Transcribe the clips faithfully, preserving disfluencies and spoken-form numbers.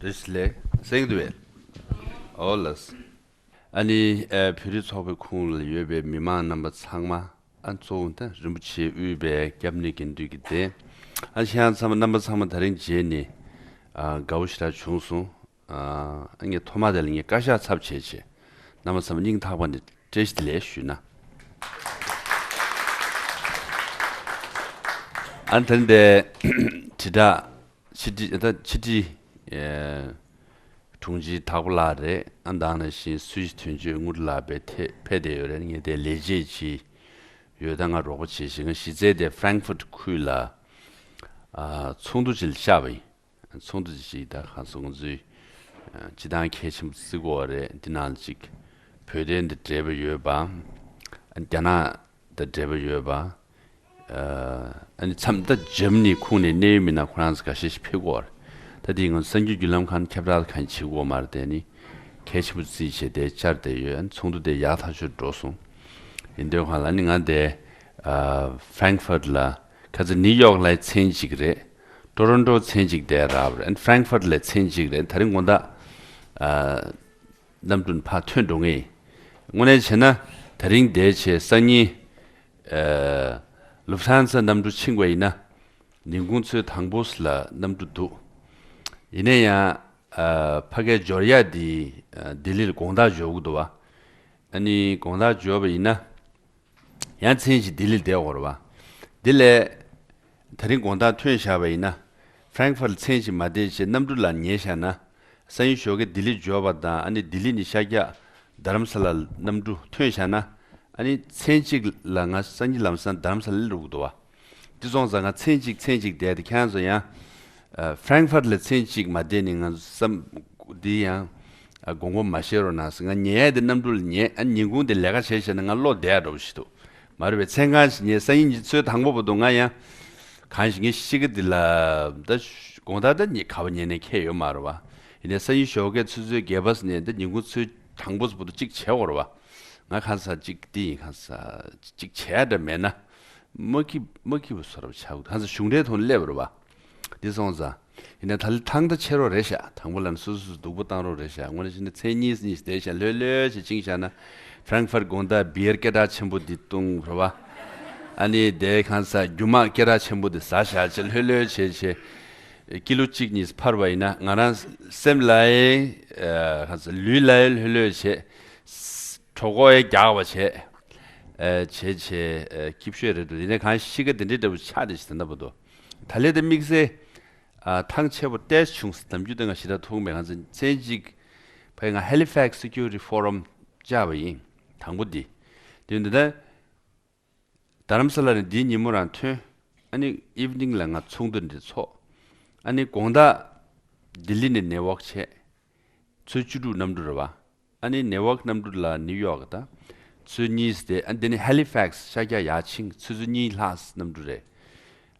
རེས་ལས་སེང་དུ་བས། ཨོ་ལགས། ཨ་ནི་ཨ་བོད་རིགས་ཚོགས་པའི་ཁོངས་ལ་ཡོད་པའི་མི་མང་རྣམ་པ་ཚང་མ། ཨ་གཙོ་བོ་ད་རིན་པོ་ཆེ་དབུས་པའི་སྐྱབས་གནས་དགེ་འདུན་གྱི་སྡེ། ཨ་ཁྱེད་རང་ཚང་མ་རྣམ་པ་ཚང་མ་དེ་རིང་མཇལ་ནས་ཨ་དགའ་བོ་ཞེ་དྲག་བྱུང་སོང་། ཨ་ངས་ཐོག་མ་དེ་ལ་ངས་བཀའ་ཤག་ཚབ་བྱས་བྱས། རྣམ་པ་ཚང་མ་སྙིང་ཐག་པ་ནས་བཀྲ་ཤིས་བདེ་ལེགས་ཞུས་ན། ཨ་ནི་དེ་རིང་འདི་དྲིལ་བསྒྲགས་ཕྱི་དྲིལ་ད་ཕྱི་དྲིལ་ཨེ་དྲུང་ཆེ་དྭགས་པོ་ལགས་རེད། ཨ་ནི་ད་ག་ནང་བཞིན་སུད་སི་དོན་གཅོད་དངུལ་ལགས་པའི་ཐད་ཕེབས་བསྡད་ཡོད་རེད། ངས་དེ་ལས་བྱེད་ཅིག་ཡོད། ད་ང་རོགས་པ་བྱེད་བཞིན། ང་གཞི་རྩའི་དེ་Frankfurt་ཁུལ་ལ་ཨ་ཚོགས་འདུ་ཅིག་ལ་བཅར་བ་ཡིན། ཚོགས་འདུ་ཅིག་ད་ག་ཚོད་ང་ཚོའི་ཨ་སྤྱི་བཏང་གལ་ཆེན་པོ་བརྩི་དགོས་པ་རེད། འདི་ནང་ལ་ཅིག་བོད་དོན་དང་འབྲེལ་བ་ཡོད་པ། ཨ་རྒྱ་ནག་དང་འབྲེལ་བ་ཡོད་པ། ཨ་ནི་མཚམས་ད་འཇར་མ་ནི་ཁོངས་ནས་གནད་ཡོད་མི་སྣ་ཁོ་རང་ཚོ་འགའ་ཤས་ཤིག་ཕེབས་ཀྱི་ཡོད་རེད། ད་དེ་ང་ཚོ་གསར་འགྱུར་བརྒྱུད་ལམ་ཁང་ཁྱབ་བསྒྲགས་གང་བྱེད་ཀྱི་ཡོད་མ་རེད། དེ་ནི་གལ་ཆེན་པོ་བརྩིས་བྱས་དེ་བཅར་བསྡད་ཡོད། ཨ་ནི་ཚོགས་འདུ་དེ་ཡག་ཐག་ཆོད་འགྲོ་སོང་། ཡིན་དུས་གང་ལ་ནི་ང་དེ་ཨ་Frankfurt་ལ་ཁ་ཚ་ནིའུ་ཡོག་ལ་མཚན་གཅིག་རེད། ཊོ་རོན་ཊོ་མཚན་གཅིག་བསྡད་རག་པ་རེད། ཨ་ནི་Frankfurt་ལ་མཚན་གཅིག་རེད། དེ་རིང་དགོང་དག་ཨ་གནམ་གྲུ་ཕར་ཐོན་འགྲོ་ངེས་ཡིན། དངོས་གནས་བྱས་ན་དེ་རིང་འདས་བྱས་སང་ཉིན་ཨ་Lufthansa་གནམ་གྲུ་ཕྱིན་པ་ཡིན་ན་ཉིན་གུང་ཚོའི་དང་པོ་ལ་གནམ་གྲུ་འདུག་ཡིན་ན་ཡང་ཨ་ཕ་གའི་འབྱོར་ཡག་འདི་ཨ་ལྡི་ལི་ལ་དགོང་དག་འབྱོར་གྱི་འདུག་བ། ཨ་ནི་དགོང་དག་འབྱོར་བ་ཡིན་ན། ཡང་མཚན་གཅིག་ལྡི་ལི་བསྡད་དགོས་རེད་བ། འདི་ལས་དེ་རིང་དགོང་དག་ཐོན་བཞག་པ་ཡིན་ན། Frankfurt་ལ་མཚན་གཅིག་མ་བསྡད་བྱས་གནམ་གྲུ་ལ་ཉལ་བཞག་ན། སང་ཉིན་ཞོགས་ཀས་ལྡི་ལི་འབྱོར་བ་དང་། ཨ་ནི་ལྡི་ལི་ནས་ཤར་རྒྱག་རྡ་རམ་ས་ལ་གནམ་གྲུ་ཐོན་བཞག་ན། ཨ་ནི་མཚན་གཅིག་ལ་ང་སང་ཉིན་ལམ་སང་རྡ་རམ་ས་ལ་སླེབས་འགྲོ་གི་འདུག་བ། འདི་སོང་ཙང་ང་མཚན་གཅིག་མཚན་གཅིག་བསྡད་དེ། ཁྱེད་རང་ཚོ་ཡང་ཨ་Frankfurt་ལ་མཚན་གཅིག་མ་བསྡད་ནས་ང་ཚོ་བསམ་འདི་ཡང་ཨ་དགོངས་པ་མ་བཞེས་རོགས་གནང་ཟེར། ང་ཉལ་ཡ་དེ་གནམ་གྲུ་ལ་ཉལ། ཨ་ཉིན་གུང་དེ་ལས་ཀ་བྱས་བྱས་ན་ང་བློ་བདེ་འགྲོ་བ་ཞིག་འདུག་མ་རེད་པས། མཚན་གང་ཞིག་ཉལ། སང་ཉིན་གྱི་ཚོའི་དང་པོ་བར་དུ་ང་ཡང་གང་ཞིག་ངའི་གཤིས་ཀ་འདི་ལ་ད་དགོང་དག་ད་ཉི་ག་བ་ཉལ་ནས་ཁྱད་ཡོད་མ་རེད་བ། ཡིན་ནའི་སང་ཉིན་ཞོགས་ཀས་ཚོའི་ཚོའི་སྒལ་པ་ཟིན་ནས་ད་ཉིན་གུང་ཚོའི་དང་པོ་བར་དུ་གཅིག་བྱས་དགོས་རེད་བ། ང་གང་ཟག་གཅིག་འདི་ཡིན། གང་ཟག་གཅིག་བྱས་འདྲ་མེད་ན་མ་སྐྱིད་མ་སྐྱིད་པ་བཟོ་འདྲ་ཆགས་འདུག་གང་ཟག་གཞུང་འབྲེལ་ཐོག་ནས་སླེབས་པ་རེད་བ། འདི་སོང་ཙང་། ཡིན་ནའི་ད་ལྟ་ཐང་ད་ཆད་རོགས་རེད་ཤག་དང་པོ་ལ་ནི་སོ་སོ་སོ་སྡུག་པོ་བཏང་རོགས་རེད་ཤག་དངོས་གནས་བྱས་ན་མཚན་གཉིས་གཉིས་བསྡད་ཤག་ལྷོད་ལྷོད་བྱས་ཕྱིན་བཞག་ན། Frankfurt་དགོང་དག་བི་ཡར་སྐད་གྲགས་ཆེན་པོ་འདི་བཏུང་རེད་བ། ཨ་ནི་དེ་གང་ཟག་རྒྱུ་མ་སྐད་གྲགས་ཆེན་པོ་འདི་ཟ་བཞག་བྱས་ལྷོད་ལྷོད་བྱས་བྱས། ཀི་ལོ་གཅིག་གཉིས་འཕར་བ་ཡིན་ན་ང་རང་སེམས་ལ་ཡང་ཨ་གང་ཟག་ལུས་ལ་ཡང་ལྷོད་ལྷོད་བྱས། གྲོད་ཁོག་ཡང་རྒྱགས་པ་བྱས། ཨ་བྱས་བྱས་ཨ་སྐྱིད་ཤོས་རེད་འདུག་ཡིན་ནའི་གང་གཤིས་ཀ་དེ་འདྲའི་འདྲ་པོ་ཆགས་བསྡད་ཤག་ད་ལྟ་བར་དུ། ད་ལན་དེ་དམིགས་བསལ་ཨ་ཐང་ཆད་པོ་ཏོག་ཙམ་བྱུང་སོང་། ནམ་རྒྱུན་དེ་ང་ཞེ་དྲག་ཐུག་མེད། ང་ཚོ་མཚན་གཅིག་ཕ་གི་ང་Halifax Security Forum་བཅར་བ་ཡིན། དང་པོ་འདི། དེ་འདི་ན་རྡ་རམ་ས་ལ་ནས་འདིའི་ཉིན་མོ་རང་ཐོན། ཨ་ནི་evening་ལ་ང་ཚོགས་འདུ་འདི་ཚོགས། ཨ་ནི་དགོང་དག་ལྡི་ལི་ནས་network་བྱས། ཚོུད་བཅུ་དྲུག་གནམ་གྲུ་རེད་བ། ཨ་ནི་network་གནམ་གྲུ་ལ་ནིའུ་ཡོག་དང་ཚོུད་གཉིས་དེ། ཨ་འདི་ནི་Halifax་ཤར་རྒྱག་ཡར་ཕྱིན་ཚོུད་ཚོུད་གཉིས་ལྷག་གནམ་གྲུ་རེད།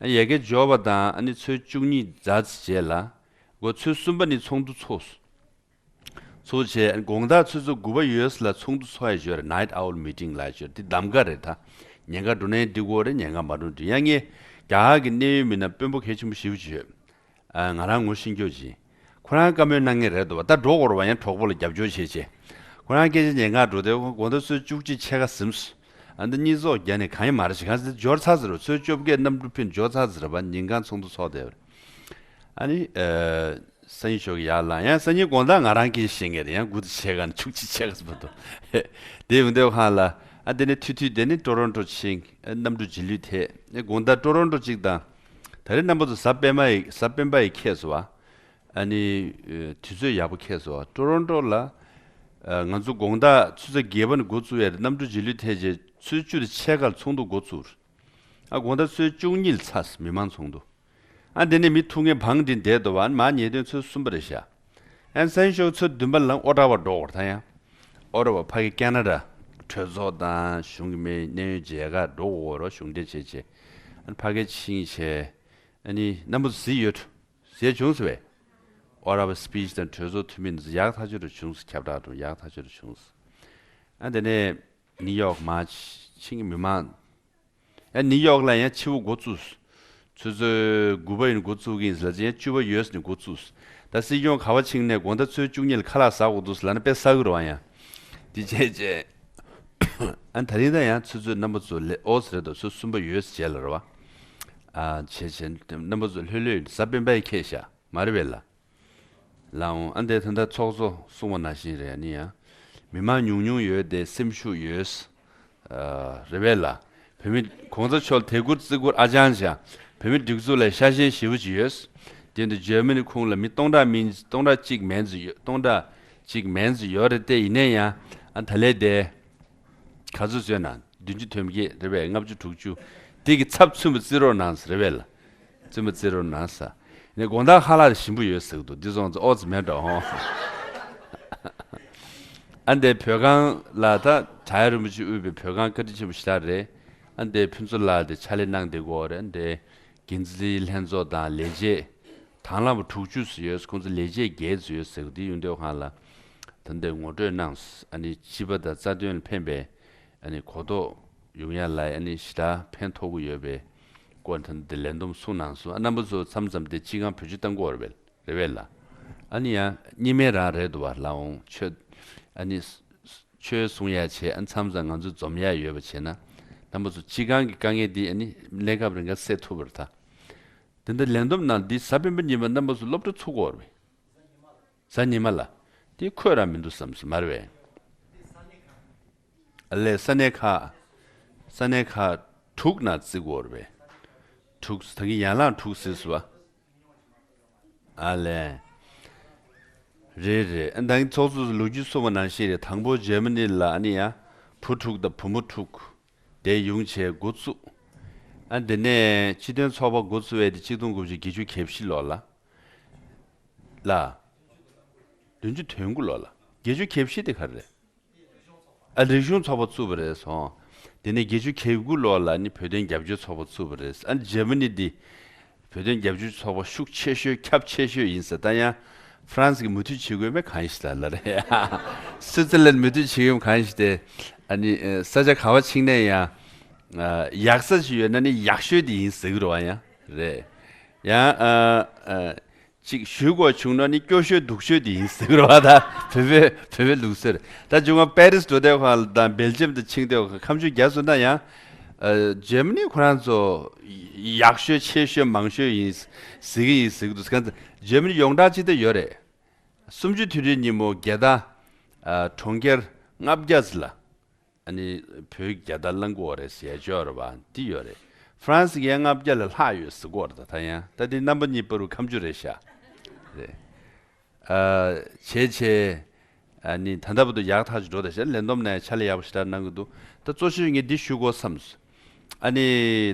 ཨ་ཡ་གི་འབྱོར་བ་དང་ཨ་ནི་ཚོུད་བཅུ་གཉིས་ཛ་ཙམ་རྗེས་ལ། འགོ་ཚོུད་གསུམ་པ་ནི་ཚོགས་འདུ་ཚོགས། ཚོགས་བྱས་དགོང་དག་ཚོུད་ཚོད་དགུ་པ་ཡོལ་ལ་ཚོགས་འདུ་ཚོགས་ཡ་ཡོད་རེད། Night Owl Meeting་ལ་ཡོད་རེད། འདི་གདམ་ག་རེད་ད། ཉེན་ཁ་འགྲོ་ནའི་འགྲིག་གི་རེད། ཉེན་ཁ་མ་འགྲོ་འགྲིག་ཡ། ངས་རྒྱ་གར་གྱི་གནད་ཡོད་མི་སྣ་དཔོན་པོ་གལ་ཆེན་པོ་ཞེ་པོ་ཅིག་ཡོད། ཨ་ང་རང་ངོ་ཤེས་ཀྱོག་ཅིག་ཁོ་རང་བཀའ་མོལ་གནང་མཁན་རེད་འདུག་བ། ད་འགྲོ་དགོས་རེད་བ། ཡང་གྲོགས་པོ་ལ་རྒྱབ་སྐྱོར་བྱེད་བྱེད། ཁོ་རང་སྐད་ཆ་ཉན་ག་འགྲོ་དེ་དགོང་དག་ཚོད་བཅུ་གཅིག་ཕྱེད་ཀ་ཟིན་སོང་། ཨ་འདི་གཉིད་ཙོག་རྒྱག་ནས་གང་ཡང་མ་རེད་ཞིག་གང་ཟེར་འབྱོར་ཚར་ཟེར་བ། ཚོད་བཅོ་བརྒྱད་གནམ་གྲུ་ཕིན་འབྱོར་ཚར་ཟེར་བ། ཉིན་གང་ཚོགས་འདུ་ཚོགས་བསྡད་པ་རེད། ཨ་ནི་ཨ་སང་ཉིན་ཞོགས་ཀྱི་ཡར་ལངས། ཡང་སང་ཉིན་དགོང་དག་ང་རང་སྐད་ཆ་བཤད་མཁན་རེད། ཡང་དགུ་དང་ཕྱེད་ཀ་ནས་བཅུ་གཅིག་ཕྱེད་ཀ་ཟིན་པ་འདུག་དེ་ཡོང་དུས་ཁང་ལ་ཨ་དེ་ནས་ཐུག་དུས་དེ་ནི་ཊོ་རོན་ཊོ་ཕྱིན། ཨ་གནམ་གྲུ་རྗེས་ལུས་ཐེབས། ཨ་དགོང་དག་ཊོ་རོན་ཊོ་གཅིག་དང་། ད་རེས་རྣམ་པ་ཚོ་གཟའ་སྤེན་པ་ཡི་གཟའ་སྤེན་པ་ཡི་ཁེལ་སོང་བ། ཨ་ནི་ཨ་དུས་ཚོད་ཡག་པོ་ཁེལ་སོང་བ། ཊོ་རོན་ཊོ་ལ་ཨ་ང་ཚོ་དགོང་དག་ཆུ་ཚོད་བརྒྱད་པ་ནས་འགོ་བཙུགས་ཡ་རེད། གནམ་གྲུ་རྗེས་ལུས་ཐེབས་རྗེས་ཚོུད་བཅུ་དང་ཕྱེད་ཀ་ལ་ཚོགས་འདུ་འགོ་བཙུགས། ཨ་དགོང་དག་ཚོུད་བཅུ་གཉིས་ལ་ཚར་སོང་མི་མང་ཚོགས་འདུ། ཨ་དེ་ནས་མི་ཐུག་མཁན་བང་སྒྲིག་བསྡད་འདུག་བ། ཨ་ནི་མར་ཉལ་དོན་ཚོད་གསུམ་པ་རེད་ཤག་ཨ་ནི་སང་ཞོགས་ཚོད་བདུན་པ་ལ་ཨོ་ཊ་ཝ་འགྲོ་དགོས་རེད་ད། ཡང་ཨོ་ཊ་ཝ་ཕ་གི་ཁེ་ན་ཌ་གྲོས་ཚོགས་དང་གཞུང་གི་མི་གནད་ཡོད་མཇལ་ཁ་འགྲོ་དགོས་རེད། གཞུང་འབྲེལ་བྱས་བྱས། ཨ་ནི་ཕ་གི་ཕྱིན་བྱས། ཨ་ནི་རྣམ་པ་ཚོ་གཟིགས་ཡོད། གཟིགས་བྱུང་སོང་བས། ཨོ་ཊ་ཝ་སི་པིཆ་དང་གྲོས་ཚོགས་འཐུས་མི་འདི་ཚོ་ཡག་ཐག་ཆོད་རུ་བྱུང་སོང་། ཁྱབ་བསྒྲགས་དང་ཡག་ཐག་ཆོད་རུ་བྱུང་སོང་། ཨ་དེ་ནས་ནིའུ་ཡོག་མར་ཕྱིན་གྱི་མི་མང་། ཨ་ནིའུ་ཡོག་ལ་ཡང་ཕྱི་པོ་འགོ་བཙུགས། ཆུ་ཚོད་དགུ་པ་ཡིན་འགོ་བཙུགས་ཀྱི་ཡིན་ཟེར་ལ་ཡང་བཅུ་པ་ཡོལ་ནས་འགོ་བཙུགས། ད་སྲིད་སྐྱོང་ག་བ་ཕྱིན་ནས་དགོང་དག་ཚོུད་བཅུ་གཉིས་ལ་ཁ་ལག་ཟ་དགོས་འདུག་ལབ་ན་དཔེ་ཟ་གི་རེད་བ་ཡ། དེ་བྱས་བྱས། ཨ་ད་རིང་ད་ཡང་ཚོད་ཚོད་རྣམ་པ་ཚོ་ལས་ཨོ་ཙི་རེད་དོ། ཚོད་གསུམ་པ་ཡོད་བྱས་ལ་རེད་བ། ཨ་བྱས་བྱས་རྣམ་པ་ཚོ་ལྷོད་ལྷོད་ཡིན། གཟའ་སྤེན་པ་ཡི་ཁེ་ཤ་མ་རེད་བས་ལ། ལའང་ཨ་འདས་ད་ལྟ་ཚོགས་གཙོ་གསུངས་པ་ནང་བཞིན་རེད། ཨ་ནི་ཡང་མི་མང་ཉུང་ཉུང་ཡོད་དེ་སེམས་ཤུགས་ཡོད། ཨ་རེད་བས་ལ། བོད་མི་གོང་ས་མཆོག་དད་བཀུར་བརྩི་བཀུར་ཨ་ཅང་ཅང་། བོད་མི་སྒྲིག་འཛུགས་ལ་ཤ་ཞེན་ཞེ་པོ་ཅིག་ཡོད། དེ་འདི་འཇར་མ་ནི་ཁོངས་ལ་མི་སྟོང་ཕྲག་མིན་སྟོང་ཕྲག་གཅིག་མན་ཙམ་ཡོད། སྟོང་ཕྲག་གཅིག་མན་ཙམ་ཡོད་རེད་དེ། ཡིན་ནའི་ཡང་ཨ་ད་ལས་དེ། ག་ཚོད་བཟོས་ན་བདུན་ཅུ་དོན་བརྒྱད་རེད་པས། ལྔ་བཅུ་དྲུག་ཅུ་དེ་གི་ཚབ་བཙུན་པ་བརྩི་རོགས་གནང་ཟེར་རེད་པས་ལ། བཙུན་པ་བརྩི་རོགས་གནང་ཟེར། ནས་དགོང་དག་ཁ་ལག་ཞིམ་པོ་ཡོད་ཟེར་གི་འདུག་འདི་སོང་ཙང་ཨོ་ཙི་མེད་འགྲོ་ཧོ། ཨ་འདས་བོད་ཁང་ལ་ད་བྲག་གཡབ་རིན་པོ་ཆེ་དབུས་པའི་བོད་ཁང་བཀའ་དྲིན་ཆེན་པོ་ཞེ་དྲག་རེད། ཨ་འདས་ཕུན་ཚོགས་ལགས་དེ་ཕྱག་ལས་གནང་བསྡད་ཀྱི་ཡོད་རེད། ཨ་འདས་འགན་འཛིན་ལྷན་ཚོགས་དང་ལས་བྱེད་དང་བླངས་པ་དྲུག་ཅུ་ཙམ་ཡོད། ཁོང་ཚོ་ལས་བྱེད་བརྒྱད་ཙམ་ཡོད་ཟེར་གི་འདུག་ཡོང་དུས་ཁང་ལ་ད་འདས་ངོ་སྤྲོད་གནང་། ཨ་ནི་སྤྱི་པ་དང་རྩ་དོན་ལ་ཕན་པའི་ཨ་ནི་གོ་རྟོགས་ཡོང་ཡ་ལ་ཨ་ནི་ཞེ་དྲག་ཕན་ཐོགས་ཀྱི་ཡོད་པའི་སྐོར་ད་འདི་ལས་བསྡོམས་གསུངས་གནང་སོང་། ཨ་རྣམ་པ་ཚོ་མཚམས་མཚམས་དེ་སྤྱི་ཁང་བེད་སྤྱོད་གཏང་གི་ཡོད་རེད་པས་རེད་པས་ལ། ཨ་ནི་ཡང་གཉིས་སྨན་རང་རེད་འདུག་བ་ལ་འོང་ཆོས། ཨ་ནི་ཆོས་གསུང་ཡ་བྱས། ཨ་མཚམས་མཚམས་ང་ཚོ་འཛོམས་ཡ་ཡོད་པ་བྱས་ན་རྣམ་པ་ཚོ་སྤྱི་ཁང་གི་དཀའ་ངལ་འདི་ཨ་ནི་གནས་སྐབས་རིང་ག་སེལ་ཐུབ་པ་རེད་ད། དེ་འདྲ་ལས་བསྡོམས་ནང་འདི་གཟའ་སྤེན་པ་ཉིན་མ་རྣམ་པ་ཚོ་སློབ་གྲྭ་ཚུགས་ཀྱི་ཡོད་རེད་པས། གཟའ་ཉི་མ་ལ། དེ་འཁོད་རང་མི་འདུག་བསམ་སོང་མ་རེད་པས། ཨ་ལས་ས་གནས་ཁག་ས་གནས་ཁག་དྲུག་ནང་བརྩི་དགོས་རེད་པས། དྲུག་ད་གིན་ཡན་ལག་དྲུག་ཟེར་སོང་བ། ཨ་ལས། རེད་རེད། ཨ་ད་གིན་ཚོགས་གཙོས་ལོ་རྒྱུས་གསུངས་པ་ནང་བཞིན་རེད། དང་པོ་འཇར་མ་ནི་ལ་ཨ་ནི་ཡ། བུ་དྲུག་དང་བུ་མོ་དྲུག་དེ་ཡོང་བྱས་འགོ་བཙུགས། ཨ་དེ་ནས་སྤྱི་མཐུན་ཚོགས་པ་འགོ་བཙུགས་པ་དེ་ཆིག་སྟོང་དགུ་བརྒྱ་བརྒྱད་ཅུ་གྱ་བཞི་ལོ་ལ། ལ། བདུན་ཅུ་དོན་དགུ་ལོ་ལ། བརྒྱད་ཅུ་གྱ་བཞི་དེ་ག་རེ་རེད། ཨ་རིག་གཞུང་ཚོགས་པ་བཙུགས་པ་རེད་སོང་། དེ་ནས་བརྒྱད་ཅུ་གྱ་དགུ་ལོ་ལ་ནི་བོད་དོན་རྒྱབ་སྐྱོར་ཚོགས་པ་བཙུགས་པ་རེད། ཨ་འཇར་མ་ནི་འདི་བོད་དོན་རྒྱབ་སྐྱོར་ཚོགས་པ་ཤུགས་ཆེ་ཤོས་ཁྱབ་ཆེ་ཤོས་ཡིན་ཟེར། ད་ཡང་ཧྥ་རན་སི་གིས་མུ་མཐུད་བྱེད་དགོས་མེད་གང་ཡིན་ཞིག་ལ་ལ་རེད། སུའི་ཙི་ལན་མུ་མཐུད་བྱེད་ཡོང་གང་ཞིག་དེ། ཨ་ནི་ས་ཆ་ག་བ་ཕྱིན་ནས་ཡང་ཡག་ས་ཞིག་ཡོད་ན་ནི་ཡག་ཤོས་དེ་ཡིན་ཟེར་གི་རེད་བ། ཡང་རེད། ཡང་ཅིག་ཞུ་དགོས་བྱུང་ན་ནི་སྐྱོ་ཤོས་སྡུག་ཤོས་དེ་ཡིན་ཟེར་གི་རེད་བ། ད་བོད་པའི་བོད་པའི་ལུགས་སྲོལ་རེད། ད་བྱུང་བ་པེ་རིས་འགྲོ་དུས་ཁོ་རང་དང་སྦེལ་ཇམ་དང་ཕྱིན་དུས་ཁོ་ཁ་མཆུ་རྒྱག་སོང་ན་ཡང་འཇར་མ་ནི་ཁོ་རང་ཚོ་ཡག་ཤོས་ཆེ་ཤོས་མང་ཤོས་ཡིན་ཟེར་གི་ཡིན་ཟེར་གི་འདུག་ག་འཇར་མ་ནི་ཡོངས་གྲགས་ཅིག་ད་ཡོད་རེད། གསུམ་བཅུའི་དུས་དྲན་ཉིན་མོ་རྒྱལ་དར་གྲོང་ཁྱེར་ལྔ་བརྒྱ་ཙམ་ལ་ཨ་ནི་བོད་རྒྱལ་དར་བསླང་གི་ཡོད་རེད་ཟེར་ཡ་ཅིག་ཡོད་རེད་བ། འདི་ཡོད་རེད། ཧྥ་རན་སི་གིས་ཡང་ལྔ་བརྒྱ་ལས་ལྷག་ཡོད་ཟེར་གི་ཡོད་རེད། ད་ད་ཡང་ད་འདི་རྣམ་པ་གཉིས་བར་དུ་ཁ་མཆུ་རེད་ཤག་རེད། ཨ་བྱས་བྱས། ཨ་ནི་ད་ལྟ་བར་དུ་ཡག་ཐག་ཆོད་འགྲོ་བསྡད་ཤག་ལས་བསྡོམས་ནས་ཕྱག་ལས་ཡག་པོ་ཞེ་དྲག་གནང་གི་འདུག་ད་གཙོ་ཆེ་ངས་འདི་ཞུ་དགོས་བསམས་སོང་། ཨ་ནི་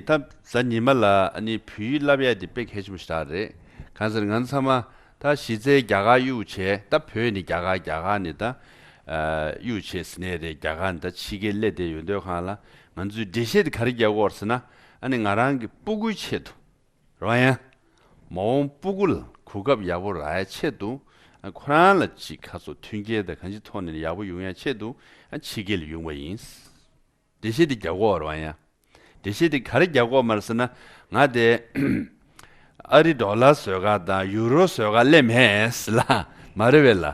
ད་གཟའ་ཉི་མ་ལ་ཨ་ནི་བོད་ཡིག་བསླབ་ཡ་དེ་དཔེ་གལ་ཆེན་པོ་ཞེ་དྲག་རེད། གང་ཟེར་ང་ཚང་མ་ད་གཞི་རྩའི་རྒྱ་གར་གཡུག་བྱས། ད་བོད་ནི་རྒྱ་གར། རྒྱ་གར་ནི་ད་གཡུག་བྱས་ཟེར་ནས་རེད། རྒྱ་གར་ནི་ད་ཕྱི་རྒྱལ་སླེབས་བསྡད་ཡོད་དུས་ཁང་ལ་ང་ཚོས་འགྲེལ་བཤད་དེ་ག་རེ་རྒྱག་གི་ཡོད་རེད་ཟེར་ན། ཨ་ནི་ང་རང་གི་སྤུ་གུའི་ཆེད་དུ། རེད་བ། ཡང་མ་འོངས་སྤུ་གུ་ལ་གོ་སྐབས་ཡག་པོ་རག་ཡ་ཆེད་དུ། ཨ་ཁོ་རང་ལ་ཅིག་ཁ་སོ་མཐུན་རྐྱེན་དང་གང་ཅིའི་ཐོག་ནས་ཡག་པོ་ཡོང་ཡ་ཆེད་དུ་ཨ་ཕྱི་རྒྱལ་ལ་ཡོང་བ་ཡིན། འགྲེལ་བཤད་དེ་རྒྱག་གི་ཡོད་རེད་བ། ཡང་འགྲེལ་བཤད་དེ་ག་རེ་རྒྱག་གི་ཡོད་མ་རེད་ཟེར་ན། ང་དེ་ཨ་རི་ཌོ་ལར་བཟོ་ག་དང་ཡུ་རོ་བཟོ་ག་སླེབས་མེད་ཟེར་ལ་མ་རེད་བས་ལ།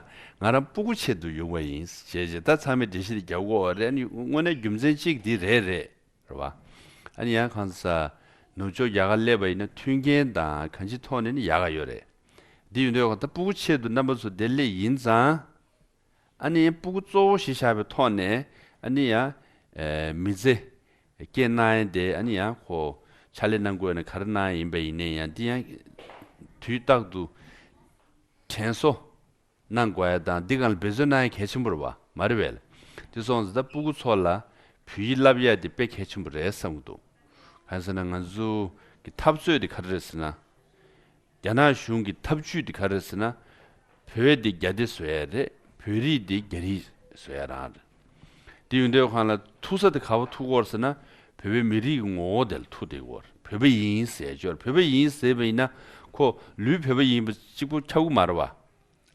ང་རང་སྤུ་གུ་ཆེད་དུ་ཡོང་བ་ཡིན་ཞེས་བྱས། ད་ཚང་མས་འགྲེལ་བཤད་དེ་རྒྱག་གི་ཡོད་རེད། ཨ་ནི་དངོས་གནས་རྒྱུ་མཚན་གཅིག་འདི་རེད་རེད། རེད་བ། ཨ་ནི་ཡང་གང་ཟག་ནུབ་ཕྱོགས་རྒྱ་གར་སླེབས་པ་ཡིན་ན་མཐུན་རྐྱེན་དང་གང་ཅིའི་ཐོག་ནས་ནི་ཡག་ག་ཡོད་རེད། འདི་ཡོད་དུས་ད་སྤུ་གུ་ཆེད་དུ་རྣམ་པ་ཚོ་དེ་སླེབས་ཡིན་ཙང་། ཨ་ནི་ཡང་སྤུ་གུ་གཙོ་བོ་གཞི་བཞག་པའི་ཐོག་ནས་ཨ་ནི་ཡང་མི་ཚེ་སྐྱེལ་གནང་ཡ་དེ་ཨ་ནི་ཡང་ཁོ་ཕྱག་ལས་གནང་དགོས་ན་ག་རེ་གནང་ཡ་ཡིན་པ་ཡིན་ནའི་ཡང་འདི་ཡང་དུས་རྟག་ཏུ་དྲན་གསོ་གནང་དགོས་ཡ་དང་འདི་སྒང་ལ་འབད་བརྩོན་གནང་ཡ་གལ་ཆེན་པོ་རེད་བ། མ་རེད་པས། དེ་སོང་ཙང་ད་སྤུ་གུ་ཚོ་ལ་བོད་ཡིག་བསླབ་ཡ་དེ་དཔེ་གལ་ཆེན་པོ་རེད་བསམ་གྱི་འདུག་གང་ཟེར་ན་ང་ཚོ་གི་འཐབ་རྩོད་དེ་ག་རེ་རེད་ཟེར་ན། རྒྱ་ནག་གཞུང་གི་འཐབ་ཇུས་དེ་ག་རེ་རེད་ཟེར་ན། བོད་དེ་རྒྱ་སྡེ་བཟོ་ཡ་རེད། བོད་རིགས་དེ་རྒྱ་རིགས་བཟོ་ཡ་རང་རེད། དེ་ཡོད་དུས་ཁོང་ལ་ཐུག་ས་དེ་ག་པར་ཐུག་གི་ཡོད་རེད་ཟེར་ན། བོད་པའི་མི་རིགས་ཀྱི་ངོ་བོ་དེ་ལ་ཐུག་བསྡད་ཀྱི་ཡོད་རེད། བོད་པ་ཡིན་ཟེར་ཅོར། བོད་པ་ཡིན་ཟེར་བ་ཡིན་ན་ཁོ་ལུས་བོད་པ་ཡིན་པ་གཅིག་པོ་ཁྱབ་ཀྱི་མ་རེད་བ།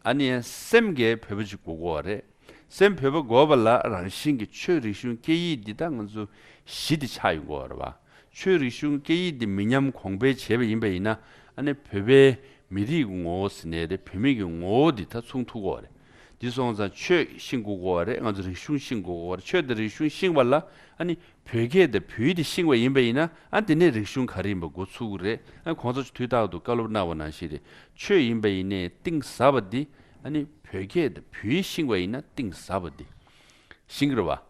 ཨ་ནི་སེམས་ཀྱི་བོད་པ་ཅིག་དགོས་ཀྱི་ཡོད་རེད། སེམས་བོད་པ་དགོས་པ་ལ་རང་བཞིན་གྱི་ཆོས་རིག་གཞུང་སྐད་ཡིག་འདི་དག་ང་ཚོ་གཞི་དེ་ཆགས་ཡོང་གི་ཡོད་རེད་བ། ཆོས་རིག་གཞུང་སྐད་ཡིག་འདི་མི་ཉམས་གོང་འཕེལ་བྱས་པ་ཡིན་པ་ཡིན་ན། ཨ་ནི་བོད་པའི་ མི་རིགས་ཀྱི་ངོ་བོ་ཟེར་ནའི་རེད། བོད་མི་གི་ངོ་བོ་འདི་ད་མཚུངས་ཐུབ་དགོས་པ་རེད། འདི་སོང་ཙང་ཆོས་ཤེས་དགོས་པ་རེད། ང་ཚོ་རིག་གཞུང་ཤེས་དགོས་པ་རེད། ཆོས་དང་རིག་གཞུང་ཤེས་པ་ལ་ཨ་ནི་བོད་སྐད་དང་བོད་ཡིག་དེ་ཤེས་པ་ཡིན་པ་ཡིན་ན། ཨ་དེ་ནས་རིག་གཞུང་ག་རེ་ཡིན་པ་འགོ་ཚུགས་ཀྱི་རེད། ཨ་གོང་ས་མཆོག་དུས་རྟག་ཏུ་བཀའ་སློབ་གནང་བ་ནང་བཞིན་རེད། ཆོས་ཡིན་པ་ཡིན་ནའི་གཏིང་ཟབ་པ་འདི་ཨ་ནི་བོད་སྐད་དང་བོད་ཡིག་ཤེས་པ་ཡིན་ན་གཏིང་ཟབ་པ་འདི་ཤེས་ཀྱི་རེད་བ།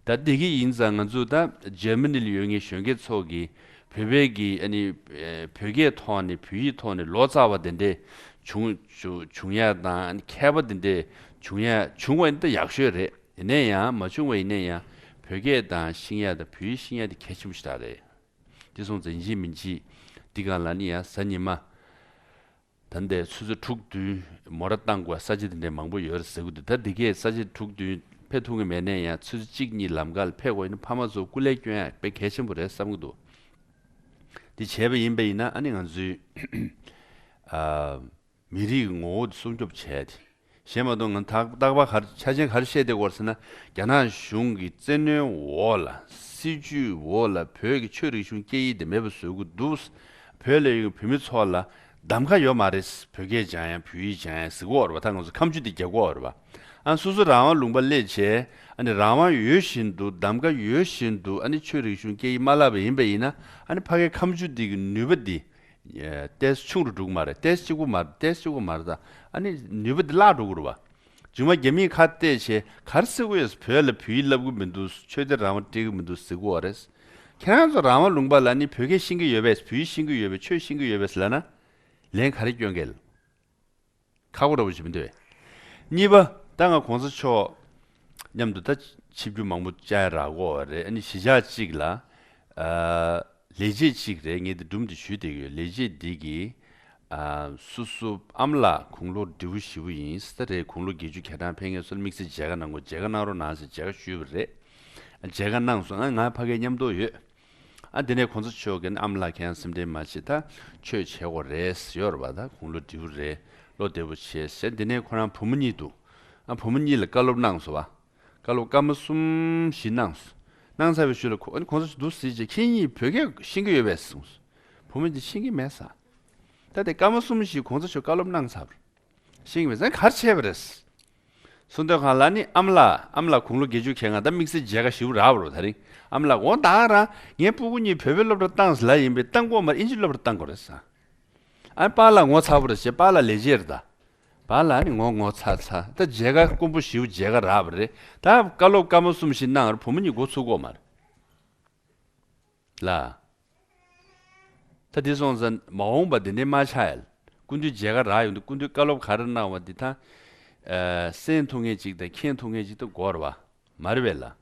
ད་འདི་གི་ཡིན་ཙང་ང་ཚོ་ད་འཇར་མ་ནི་ལ་ཡོད་མཁན་གཞོན་སྐྱེས་ཚོ་གིས་བོད་པའི་གི་ཨ་ནི་ཨེ་བོད་སྐད་ཐོག་ནས་བོད་ཡིག་ཐོག་ནས་ལོ་ཙཱ་བ་དེ་འདྲས་བྱུང་བྱུང་བྱུང་ཡ་དང་། ཨ་ནི་མཁས་པ་དེ་འདྲས་བྱུང་ཡ་བྱུང་བ་ཡིན་ན་ད་ཡག་ཤོས་རེད། ཡིན་ན་ཡང་མ་བྱུང་བ་ཡིན་ན་ཡང་བོད་སྐད་དང་ཤེས་ཡ་དང་བོད་ཡིག་ཤེས་ཡ་དེ་གལ་ཆེན་པོ་ཞིག་རེད། དེ་སོང་ཙང་ཡིན་གཅིག་མིན་གཅིག་འདི་གང་ལ་ནི་ཡང་གཟའ་ཉི་མ། ད་ལྟའི་ཆུ་ཚོད་དྲུག་བདུན་མོ་ར་བཏང་དགོས་ས་ཆ་དེ་འདྲའི་མང་པོ་ཡོད་རེད་ཟེར་གི་འདུག་ད་འདི་གས་ས་ཆ་དྲུག་བདུན་ཕེབས་ཐུབ་ཀྱི་མེད་ནའི་ཡང་ཆུ་ཚོད་གཅིག་གཉིས་ལམ་ཁ་ལ་ཕེབས་དགོས་ཡིན་ན་ཕ་མ་ཚོ་སྐུ་ལས་སྐྱོན་ཡ་དཔེ་གལ་ཆེན་པོ་རེད་བསམ་གི་འདུག་འདི་བྱས་པ་ཡིན་པ་ཡིན་ན་ཨ་ནི་ང་ཚོའི་ཨ་མི་རིགས་ཀྱི་ངོ་བོ་དེ་སྲུང་སྐྱོབ་བྱས་ཏེ། གཞན་མ་གཏོགས་ང་ད་རྟག་པར་ག་རེ་ཆ་ཆེན་ག་རེ་བཤད་བསྡད་ཀྱི་ཡོད་རེད་ཟེར་ན། རྒྱ་ནག་གཞུང་གི་བཙན་གནོན་འོག་ལ་སྲིད་ཇུས་འོག་ལ་བོད་ཀྱི་ཆོས་རིག་གཞུང་སྐད་ཡིག་དེ་མེད་པ་བཟོ་གི་འདུག་བོད་ལ་ཡོད་པའི་བོད་མི་ཚོ་ལ་གདམ་ག་ཡོད་མ་རེད། བོད་སྐད་སྦྱང་ཡ་བོད་ཡིག་སྦྱང་ཡ་ཟེར་གྱི་ཡོད་རེད་བ། ད་ང་ཚོ་ཁ་མཆུ་དེ་རྒྱག་གི་ཡོད་རེད་བ། ཨ་སོ་སོ་རང་དབང་ལུང་པ་སླེབས་བྱས་ཨ་ནི་རང་དབང་ཡོད་བཞིན་དུ་གདམ་ག་ཡོད་བཞིན་དུ་ཨ་ནི་ཆོས་རིག་གཞུང་སྐད་ཡིག་མ་བསླབ་པ་ཡིན་པ་ཡིན་ན། ཨ་ནི་ཕ་གའི་ཁ་མཆུ་འདི་གི་ནུས་པ་འདི་ཏོག་ཙམ་ཆུང་རུ་འགྲོ་གི་མ་རེད། ཏོག་ཙམ་གཅིག་པོ་མ་རེད། ཏོག་ཙམ་གཅིག་པོ་མ་རེད། ད་ཨ་ནི་ནུས་པ་འདི་བརླག་འགྲོ་གི་རེད་བ། རྗེས་མ་རྒྱ་མིས་ཁ་གཏད་བྱས་ག་རེ་ཟེར་གྱི་ཡོད། བོད་ལ་བོད་ཡིག་བསླབ་གི་མི་འདུག་ཆོས་དད་རང་དབང་སྤྲད་གི་མི་འདུག་ཟེར་གྱི་ཡོད་རེད། ཁྱེད་རང་ཚོ་རང་དབང་ལུང་པ་ལ་ནི་བོད་སྐད་ཤེས་ཀྱི་ཡོད་པས། བོད་ཡིག་ཤེས་ཀྱི་ཡོད་པས། ཆོས་ཤེས་ཀྱི་ཡོད་པས་ལབ་ན་ལན་ག་རེ་སྐྱོན་གལ། ཁག་པོ་འདྲ་པོ་ཞིག་མི་འདུག་གས། གཉིས་པ། ད་ང་གོང་ས་མཆོག་མཉམ་དུ་ད་ཆིབས་བསྒྱུར་མང་པོ་བཅར་རག་གོ་རེད། ཨ་ནི་གཞིས་ཆགས་གཅིག་ལ་ཨ་ལས་བྱེད་གཅིག་རེད། ངས་འདི་སྒྲུང་འདི་ཞུས་བསྡད་ཀྱི་ཡོད། ལས་བྱེད་འདི་གིས་ཨ་སོ་སོ་ཨ་མ་ལགས་དགུང་ལོ་བགྲེས་པོ་ཞེ་པོ་ཡིན་ས་རེད། དགུང་ལོ་བརྒྱད་ཅུ་གྱ་གྲངས་ཕེབས་མཁན་ཚོ་ལ་དམིགས་བསལ་མཇལ་ཁ་གནང་དགོས། མཇལ་ཁ་གནང་རོགས་གནང་ཟེར་མཇལ་ཁ་ཞུས་པ་རེད། མཇལ་ཁ་གནང་སོང་། ང་ང་ཕ་གིར་མཉམ་དུ་ཡོད། ཨ་དེ་ནས་གོང་ས་མཆོག་གིས་ཨ་མ་ལགས་ཁྱེད་རང་སེམས་ཁྲལ་མ་བྱེད། ད་ཆོས་བྱེད་དགོས་རེད་ཡོད་རེད་པ། ད་དགུང་ལོ་བགྲེས་པོ་རེད། བློ་བདེ་པོ་བྱེད་ཟེར། དེ་ནས་ཁོ་རང་བུ་མོ་གཉིས་འདུག་ཨ་བུ་མོ་གཉིས་ལ་བཀའ་སློབ་གནང་སོང་བ། བཀའ་སློབ་སྐར་མ་གསུམ་བཞི་གནང་སོང་། གནང་ཚར་བའི་ཤུལ་ལ་ཁོ་ཨ་ནི་གོང་ས་མཆོག་འདུག་སེ་བྱས། ཁྱེད་གཉིས་བོད་སྐད་ཤེས་ཀྱི་ཡོད་པས་གསུངས་སོང་། བུ་མོ་འདི་ཤེས་ཀྱི་མེད་ས། ད་དེ་སྐར་མ་གསུམ་བཞི་གོང་ས་མཆོག་བཀའ་སློབ་གནང་ཚར་བ་རེད། ཤེས་ཀྱི་མེད་ཙང་ག་རེ་བྱས་པ་རེད། སོང་དུས་སྒང་ལ་ནི་ཨ་མ་ལགས། ཨ་མ་ལགས་དགུང་ལོ་བརྒྱད་ཅུ་གྱ་ལྔ། ད་དམིགས་བསལ་མཇལ་ཁ་ཞེ་པོ་རག་པ་རེད། ད་རིང་ཨ་མ་ལགས་འོ་ད་རང་ངའི་སྤུ་གུ་གཉིས་བོད་པའི་སློབ་གྲྭར་བཏང་ཟེར་ལབ་ཡིན་པས། བཏང་དགོས་མ་རེད། ཨིན་ཇི་སློབ་གྲྭར་བཏང་དགོས་རེད་ཟེར། ཨ་ནི་པཱ་ལགས་ངོ་ཚ་པོ་རེད་ཟེར། པཱ་ལགས་ལས་བྱེད་རེད་ད། པཱ་ལགས་ནི་ངོ་ངོ་ཚ་ཚ། ད་མཇལ་ཁ་དཀོན་པོ་ཞེ་པོ་མཇལ་ཁ་རག་པ་རེད། ད་བཀའ་སློབ་སྐར་མ་གསུམ་བཞི་གནང་བར་བུ་མོ་གཉིས་འགོ་ཚུགས་དགོས་མ་རེད། ལ། ད་དེ་སོང་ཙང་མ་འོངས་པ་འདི་འདྲའི་མ་ཆགས་ཡ། སྐུ་མདུན་མཇལ་ཁ་རག་ཡོང་དུས་སྐུ་མདུན་བཀའ་སློབ་ག་རེ་གནང་བ་འདི་ད། ཨ་གསན་ཐུབ་མཁན་ཅིག་དང་མཁྱེན་ཐུབ་མཁན་ཅིག་ཏུ་དགོས་རེད་བ། མ་རེད་པས་ལ།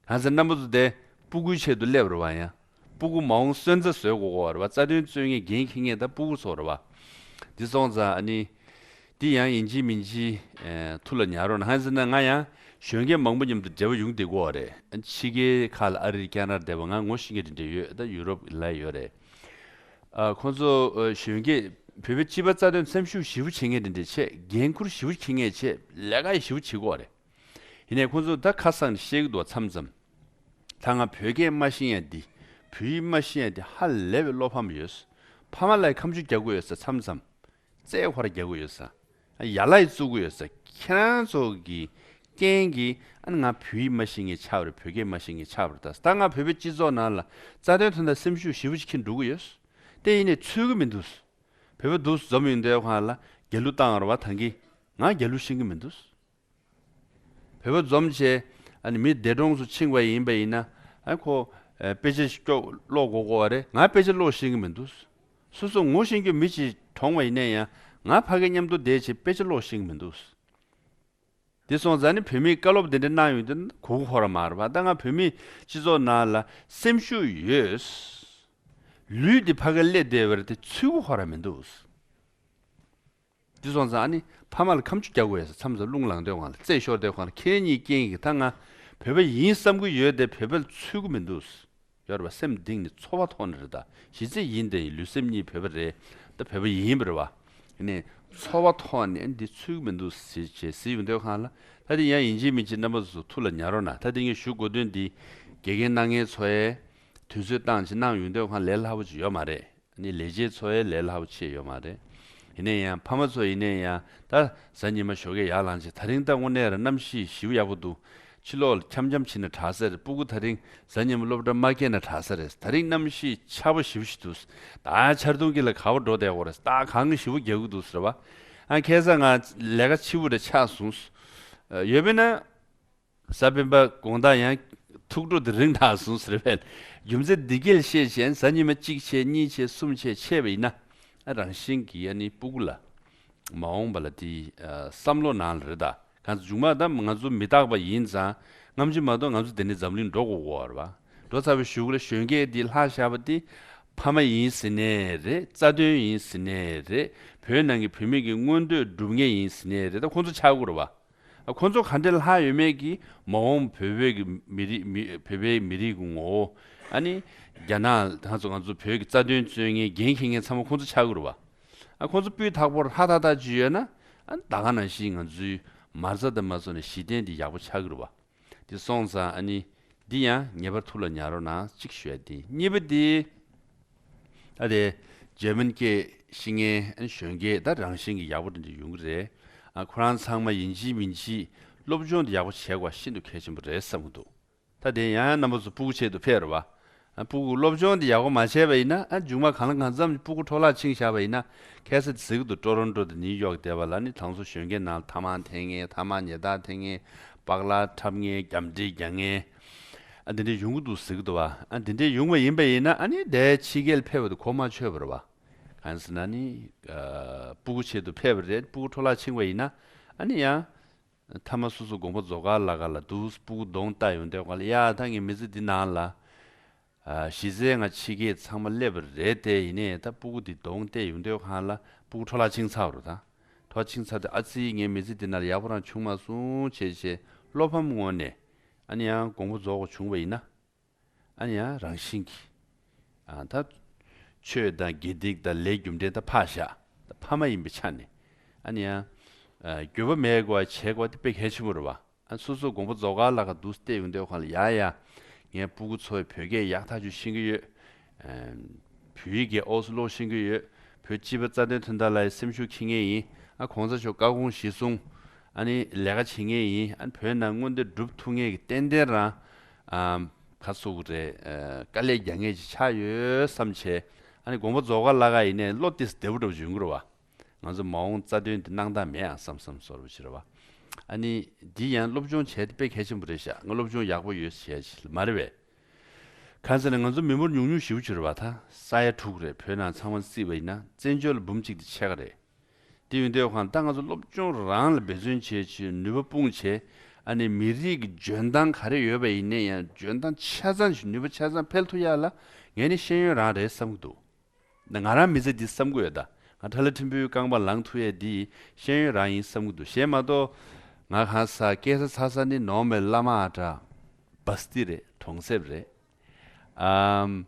གང་ཟེར་རྣམ་པ་ཚོ་དེ་སྤུ་གུའི་ཆེད་དུ་སླེབས་རེད་བ། ཡང་སྤུ་གུ་མ་འོངས་སོན་རྩ་བཟོ་དགོས་ཀྱི་ཡོད་རེད་བ། རྩ་དོན་རྩོད་མཁན་འགན་འཁྱེར་མཁན་ད་སྤུ་གུ་ཚོ་རེད་བ། འདི་སོང་ཙང་ཨ་ནི། འདི་ཡང་ཡིན་གཅིག་མིན་གཅིག་ཨེ་ཐུགས་ལ་ཉར་རོགས་གནང་། གང་ཟེར་ན་ང་ཡང་གཞོན་སྐྱེས་མང་པོ་མཉམ་དུ་འབྲེལ་བ་ཡོང་བསྡད་ཀྱི་ཡོད་རེད། ཕྱི་རྒྱལ་ཁག་ལ་ཨ་རིར་ཀ་ན་ཌ་བ་ང་ངོ་ཤེས་མཁན་དེ་འདྲ་ཡོད། ད་ཡུ་རོབ་ལ་ཡོད་རེད། ཨ་ཁོང་ཚོ་ཨ་གཞོན་སྐྱེས་བོད་པའི་སྤྱི་པ་རྩ་དོན་སེམས་ཤུགས་ཞེ་པོ་བྱེད་མཁན་དེ་འདྲ་བྱས། འགན་འཁུར་ཞེ་པོ་འཁྱེར་མཁན་བྱས། ལས་ཀ་ཡང་ཞེ་པོ་བྱེད་ཀྱི་ཡོད་རེད། ཡིན་ནའི་ཁོང་ཚོ་ད་ཁ་གསང་ནས་བཤད་ཀྱི་འདུག་མཚམས་མཚམས། ད་ང་བོད་སྐད་མ་ཤེས་ཡ་འདི། བོད་ཡིག་མ་ཤེས་ཡ་འདི་ཧ་ལས་པའི་བློ་ཕམ་ཡོད། ཕ་མ་ལ་ཡང་ཁ་མཆུ་རྒྱག་གི་ཡོད་ས། མཚམས་མཚམས། བཙན་ཁོ་ར་རྒྱག་གི་ཡོད་ས། ཡ་ལ་ཡི་བཙུགས་གི་ཡོད་ས། ཁྱེད་རང་ཚོ་གི་རྐྱེན་གྱིས་ཨ་ནི་ང་བོད་ཡིག་མ་ཤེས་མཁན་ཆགས་པ་རེད། བོད་སྐད་མ་ཤེས་མཁན་ཆགས་པ་རེད། ད་ད་ང་བོད་པའི་སྤྱི་ཚོགས་ནང་ལ་རྩ་དོན་དོན་དག་སེམས་ཤུགས་ཞེ་པོ་ཅིག་འཁྱེར་འགྲོ་གི་ཡོད། དེ་ཡིན་ནའི་ཚུད་གི་མི་འདུག་བོད་པ་འདུག་འཛོམས་ཡོང་དུས་སྒང་ལ་རྒྱལ་གླུ་བཏང་བ་རེད་བ། ད་གིན་ང་རྒྱལ་གླུ་ཤེས་གི་མི་འདུག་བོད་པ་འཛོམས་བྱས་ཨ་ནི་མི་འདས་གྲོངས་སུ་ཕྱིན་པ་ཡིན་པ་ཡིན་ན། ཨ་ཁོ་ཨ་དཔེ་ཆ་ཞིག་ཀློག་དགོས་ཀྱི་ཡོད་རེད། ང་དཔེ་ཆ་ཀློག་ཤེས་ཀྱི་མི་འདུག་སོ་སོ་ངོ་ཤེས་རྒྱུ་མི་ཅིག་གྲོངས་པ་ཡིན་ན་ཡང་ང་ཕ་གི་མཉམ་དུ་བསྡད་བྱས་དཔེ་ཆ་ཀློག་ཤེས་ཀྱི་མི་འདུག་དེ་སོང་ཙང་ནི་བོད་མིས་བཀའ་སློབ་དེ་འདྲ་གནང་ཡོང་དུས་གོ་གི་ཁོ་ར་མ་རེད་བ། ད་ང་བོད་མིའི་སྤྱི་ཚོགས་ནང་ལ་སེམས་ཤུགས་ཡོད། ལུས་འདི་ཕ་གིར་སླེབས་བསྡད་པ་རེད་དེ་ཚུད་གི་ཁོ་ར་མི་འདུག་འདི་སོང་ཙང་ཨ་ནི་ཕ་མ་ལ་ཁ་མཆུ་རྒྱག་དགོས་ཡ་ས། མཚམས་མཚམས་རླུང་ལངས་དུས་སྒང་ལ་རྩེད་ཤོར་དུས་སྒང་ལ་ཁྱེད་གཉིས་རྐྱེན་གྱིས་ད་ང་བོད་པ་ཡིན་བསམ་གྱི་ཡོད་དེ་བོད་པ་ལ་ཚུད་ཀྱི་མི་འདུག་ཡོད་རེད་བ། སེམས་གཏིང་ནས་ཚོར་བ་ཐོག་ནས་རེད། ད་གཞི་རྩའི་ཡིན་དེ་ཡིན། ལུས་སེམས་གཉིས་བོད་པ་རེད། ད་བོད་པ་ཡིན་པ་རེད་བ། ཨ་ནི་ཚོར་བ་ཐོག་ནས་འདི་ཚུད་ཀྱི་མི་འདུག་ཟེར་བྱས་ཟེར་ཡོང་དུས་སྒང་ལ། ད་དེ་ཡང་ཡིན་གཅིག་མིན་གཅིག་རྣམ་པ་ཚོ་ཐུགས་ལ་ཉར་རོགས་གནང་། ད་དེ་ངས་ཞུ་དགོས་དོན་འདི་དགེ་རྒན་གནང་མཁན་ཚོ་ཡས་དུས་ཚོད་བཏང་བྱས་གནང་ཡོང་དུས་སྒང་ལས་སླ་པོ་ཅིག་ཡོད་མ་རེད། ནི་ལས་བྱེད་ཚོ་ཡས་ལས་སླ་པོ་ཆེ་ཡོད་མ་རེད། ཡིན་ནའི་ཡང་ཕ་མ་ཚོ་ཡིན་ནའི་ཡང་ད་གཟའ་ཉི་མ་ཞོགས་ཀས་ཡར་ལངས་བྱས། ད་རིང་ད་དངོས་གནས་ར་གནམ་གཤིས་ཞེ་པོ་ཡག་པོ་འདུག་ཕྱི་ལོགས་ལ་འཁྱམ་འཁྱམ་ཕྱིན་ན་དྲག་ས་རེད། སྤུ་གུ་ད་རིང་གཟའ་ཉི་མ་སློབ་གྲྭ་མ་སྐྱེལ་ན་དྲག་ས་རེད། ད་རིང་གནམ་གཤིས་ཆར་པ་ཞེ་པོ་ཞིག་འདུག་ད་ཆར་རྡུང་གི་ལ་ག་པར་འགྲོ་བསྡད་ཡོད་རེད། ད་གངས་ཀྱིས་ཞེ་པོ་རྒྱག་གི་འདུག་ཟེར་བ། ཨ་ཁ་སང་ང་ལས་ཀ་ཕྱི་པོ་རེ་ཆགས་སོང་། ཡོད་པས་ན། གཟའ་སྤེན་པ་དགོང་དག་ཡང་ཐུགས་སྤྲོ་དེ་རིང་དྲག་སོང་ཟེར་བས། རྒྱུ་མཚན་འདི་གས་བཤད་བྱས་གཟའ་ཉི་མ་གཅིག་བྱས་གཉིས་བྱས་གསུམ་བྱས་ཆད་པ་ཡིན་ན། ཨ་རང་བཞིན་གྱིས་ཨ་ནི་སྤུ་གུ་ལ་མ་འོངས་པ་ལ་དེ་བསམ་བློ་ནང་ལ་རེད་ད། གང་ཚོ་མཇུག་མ་ད་ང་ཚོ་མི་རྟག་པ་ཡིན་ཙང་། ནམ་རྒྱུན་མ་གཏོགས་ང་ཚོ་དེ་ནས་འཛམ་གླིང་འགྲོ་དགོས་ཀྱི་ཡོད་རེད་བ། འགྲོ་ཚར་བའི་གཞུག་ལ་གཞོན་སྐྱེས་དེ་ལྷག་བཞག་པ་དེ་ཕ་མ་ཡིན་ཟེར་ནའི་རེད། རྩ་དོན་ཡིན་ཟེར་ནའི་རེད། བོད་ནང་གི་བུད་མེད་ཀྱི་མངོན་འདོད་སྒྲུབ་མཁན་ཡིན་ཟེར་ནའི་རེད། ད་ཁོང་ཚོ་ཆགས་ཀྱི་རེད་བ། ཁོ་ཚོ་ག་འདྲ་ལྷག་ཡོད་མེད་ཀྱིས་མ་འོངས་བོད་པའི་གི་མི་རིགས་མི་བོད་པའི་མི་རིགས་ཀྱི་ངོ་བོ། ཨ་ནི་རྒྱ་ནག་ད་ཚོ་ང་ཚོ་བོད་ཀྱི་རྩ་དོན་རྩོད་མཁན་འགན་འཁྱེར་མཁན་ཚང་མ་ཁོ་ཚོ་ཆགས་ཀྱི་རེད་བ། ཨ་ཁོ་ཚོ་སྤུས་དག་པོར་ཧ་ཐག་ཐག་ཅིག་ཡོད་ན། ཨ་ད་ག་ནང་བཞིན་ང་ཚོའི་མ་རྩ་དང་མ་སོ་ནས་གཞི་རྟེན་འདི་ཡག་པོ་ཆགས་ཀྱི་རེད་བ། འདི་སོང་ཙང་ཨ་ནི་འདི་ཡང་ངེས་པར་ཐུགས་ལ་ཉར་རོགས་གནང་གཅིག་ཞུ་ཡ་འདི། གཉིས་པ་འདི། ད་དེ་འཇར་མན་སྐད་ཤེས་མཁན་ཨ་ནི་གཞོན་སྐྱེས་ད་རང་བཞིན་གྱི་ཡག་པོ་འདྲ་འདྲ་ཡོང་གི་རེད། ཨ་ཁོ་རང་ཚང་མ་ཡིན་གཅིག་མིན་གཅིག་སློབ་སྦྱོང་འདི་ཡག་པོ་བྱེད་དགོས་ཤིན་ཏུ་གལ་ཆེན་པོ་རེད་བསམ་གྱི་འདུག་ད་དེ་ཡང་རྣམ་པ་ཚོ་སྤུ་གུ་ཆེད་དུ་ཕེབས་རེད་བ། ཨ་སྤུ་གུ་སློབ་སྦྱོང་འདི་ཡག་པོ་མ་བྱས་པ་ཡིན་ན། ཨ་མཇུག་མ་གང་ལ་གང་འཚམ་སྤུ་གུ་འཕྲོ་བརླག་ཕྱིན་བཞག་པ་ཡིན་ན། ཁ་སང་དེ་ཟེར་གྱི་འདུག་ཀྲོ་རོན་ཀྲོ་དང་ནིའུ་ཡོག་བསྡད་པ་ལ་ནི་ད་ཚོ་གཞོན་སྐྱེས་ནང་ལ་ཐ་མག་འཐེན་མཁན། ཐ་མག་ཉལ་ཐག་འཐེན་མཁན། པགས་ལག་འཁྲབ་མཁན། རྒྱབ་འདྲེ་རྒྱག་མཁན། ཨ་འདི་འདྲས་ཡོང་གི་འདུག་ཟེར་གྱི་འདུག་བ། ཨ་འདི་འདྲས་ཡོང་བ་ཡིན་པ་ཡིན་ན། ཨ་ནི་དེ་ཕྱི་རྒྱལ་ཕེབས་པ་དེ་གོ་མ་ཆོད་པ་རེད་བ། གང་ཟེར་ན་ནི། ཨ་སྤུ་གུ་ཆེད་དུ་ཕེབས་པ་རེད། སྤུ་གུ་འཕྲོ་བརླག་ཕྱིན་པ་ཡིན་ན། ཨ་ནི་ཡང་མཐའ་མ་སོ་སོ་དགོངས་པ་རྫོགས་སྒར་ལ་ག་ལ་འདུག་སྤུ་གུ་གདོང་ལྟ་ཡོང་དུས་ག་ལ། ཡ་ད་ངའི་མི་ཚེ་འདི་ནང་ལ། ཨ་གཞི་རྩའི་ང་ཕྱི་རྒྱལ་ཚང་མ་སླེབས་པ་རེད་དེ། ཡིན་ནའི་ད་སྤུ་གུ་འདི་གདོང་བལྟས་ཡོང་དུས་གང་ལ་སྤུ་གུ་འཕྲོ་བརླག་ཕྱིན་ཚར་བ་རེད་ད། འཕྲོ་བརླག་ཕྱིན་ཚར་དུས། ཨ་ཙི་ངའི་མི་ཚེ་འདི་ནང་ལ་ཡག་པོ་རང་བྱུང་མ་སོང་བྱས་བྱས་བློ་ཕམ་ངང་ནས། ཨ་ནི་ཡང་དགོངས་པ་རྫོགས་པ་བྱུང་བ་ཡིན་ན། ཨ་ནི་ཡང་རང་བཞིན་གྱིས། ཨ་ད་ཆོས་དང་དགེ་སྡིག་དང་ལས་རྒྱུ་འབྲས་ད་ཕར་བཞག་ད་ཕ་མ་ཡིན་པའི་ཆ་ནས། ཨ་ནི་ཡང་ཨ་འགྱོད་པ་མེད་དགོས་པ་བྱེད་དགོས་པ་དེ་དཔེ་གལ་ཆེན་པོ་རེད་བ། ཨ་སོ་སོ་དགོངས་པ་རྫོགས་སྒར་ལ་ག་འདུག་བལྟས་ཡོང་དུས་གང་ལ། ཡ་ཡ་ངའི་སྤུ་གུ་ཚོ་བོད་སྐད་ཡག་ཐག་ཆོད་ཤེས་ཀྱི་ཡོད། ཨ་བོད་ཡིག་གི་ཨོ་སི་ཀློག་ཤེས་ཀྱི་ཡོད། བོད་སྤྱི་པའི་རྩ་དོན་དོན་དག་ལ་སེམས་ཤུགས་འཁྱེར་མཁན་ཡིན། ཨ་གོང་ས་མཆོག་བཀའ་དགོངས་གཞིར་བཟུང་ཨ་ནི་ལས་ཀ་བྱེད་མཁན་ཡིན། ཨ་ནི་བོད་ནང་མངོན་འདོད་སྒྲུབ་ཐུབ་མཁན་གྱི་ཏན་ཏན་རང་ཨ་ག་ཟེར་དགོས་རེད། ཨ་དཀའ་ལས་རྒྱག་མཁན་ཅིག་ཆགས་ཡོད་བསམ་བྱས། ཨ་ནི་དགོངས་པ་རྫོགས་སྒར་ལ་ག་ཡིན་ནའི་བློ་ཏོག་ཙམ་བདེ་པོ་འདྲ་པོ་ཅིག་ཡོང་གི་རེད་བ། ང་ཚོ་མ་འོངས་རྩ་དོན་འདི་གནང་སྟངས་མེད་ཨ་བསམ་བསམ་བཟོ་འདྲ་པོ་ཅིག་རེད་བ། ཨ་ནི་འདི་ཡང་སློབ་སྦྱོང་བྱས་ཏེ་དཔེ་གལ་ཆེན་པོ་རེད་ཤག་ང་སློབ་སྦྱོང་ཡག་པོ་ཡོད་ཟེར་ཡ་ཞིག་མ་རེད་པས། གང་ཟེར་ན་ང་ཚོ་མི་འབོར་ཉུང་ཉུང་ཞེ་པོ་ཅིག་རེད་བ། ད་ས་ཡ་དྲུག་རེད། བོད་ནང་ཚང་མ་བརྩིས་པ་ཡིན་ན་བཙན་བྱོལ་ལ་འབུམ་གཅིག་དང་ཕྱེད་ཀ་རེད། དེ་ཡིན་དུས་གང་ལྟར་ང་ཚོ་སློབ་སྦྱོང་རང་ལ་འབད་བརྩོན་བྱས་བྱས་ནུས་པ་སྤུངས་བྱས། ཨ་ནི་མི་རིགས་ཀྱི་འཇོན་ཐང་ག་རེ་ཡོད་པ་ཡིན་ནའི་ཡང་འཇོན་ཐང་ཆ་ཚང་ཞིག་ནུས་པ་ཆ་ཚང་འཕེལ་ཐུབ་ཡ་ལ་ངས་ནི་ཤེས་ཡོན་རང་རེད་བསམ་གྱི་འདུག་ང་རང་མི་ཚེ་འདི་བསམ་གྱི་ཡོད་ད། ང་ཁྲ་ལ་ཕྲན་བུའི་རྐང་པ་ལངས་ཐུབ་ཡས་འདི་ཤེས་ཡོན་རང་ཡིན་བསམ་གྱི་འདུག་གཞན་མ་གཏོགས་ང་གང་ཟག་སྐྱེས་ས་འཚར་ས་ནི་ནོར་མེད་བླ་མ་ཨ་གྲགས་བ་སྟི་རེད། གྲོང་གསེབ་རེད། ཨམ།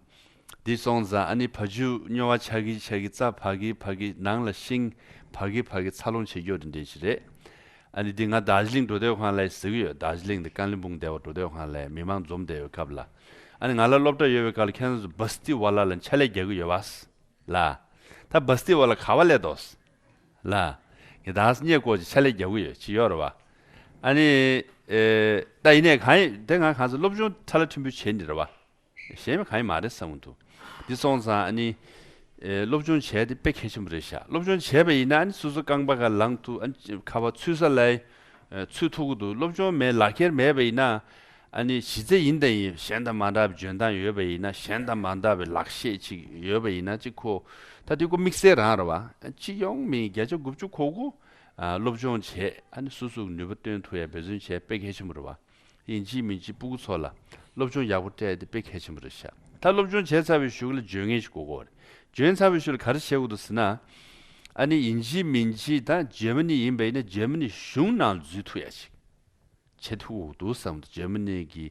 འདི་སོང་ཙང་ཨ་ནི་བ་ཕྱུགས་སྨྱོ་བ་ཆགས་ཀྱི་ཆགས་ཀྱི། རྩྭ་བ་གི་བ་གི། ནང་ལ་ཤིང་བ་གི་བ་གི། འཚར་ལོངས་བྱེད་རྒྱུ་འདི་འདྲས་ཞིག་རེད། ཨ་ནི་འདི་ང་དར་ཇི་ལིང་འགྲོ་དུས་གང་ལ་ཟེར་གྱི་ཡོད། དར་ཇི་ལིང་དང་ཀ་ལིམ་པོང་བསྡད་པ་འགྲོ་དུས་གང་ལ་མི་མང་འཛོམས་བསྡད་ཡོད་སྐབས་ལ། ཨ་ནི་ང་ལ་སློབ་གྲྭ་ཡོད་པའི་སྐབས་ལ་ཁྱེད་རང་ཚོ་བ་སྟི་ཝ་ལ་ལ་ཕྱག་ལས་རྒྱག་གི་ཡོད་པས་ལ། ད་བ་སྟི་ཝ་ལ་ག་པར་སླེབས་འདུག་ལ། ངས་ད་སྙད་སྐོར་ཅིག་ཕྱག་ལས་རྒྱག་གི་ཡོད་ཅིག་ཡོད་རེད་བ། ཨ་ནི། ཨེ། ད་ཡིན་ནའི་གང་ཡིན་དེ་ང་གང་ཚོ་སློབ་སྦྱོང་ཁྲ་ལ་ཕྲན་བུ་བྱས་ནི་རེད་བ། གཞན་མ་གང་ཡང་མ་རེད་བསམ་གྱི་འདུག་འདི་སོང་ཙང་ཨ་ནི། ཨེ། སློབ་སྦྱོང་བྱས་ཏེ་དཔེ་གལ་ཆེན་པོ་རེད་ཤག་སློབ་སྦྱོང་བྱས་པ་ཡིན་ན་ཨ་ནི་སོ་སོ་རྐང་པ་ག་ལངས་ཐུབ། ཨ་ནི་ཁ་པར་ཚུད་ས་ལ་ཨེ་ཚུད་ཐུབ་ཀྱི་འདུག་སློབ་སྦྱོང་མེད་ལག་ཁྱེར་མེད་པ་ཡིན་ན། ཨ་ནི་གཞི་རྩའི་ཡིན་དང་ཡིན་གཞན་དང་མ་འདྲ་བའི་འཇོན་ཐང་ཡོད་པ་ཡིན་ན། གཞན་དང་མ་འདྲ་བའི་ལག་ཤེས་ཅིག་ཡོད་པ་ཡིན་ན་ཅིག་ཁོ། ད་དེ་ཁོ་དམིགས་བསལ་རང་རེད་བ། སྤྱི་ཡོངས་མི་བརྒྱ་ཆ་དགུ་བཅུ་གོ་དགུ། ཨ། སློབ་སྦྱོང་བྱས། ཨ་ནི་སོ་སོའི་ནུས་པ་བཏོན་ཐུབ་ཡ་འབད་བརྩོན་བྱས་དཔེ་གལ་ཆེན་པོ་རེད་བ། ཡིན་གཅིག་མིན་གཅིག་སྤུ་གུ་ཚོ་ལ་སློབ་སྦྱོང་ཡག་པོ་སྤྲད་དེ་དཔེ་གལ་ཆེན་པོ་རེད་ཤག་ད་སློབ་སྦྱོང་བྱས་ཚར་བའི་གཞུག་ལ་འཇོན་མཁན་ཞིག་དགོས་ཀྱི་ཡོད་རེད། འཇོན་ཚར་བའི་གཞུག་ལ་ག་རེ་བྱེད་དགོས་འདུག་ཟེར་ན། ཨ་ནི་ཡིན་གཅིག་མིན་གཅིག་ད་འཇར་མ་ནི་ཡིན་པ་ཡིན་ན་འཇར་མ་ནི་གཞུང་ནང་འཛུལ་ཐུབ་ཡ་ཞིག་བྱེད་ཐུབ་དགོས་འདུག་བསམ་འདུག་འཇར་མ་ནི་གི་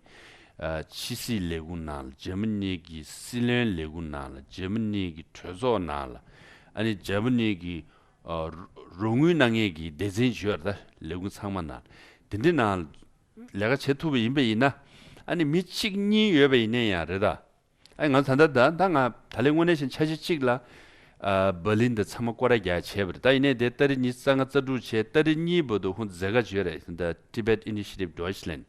ཨ་ཕྱི་སྲིད་ལས་ཁུངས་ནང་ལ། འཇར་མ་ནི་གི་སྲིད་བློན་ལས་ཁུངས་ནང་ལ། འཇར་མ་ནི་གི་གྲོས་ཚོགས་ནང་ལ། ཨ་ནི་འཇར་མ་ནི་གི་ཨ་རོགས་དངུལ་གནང་མཁན་གྱི་སྡེ་ཚན་ཅིག་ཡོད་རེད་ད། ལས་ཁུངས་ཚང་མ་ནང་དེ་འདྲའི་ནང་ལས་ཀ་བྱེད་ཐུབ་པ་ཡིན་པ་ཡིན་ན། ཨ་ནི་མི་གཅིག་གཉིས་ཡོད་པ་ཡིན་ན་ཡང་རེད་ད། ཨ་ནི་ང་ད་ལྟ་ད་ད་ང་ད་ལན་དངོས་གནས་བཞིན་འཆར་གཞི་གཅིག་ལ། ཨ་འབར་ལིན་དང་ཚང་མ་སྐོར་ར་རྒྱག་བྱས་པ་རེད། ད་ཡིན་ནའི་དེ་ཏ་རིག་ཉི་ཤུ་རྩ་ལྔ་རྩ་དྲུག་བྱས། ཏ་རིག་གཉིས་བར་དུ་ཁོང་ཚོ་མཛད་ཁ་བརྗོད་རེད། ད་Tibet Initiative Deutschland།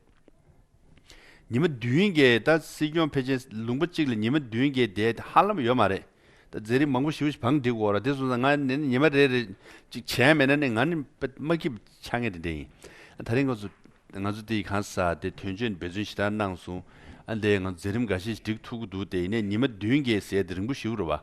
ཉི་མ་བདུན་བརྒྱད་ད་སྲིད་སྐྱོང་ཕལ་ཆེར་ལུང་པ་གཅིག་ལ་ཉི་མ་བདུན་བརྒྱད་བསྡད་ཧ་ལམ་ཡོད་མ་རེད། ད་མཛད་རིམ་མང་པོ་ཞེ་པོ་ཞིག་བང་སྒྲིག་དགོས་ར། དེ་སོང་ཙང་ང་ནི་ཉི་མ་རེ་རེ་གཅིག་བྱས་མེད་ན་ནི་ང་ནི་དཔེ་མ་སྐྱིད་ཆགས་ངེས་དེ་འདྲ་ཡིན། ད་རིང་ང་ཚོ་ང་ཚོ་དེ་གང་ཟག་དེ་དོན་གཅོད་འབད་བརྩོན་ཞེ་དྲག་གནང་སོང་། ཨ་འདས་ང་ཚོ་མཛད་རིམ་འགའ་ཤས་ཤིག་སྒྲིག་ཐུབ་ཀྱི་འདུག་དེ་ཡིན་ནའི་ཉི་མ་བདུན་བརྒྱད་ཟེར་དེ་རིང་པོ་ཞེ་པོ་རེད་བ།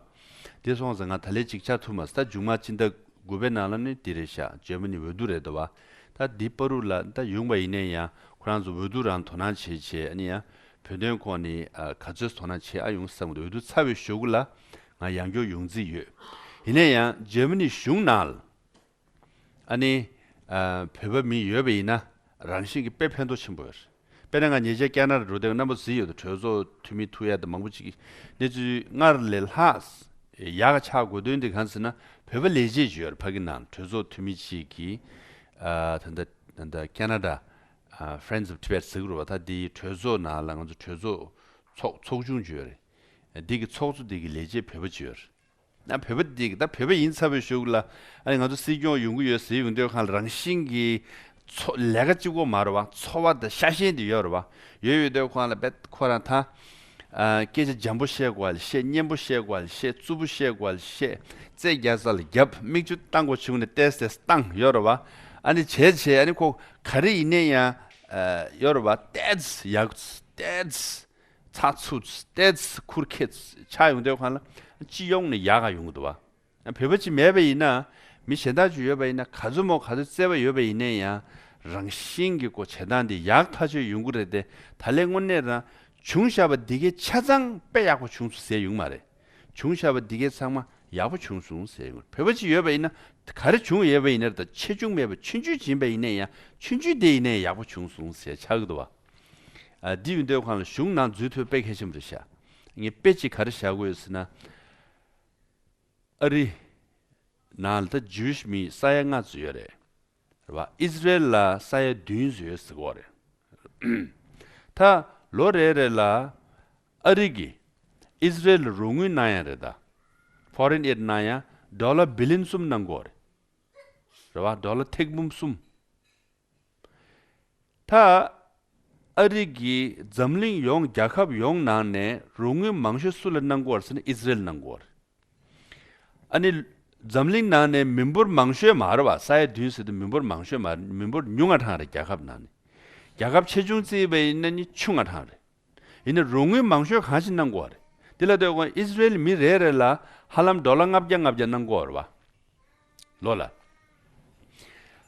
དེ་སོང་ཙང་ང་ད་ལས་གཅིག་ཆགས་ཐུབ་མ་སོང་། ད་མཇུག་མ་སྤྱི་ཟླ་དགུ་པའི་ནང་ལ་ནི་འདི་རེད་ཤག་འཇར་མ་ནི་འོས་བསྡུ་རེད་འདུག་བ། ད་འདི་བར་དུ་ལ་ད་ཡོང་བ་ཡིན་ནའི་ཡང་ཁོ་རང་ཚོ་འོས་བསྡུ་རང་དོ་སྣང་བྱེད་བྱེད། ཨ་ནི་ཡང་བོད་དོན་སྐོར་ནི་ཨ་ག་ཚོད་དོ་སྣང་བྱེད་ཨ་ཡོང་བསམ་གི་འདུག་འོས་བསྡུ་ཚར་བའི་གཞུག་གུ་ལ་ང་ཡང་བསྐྱར་ཡོང་རྩིས་ཡོད། ཡིན་ནའི་ཡང་འཇར་མ་ནི་གཞུང་ནང་ལ་ཨ་ནི་ཨ་བོད་པ་མི་ཡོད་པ་ཡིན་ན་རང་བཞིན་གྱིས་དཔེ་ཕན་ཐོགས་ཆེན་པོ་ཡོད་རེད། དཔེར་ན་ང་ཉེ་ཆར་ཁེ་ན་ཌ་འགྲོ་དུས་རྣམ་པ་གཟིགས་ཡོད་དོ། གྲོས་ཚོགས་འཐུས་མི་ཐུག་ཡ་དང་མང་པོ་ཅིག་གནས་ཚུལ་སྔར་ལས་ལྷག་ཡག་ག་ཆགས་དགོས་དོན་དེ་གང་ཟེར་ན་བོད་པ་ལས་བྱེད་ཅིག་ཡོད་རེད། ཕ་གི་ནང་གྲོས་ཚོགས་འཐུས་མི་ཅིག་གིས་ཨ་ད་ལྟ་ད་ལྟ་ཁེ་ན་ཌ་ཨ་Friends of Tibet ཟེར་གི་རེད་བ། ད་དེའི་གྲོས་ཚོགས་ནང་ལ་ང་ཚོ་གྲོས་ཚོགས་ཚོགས་ཚོགས་ཆུང་ཅིག་ཡོད་རེད། འདི་གི་ཚོགས་གཙོ་འདི་གི་ལས་བྱེད་བོད་པ་ཅིག་ཡོད་རེད། ན་བོད་པ་འདི་ད་བོད་པ་ཡིན་ཚར་བའི་གཞུག་ལ་ཨ་ནི་ང་ཚོ་སྲིད་སྐྱོང་ཡོང་གི་ཡོད་ཟེར་ཡོང་དུས་སྒང་ལ་རང་བཞིན་གྱི་ཚོ་ལས་ཀ་གཅིག་པོ་མ་རེད་བ། འཚོ་བ་དང་ཤ་ཞེན་དེ་ཡོད་རེད་བ། ཡོད་ཡོད་དུས་སྒང་ལ་བེད་ཁོ་རང་ད་ཨ་སྐད་ཆ་འཇམ་པོ་བཤད་དགོས་ལ་བཤད། སྙན་པོ་བཤད་དགོས་ལ་བཤད། རྩུབ་པོ་བཤད་དགོས་ལ་བཤད། རྩེད་རྒྱག་ས་ལ་རྒྱབ། མིག་ཆུ་བཏང་དགོས་བྱུང་ནས་ཏེས་ཏེས་བཏང་ཡོད་རེད་བ། ཨ་ནི་བྱས་བྱས་ཨ་ནི་ཁོ་ག་རེ་ཡིན་ནའི་ཡང་ཨ་ཡོད་རེད་བ། ཏེས་ཡག་ཏེས། ཚགས་ཚུད་ཏེས་ཁུར་ཁེ་ཆགས་ཡོང་དུས་སྒང་ལ་སྤྱི་ཡོངས་ནས་ཡག་ག་ཡོང་གི་འདུག་བ། བོད་པ་ཅིག་མེད་པ་ཡིན་ན་མི་གཞན་དག་ཅིག་ཡོད་པ་ཡིན་ན་ག་ཚོད་མོ་ག་ཚོད་བརྩེ་བ་ཡོད་པ་ཡིན་ནའི་ཡང་རང་བཞིན་གྱི་སྒོ་བྱེད་སྟངས་འདི་ཡག་ཐག་ཆོད་ཡོང་གི་རེད་དེ། ད་ལས་དངོས་གནས་རང་བྱུང་བཞག་པ་འདི་གའི་ཆ་ཚང་དཔེ་ཡག་པོ་བྱུང་སོང་ཟེར་ཡོང་མ་རེད། བྱུང་བཞག་པ་འདི་གའི་ཚང་མ་ཡག་པོ་བྱུང་སོང་ཟེར་ཡོང་། བོད་པ་ཅིག་ཡོད་པ་ཡིན་ན་ག་རེ་བྱུང་ཡོད་པ་ཡིན་ན་ད་ཆེ་ཆུང་མེད་པ་ཆུང་ཆུང་ཅིག་ཡིན་པ་ཡིན་ནའི་ཡང་ཆུང་ཆུང་དེ་ཡིན་ནའི་ཡག་པོ་བྱུང་སོང་ཟེར་ཆགས་ཀྱི་འདུག་བ། ཨ་འདི་ཡིན་དུས་སྒང་ལ་གཞུང་ནང་འཛུལ་ཐུབ་དཔེ་གལ་ཆེན་པོ་རེད་ཤག་ངས་དཔེ་ཅིག་ག་རེ་བཞག་དགོས་ཡོད་ཟེར་ན། ཨ་རི་ནང་ལ་ད་ཇུའི་ཤི་མི་ས་ཡ་ལྔ་ཙམ་ཡོད་རེད། རེད་བ། ཨི་ཟི་རེལ་ལ་ས་ཡ་བདུན་ཙམ་ཡོད་ཟེར་གོ་རེད། ད་ལོ་རེ་རེ་ལ་ཨ་རི་གིས་ཨི་ཟི་རེལ་ལ་རོགས་དངུལ་གནང་ཡ་རེད་ད། Foreign aid གནང་ཡ་ཌོ་ལར་བི་ལི་ཡོན་གསུམ་གནང་གོ་རེད། རེད་བ། ཌོ་ལར་ཐེར་འབུམ་གསུམ། ད་ཨ་རི་གིས་འཛམ་གླིང་ཡོངས་རྒྱལ་ཁབ་ཡོངས་ནང་ནས་རོགས་དངུལ་མང་ཤོས་སུ་ལ་གནང་གོ་རེད་ཟེར་ན་ཨི་ཟི་རེལ་གནང་གོ་རེད། ཨ་ནི་འཛམ་གླིང་ནང་ནས་མི་འབོར་མང་ཤོས་མ་རེད་བ། ས་ཡ་བདུན་ཟེར་དུས་མི་འབོར་མང་ཤོས་མ་རེད། མི་འབོར་ཉུང་ང་ཐང་རེད། རྒྱལ་ཁབ་ནང་ནས་རྒྱལ་ཁབ་ཆེ་ཆུང་བརྩིས་པ་ཡིན་ན་ནི་ཆུང་ང་ཐང་རེད། ཡིན་ན་རོགས་དངུལ་མང་ཤོས་གང་ཞིག་གནང་དགོས་རེད། དེ་ལ་ལྟོས་དགོས། ཨི་ཟི་རེལ་མི་རེ་རེ་ལ་ཧ་ལམ་ཌོ་ལར་ལྔ་བརྒྱ་ལྔ་བརྒྱ་གནང་དགོས་རེད་བ། ལོ་ལ།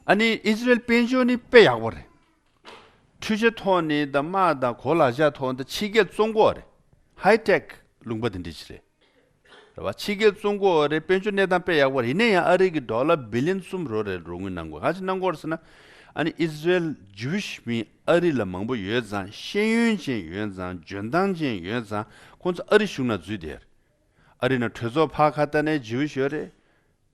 ཨ་ནི་ཨི་ཟི་རེལ་དཔལ་འབྱོར་ནི་དཔེ་ཡག་པོ་རེད། འཕྲུལ་ཆས་ཐོག་ནས་དང་དམག་དང་གོ་ལག་ཆ་ཐོག་ནས་ཕྱི་རྒྱལ་བཙོང་གོ་རེད། ཧའི་ཊེག་ལུང་པ་དེ་འདྲ་ཞིག་རེད། རེད་བ། ཕྱི་རྒྱལ་བཙོང་གོ་རེད། དཔལ་འབྱོར་གནས་སྟངས་དཔེ་ཡག་པོ་རེད། ཡིན་ན་ཡང་ཨ་རི་གི་ཌོ་ལར་བི་ལི་ཡོན་གསུམ་རོ་རེ་རོགས་དངུལ་གནང་གོ། ག་ཅི་གནང་གོ་རེད་ཟེར་ན། ཨ་ནི་ཨི་ཟི་རེལ་ཇུའི་ཤི་མི་ཨ་རི་ལ་མང་པོ་ཡོད་ཙང་། ཤེས་ཡོན་ཅན་ཡོད་ཙང་། འཇོན་ཐང་ཅན་ཡོད་ཙང་། ཁོང་ཚོ་ཨ་རི་གཞུང་ནང་འཛུལ་བསྡད། ཨ་རི་ནང་གྲོས་ཚོགས་ཕར་ཁ་ཐག་ནས་ཇུའི་ཤི་ཡོད་རེད།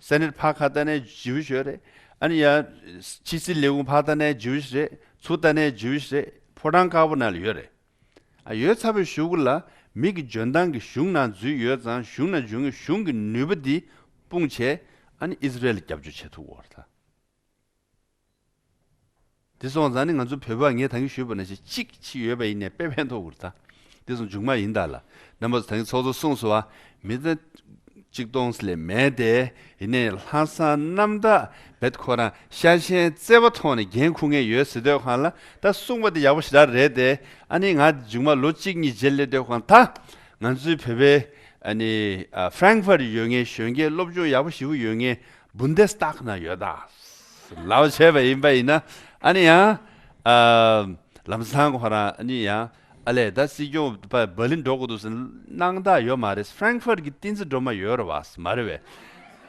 སེ་ནེ་ཊི་ཕར་ཁ་ཐག་ནས་ཇུའི་ཤི་ཡོད་རེད། ཨ་ནི་ཡ་ཕྱི་སྲིད་ལས་ཁུངས་ཕར་ཐག་ནས་ཇུའི་ཤི་རེད། ཚུར་ཐག་ནས་ཇུའི་ཤི་རེད། ཕོ་བྲང་དཀར་པོ་ནང་ལ་ཡོད་རེད། ཨ་ཡོད་ཚར་བའི་གཞུག་གུ་ལ་མི་གི་འཇོན་ཐང་གི་གཞུང་ནང་འཛུལ་ཡོད་ཙང་། གཞུང་ནང་འཇུག་མཁན་གཞུང་གི་ནུས་པ་འདི་སྤུངས་བྱས། ཨ་ནི་ཨི་ཟི་རེལ་ལ་རྒྱབ་སྐྱོར་བྱེད་ཐུབ་ཀྱི་ཡོད་རེད་ད། དེ་སོང་ཙང་ནི་ང་ཚོ་བོད་པ་ངས་ད་གིན་ཞུས་པ་ནང་བཞིན་གཅིག་ཅིག་ཡོད་པ་ཡིན་ནའི་དཔེ་ཕན་ཐོགས་ཀྱི་རེད་ད། དེ་སོང་མཇུག་མ་ཡིན་ད་ལ། རྣམ་པ་ཚོ་ད་གིན་ཚོགས་གཙོ་གསུངས་སོང་བ། མི་ད་གཅིག་སྟོང་ལས་མེད་དེ། ཡིན་ནའི་ལྷག་བསམ་རྣམ་དག་བེད་ཁོ་རང་ཤ་ཞེན་བརྩེ་བ་ཐོག་ནས་འགན་འཁུར་མཁན་ཡོད་ཟེར་དུས་སྒང་ལ། ད་གསུངས་པ་དེ་ཡག་པོ་ཞེ་དྲག་རེད་དེ། ཨ་ནི་ང་མཇུག་མ་ལོ་གཅིག་གཉིས་རྗེས་སླེབས་དུས་སྒང་ད་ང་ཚོའི་བོད་པའི་ཨ་ནི་ཨ་ཧྥ་རན་ཁི་ཕུར་ཡོད་མཁན་གཞོན་སྐྱེས་སློབ་སྦྱོང་ཡག་པོ་ཞེ་པོ་ཡོད་མཁན་བུན་དེ་སི་ཏག་ནང་ཡོད་ད། ལབ་བྱས་པ་ཡིན་པ་ཡིན་ན། ཨ་ནི་ཡང་ཨ་ལམ་སང་ཁོ་རང་ཨ་ནི་ཡང་ཨ་ལས་ད་སྲིད་སྐྱོང་པ་བྷར་ལིན་འགྲོ་དགོས་འདུག་ཟེར་སྣང་དག་ཡོད་མ་རེད། ཧྥ་རན་ཁི་ཕུར་གི་བསྟན་འཛིན་སྒྲོལ་མ་ཡོད་རེད་བ། མ་རེད་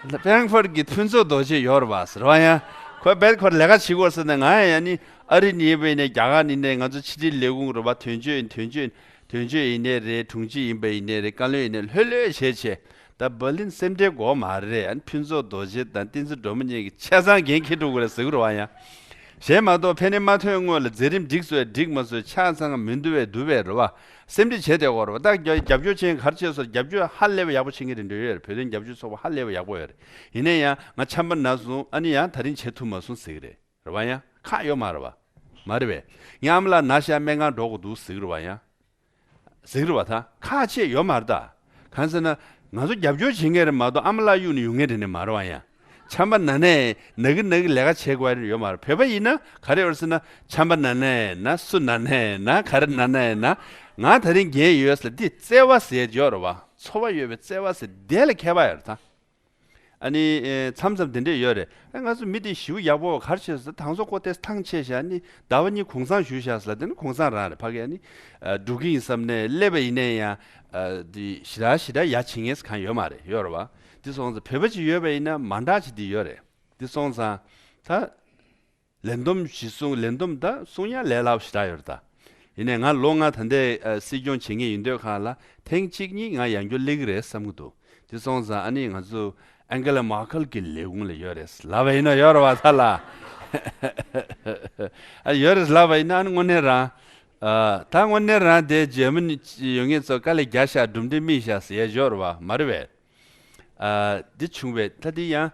བས། ཧྥ་རན་ཁི་ཕུར་གི་ཕུན་ཚོགས་རྡོ་རྗེ་ཡོད་རེད་བ་ཟེར་བ། ཡང་ཁོ་བེད་ཁོ་ལས་ཀ་བྱེད་དགོས་ཟེར་ནས། ང་ཡང་ཨ་ནི་ཨ་རི་ནས་ཡིན་པ་ཡིན་ནའི་རྒྱ་གར་ནས་ཡིན་ནའི་ང་ཚོ་ཕྱི་དྲིལ་ལས་ཁུངས་རེད་བ། དོན་གཅོད་ཡིན། དོན་གཅོད་དོན་གཅོད་ཡིན་ནའི་རེད། དྲུང་ཆེ་ཡིན་པ་ཡིན་ནའི་རེད། བཀའ་བློན་ཡིན་ནའི་ལྷོད་ལྷོད་བྱས་བྱས། ད་བྷར་ལིན་སེམས་ཁྲལ་དགོས་མ་རེད། ཨ་ནི་ཕུན་ཚོགས་རྡོ་རྗེ་དང་བསྟན་འཛིན་སྒྲོལ་མ་གཉིས་ཀྱིས་ཆ་ཚང་འགན་འཁྱེར་འགྲོ་དགོས་རེད་ཟེར་གི་རེད་བ། ཡང་ གཞན་མ་གཏོགས་ཕན་ནི་མ་ཐོན་སྔོན་ལ་མཛད་རིམ་འགྲིག་སོང་འགྲིག་མ་སོང་ཆ་ཚང་མི་འདུ་བས་འདུ་བས་རེད་བ། སེམས་ཁྲལ་བྱས་བསྡད་ཡོད་རེད་བ། ད་རྒྱབ་རྒྱབ་སྐྱོར་བྱེད་མཁན་ག་རེ་བྱས་སོང་། རྒྱབ་སྐྱོར་ཧ་ལས་པ་ཡག་པོ་བྱེད་མཁན་དེ་འདྲ་ཡོད་རེད། བོད་དོན་རྒྱབ་སྐྱོར་ཚོགས་པ་ཧ་ལས་པ་ཡག་པོ་ཡོད་རེད། ཡིན་ན་ཡང་ང་ཆམ་པ་ན་སོང་། ཨ་ནི་ཡང་ད་རིང་བྱེད་ཐུབ་མ་སོང་ཟེར་གི་རེད། རེད་བ། ཡང་ཁག་ཡོད་མ་རེད་བ། མ་རེད་པས། ངའི་ཨ་མ་ལགས་ན་ཤག་སྨན་ཁང་འགྲོ་དགོས་འདུག་ཟེར་གི་རེད་བ། ཡང་ཟེར་གི་རེད་བ། ད་ཁག་ཆེ་ཡོད་མ་རེད་ད། གང་ཟེར་ན། ང་ཚོ་རྒྱབ་སྐྱོར་བྱེད་མཁན་རེད་མ་གཏོགས་ཨ་མ་ལགས་གཡུག་ནས་ཡོང་མཁན་དེ་འདྲ་མ་རེད་བ། ཡང་ཆམ་པ་ན་ནའི་ན་གི་ན་གི་ལས་ཀ་བྱེད་དགོས་ཡ་ཡོད་མ་རེད། བོད་པ་ཡིན་ན་ག་རེ་ཡོད་རེད་ཟེར་ན། ཆམ་པ་ན་ནའི་ན། སུ་ན་ནའི་ན། ག་རེ་ན་ནའི་ན། ང་ད་རིང་རྒན་ཡོད་ཟེར་ལ་འདི་བརྩེ་བ་ཟེར་ཡ་ཡོད་རེད་བ། ཚོར་བ་ཡོད་པའི་བརྩེ་བ་ཟེར་དེ་ལ་ཁྱད་པར་ཡོད་རེད་ད། ཨ་ནི་ཨེ་མཚམས་མཚམས་དེ་འདྲས་ཡོད་རེད། ཨ་ང་ཚོ་མི་དེ་ཞེ་པོ་ཡག་པོ་ག་རེ་བྱས་སོང་། ད་ང་ཚོ་ཁོ་དེ་ཐང་ཆད་བཞག་ནི་ཟླ་བ་གཉིས་གུང་སེང་བཞུགས་བཞག་ཟེར་ལ། དེ་ནི་གུང་སེང་རང་རེད། ཕ་གི་ཨ་ནི་ཨ་འགྲོ་གི་ཡིན་བསམ་ནས་སླེབས་པ་ཡིན་ནའི་ཡང་ཨ་དེ་ཞེ་དྲག་ཞེ་དྲག་ཡ་བྱེད་མཁན་གང་ཡོད་མ་རེད། ཡོད་རེད་བ། དེ་སོང་ཙང་བོད་པ་ཅིག་ཡོད་པ་ཡིན་ན་མ་འདྲ་ཅིག་དེ་ཡོད་རེད། དེ་སོང་ཙང་ད། ལས་བསྡོམས་གཞི་བཟུང་། ལས་བསྡོམས་ད་གསུང་ཡ་ལས་སླ་པོ་ཞེ་དྲག་ཡོད་རེད་ད། ཡིན་ནའི་ང་ལོ་ལྔ་ད་ལྟའི་ཨ་སྲིད་སྐྱོང་བྱེད་མཁན་ཡིན་དུས་གང་ལ་ཐེངས་གཅིག་གཉིས་ང་ཡང་བསྐྱར་སླེབས་ཀྱི་རེད་བསམ་གྱི་འདུག་དེ་སོང་ཙང་ཨ་ནི་ང་ཚོ་ཨན་གེ་ལ་མར་ཀེལ་གྱི་ལས་ཁུངས་ལ་ཡོད་རེད་ལབ་པ་ཡིན་ན་ཡོད་རེད་བ། ད་ལ་ཨ་ཡོད་རེད་ལབ་པ་ཡིན་ན། ཨ་ནི་དངོས་གནས་རང་ཨ་ད་དངོས་གནས་རང་དེ་འཇར་མ་ནི་ཡོད་མཁན་ཚོ་དཀའ་ལས་རྒྱག་ཤག་གྲུབ་འབྲས་སྨིན་ཤག་ཟེར་ཡ་ཡོད་རེད་བ། མ་རེད་པས། ཨ་འདི་བྱུང་བས་ད་འདི་ཡང་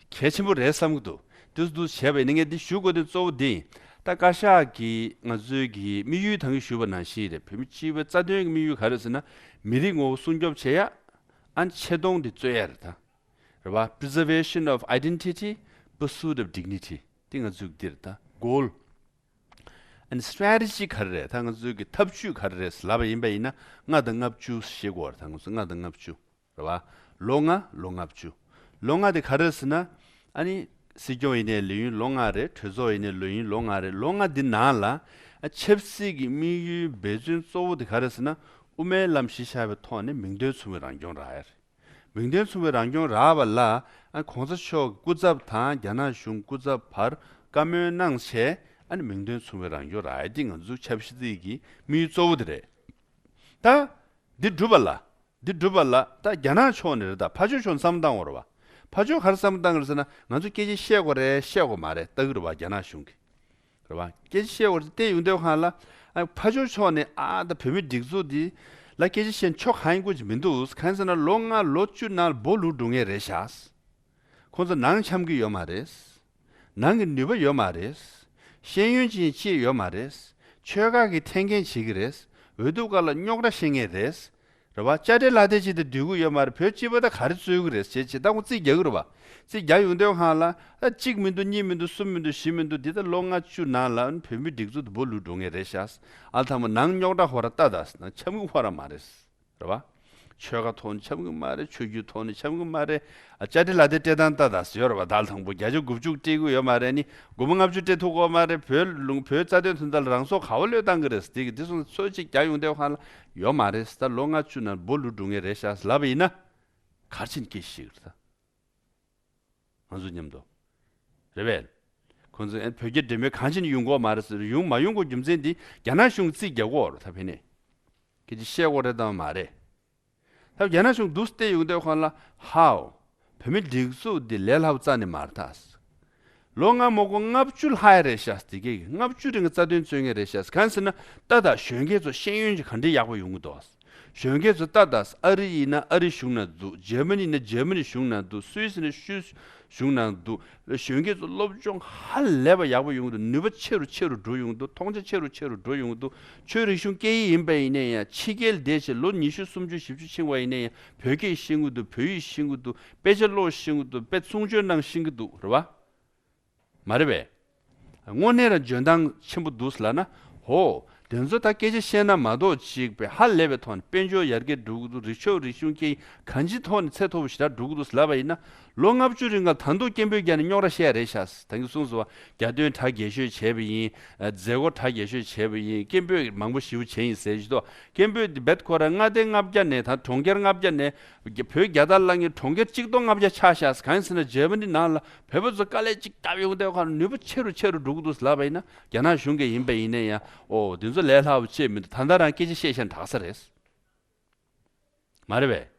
གལ་ཆེན་པོ་རེད་བསམ་གྱི་འདུག་དུས་སུ་དུས་སུ་བྱས་པ་ཡིན་ན། ངས་འདི་ཞུ་དགོས་དོན་གཙོ་བོ་འདི་ཡིན། ད་བཀའ་ཤག་གིས་ང་ཚོའི་གི་དམིགས་ཡུལ་ད་གིན་ཞུས་པ་ནང་བཞིན་རེད། བོད་མི་སྤྱི་པའི་རྩ་དོན་གྱི་དམིགས་ཡུལ་ག་རེ་ཟེར་ན། མི་རིགས་ངོ་བོ་སྲུང་སྐྱོབ་བྱེད་ཡ། ཨ་ནི་ཆེ་མཐོང་འདི་རྩོད་ཡ་རེད་ད། རེད་བ། Preservation of identity, pursuit of dignity. འདི་ང་ཚོའི་འདི་རེད་ད། Goal. ཨ་ནི་strategy ག་རེ་རེད། ད་ང་ཚོའི་གི་ཐབས་ཇུས་ག་རེ་རེད་ལབ་པ་ཡིན་པ་ཡིན་ན། ལྔ་དང་ལྔ་བཅུ་ཤེས་དགོས་རེད་ད། ང་ཚོ་ལྔ་དང་ལྔ་བཅུ། རེད་བ། ལོ་ལྔ་ལོ་ལྔ་བཅུ། ལོ་ལྔ་དེ་ག་རེ་རེད་ཟེར་ན། ཨ་ནི་སྲིད་སྐྱོང་ཡིན་ནའི་ལས་ཡུན་ལོ་ལྔ་རེད། གྲོས་ཚོགས་ཡིན་ནའི་ལས་ཡུན་ལོ་ལྔ་རེད། ལོ་ལྔ་འདི་ནང་ལ་ཨ་ཆབ་སྲིད་ཀྱི་དམིགས་ཡུལ་འབད་བརྩོན་གཙོ་བོ་དེ་ག་རེ་རེད་ཟེར་ན། དབུ་མའི་ལམ་གཞི་བཞག་པའི་ཐོག་ནས་མིང་དོན་མཚུངས་པའི་རང་སྐྱོང་རག་ཡ་རེད། མིང་དོན་མཚུངས་པའི་རང་སྐྱོང་རག་པ་ལ་ཨ་གོང་ས་མཆོག་གི་སྐུ་ཚབ་དང་རྒྱ་ནག་གཞུང་སྐུ་ཚབ་བར་བཀའ་མོལ་གནང་བྱས། ཨ་ནི་མིང་དོན་མཚུངས་པའི་རང་སྐྱོང་རག་ཡ་འདི་ང་ཚོའི་ཆབ་སྲིད་ཀྱི་དམིགས་ཡུལ་གཙོ་བོ་དེ་རེད། ད། འདི་སྒྲུབ་པ་ལ། འདི་སྒྲུབ་པ་ལ་ད་རྒྱ་ནག་ཕྱོགས་ནས་རེད་ད། ཕར་ཕྱོགས་ཕྱོགས་ནས་བསམ་བློ་བཏང་དགོས་རེད་བ། ཕར་ཕྱོགས་ག་རེ་བསམ་བློ་བཏང་གི་རེད་ཟེར་ན། ང་ཚོ་སྐད་ཆ་བཤད་དགོས་རེད་བཤད་དགོས་མ་རེད་ལྟ་གི་རེད་བ། རྒྱ་ནག་གཞུང་གིས། རེད་བ། སྐད་ཆ་བཤད་དགོས་རེད་བལྟས་ཡོང་དུས་སྒང་ལ། ཨ་ཕར་ཕྱོགས་ཕྱོགས་ནས་ཨ་ད་བོད་མི་སྒྲིག་འཛུགས་འདི་ལ་སྐད་ཆ་བཤད་ན་ཆོ་ག་ཡིན་དགོས་ཀྱི་མི་འདུག་གང་ཟེར་ན་ལོ་ལྔ་ལོ་བཅུ་ནང་ལ་སྦོ་ལུག་འགྲོ་ངེས་རེད་ཤག་ཁོང་ཚོ་ནང་འཆམ་གྱི་ཡོད་མ་རེད། ནང་གི་ནུས་པ་ཡོད་མ་རེད། ཤེས་ཡོན་ཅན་ཅིག་ཡོད་མ་རེད། ཆོལ་ཁ་གི་ཐེན་འཁྱེར་བྱེད་ཀྱི་རེད། འོས་བསྡུ་སྐབས་ལ་རྙོག་དྲ་བཤད་མཁན་རེད། རེད་བ། དཔྱ་ཁྲལ་ལག་དེབ་ཅིག་དང་སྡོད་ཀྱི་ཡོད་མ་རེད། བོད་སྤྱི་པ་ད་ག་རེ་རྩོད་ཀྱི་རེད་ཟེར་བྱས་ད་ཁོང་རྩིས་རྒྱག་གི་རེད་བ། རྩིས་རྒྱག་ཡོང་དུས་སྒང་ལ་ཨ་གཅིག་མི་འདུག་གཉིས་མི་འདུག་གསུམ་མི་འདུག་བཞི་མི་འདུག་འདི་ད་ལོ་ལྔ་བཅུ་ནང་ལ་བོད་མི་སྒྲིག་འཛུགས་དེ་སྦོ་ལུག་འགྲོ་ངེས་རེད་ཤག་ཨ་ལ་ཐང་མ་ནང་རྙོག་དྲ་ཧོ་ར་ལྟ་ད་ཟེར་ན་འཆམ་གྱི་ཧོ་ར་མ་རེད། རེད་བ། ཆོལ་ཁ་ཐོག་ནས་འཆམ་གྱི་མ་རེད། ཆོས་བརྒྱུད་ཐོག་ནས་འཆམ་གྱི་མ་རེད། ཨ་དཔྱ་ཁྲལ་ལག་དེབ་སྤྲད་སྟངས་ལྟ་ད་ཟེར་ཡོད་རེད་བ། ད་ལ་དང་པོ་བརྒྱ་ཆ་དགུ་བཅུ་སྤྲད་ཀྱི་ཡོད་མ་རེད། ནི་དགུ་བཅུ་ལྔ་བཅུ་སྤྲད་ཐུབ་ཀྱི་ཡོད་མ་རེད། བོད་ལུང་བོད་རྩ་དོན་དོན་དག་ལ་རང་སྲོག་ག་བ་བློས་བཏང་གི་རེད་ཟེར། དེ་གི་དེ་སོང་ཚོད་ཅིག་རྒྱག་ཡོང་དུས་སྒང་ལ་ཡོད་མ་རེད། ད་ལོ་ལྔ་བཅུ་ནང་སྦོ་ལུག་འགྲོ་ངེས་རེད་ཤག་ལབ་པ་ཡིན་ན། ག་རེ་བྱས་ནས་སྐད་ཆ་བཤད་ཀྱི་རེད་ད། ང་ཚོ་མཉམ་དུ། རེད་པས། ཁོང་ཚོས་ཨ་བོད་རྒྱ་འབྲེལ་མོལ་གང་བྱས་ནས་ཡོང་གི་ཡོད་མ་རེད་ཟེར། ཡོང་མ་ཡོང་དགོས་རྒྱུ་མཚན་འདི་རྒྱ་ནག་གཞུང་གིས་རྩིས་རྒྱག་གི་ཡོད་རེད་ད་ཕན་ནས། སྐད་ཆ་བཤད་དགོས་རེད་དམ་མ་རེད། ད་རྒྱ་ནག་གཞུང་འདུག་སེ་བལྟས་ཡོང་དུས་སྒང་ལ་ཧའོ། བོད་མི་སྒྲིག་འཛུགས་འདི་ལས་སླ་པོ་རྩ་ནས་མ་རེད་ད། ལོ་ལྔ་མ་དགོས་ལྔ་བཅུ་ལྷག་ཡ་རེད་ཤག་དེ་གས་ལྔ་བཅུ་རིང་གི་རྩ་དོན་རྩོད་མཁན་རེད་ཤག་གང་ཟེར་ན་ད་ད་གཞོན་སྐྱེས་ཚོ་ཤེས་ཡོན་ཅིག་ག་འདྲས་ཡག་པོ་ཡོང་གི་འདུག་གཞོན་སྐྱེས་ཚོ་ད་ད་ཨ་རི་ཡིན་ན་ཨ་རི་གཞུང་ནང་འདུག་འཇར་མ་ནི་ཡིན་ན་འཇར་མ་ནི་གཞུང་ནང་འདུག་སུད་སི་ཡིན་ན་སུད་སི་གཞུང་ནང་འདུག་གཞོན་སྐྱེས་ཚོ་སློབ་སྦྱོང་ཧ་ལས་པ་ཡག་པོ་ཡོང་གི་འདུག་ནུས་པ་ཆེ་རུ་ཆེ་རུ་འགྲོ་ཡོང་གི་འདུག་མཐོང་ཆ་ཆེ་རུ་ཆེ་རུ་འགྲོ་ཡོང་གི་འདུག་ཆོས་རིག་གཞུང་སྐད་ཡིག་ཡིན་པ་ཡིན་ན་ཡང་ཕྱི་རྒྱལ་བསྡད་བྱས་ལོ་ཉི་ཤུ་སུམ་ཅུ་བཞི་བཅུ་ཕྱིན་པ་ཡིན་ན་ཡང་བོད་སྐད་ཤེས་ཀྱི་འདུག་བོད་ཡིག་ཤེས་ཀྱི་འདུག་དཔེ་ཆ་ཀློག་ཤེས་ཀྱི་འདུག་དཔེ་གསུང་ཆོས་གནང་ཤེས་ཀྱི་འདུག་རེད་བ། མ་རེད་པས། དངོས་གནས་རང་འཇོན་ཐང་ཆེན་པོ་འདུག་ལབ་ན། ཧོ། དེ་ཚོ་ད་སྐད་ཆ་བཤད་ན་མ་གཏོགས་ཅིག་པའི་ཧ་ལས་པའི་ཐོག་ནས་དཔལ་འབྱོར་ཡར་རྒྱས་འགྲོ་གི་འདུག་རིག་ཆོས་རིག་གཞུང་སྐད་ཡིག་གང་ཅིའི་ཐོག་ནས་ཚད་མཐོ་པོ་ཞེ་དྲག་འགྲོ་གི་འདུག་ལབ་པ་ཡིན་ན། ལོ་ལྔ་བཅུ་རིང་ག་ད་དུང་སྐད་འབོད་རྒྱག་ནས་རྙོག་དྲ་བཤད་ཡ་རེད་ཤག་ད་གིན་གསུངས་སོང་བ། རྒྱ་སྟོན་གྲ་རྒྱས་ཤོས་བྱས་པ་ཡིན། མཛད་སྒོ་གྲ་རྒྱས་ཤོས་བྱས་པ་ཡིན། སྐད་འབོད་མང་པོ་ཞེ་པོ་བྱས་ཡིན་ཟེར་གྱི་འདུག་སྐད་འབོད་འདི་རྦད་ཁོ་རང་མངའ་སྡེ་ལྔ་བརྒྱ་ནས་ད་གྲོང་ཁྱེར་ལྔ་བརྒྱ་ནས། བོད་རྒྱལ་དར་བསླངས་མཁན་གྲོང་ཁྱེར་གཅིག་སྟོང་ལྔ་བརྒྱ་ཆགས་ཤག་གང་ཡིན་ཟེར་ན་འཇར་མ་ནི་ནང་ལ་བོད་པ་ཚོ་དཀའ་ལས་གཅིག་བརྒྱབ་ཡོང་དུས་ཁ་ནུས་པ་ཆེ་རུ་ཆེ་རུ་འགྲོ་གི་འདུག་ལབ་པ་ཡིན་ན། རྒྱ་ནག་གཞུང་གིས་ཡིན་པ་ཡིན་ན་ཡང་ཨོ་དེ་ཚོ་ལས་སླ་པོ་ཅིག་མི་འདུག་ད་ལྟ་རང་སྐད་ཆ་བཤད་ཤག་དྲག་ས་རེད། མ་རེད་པས།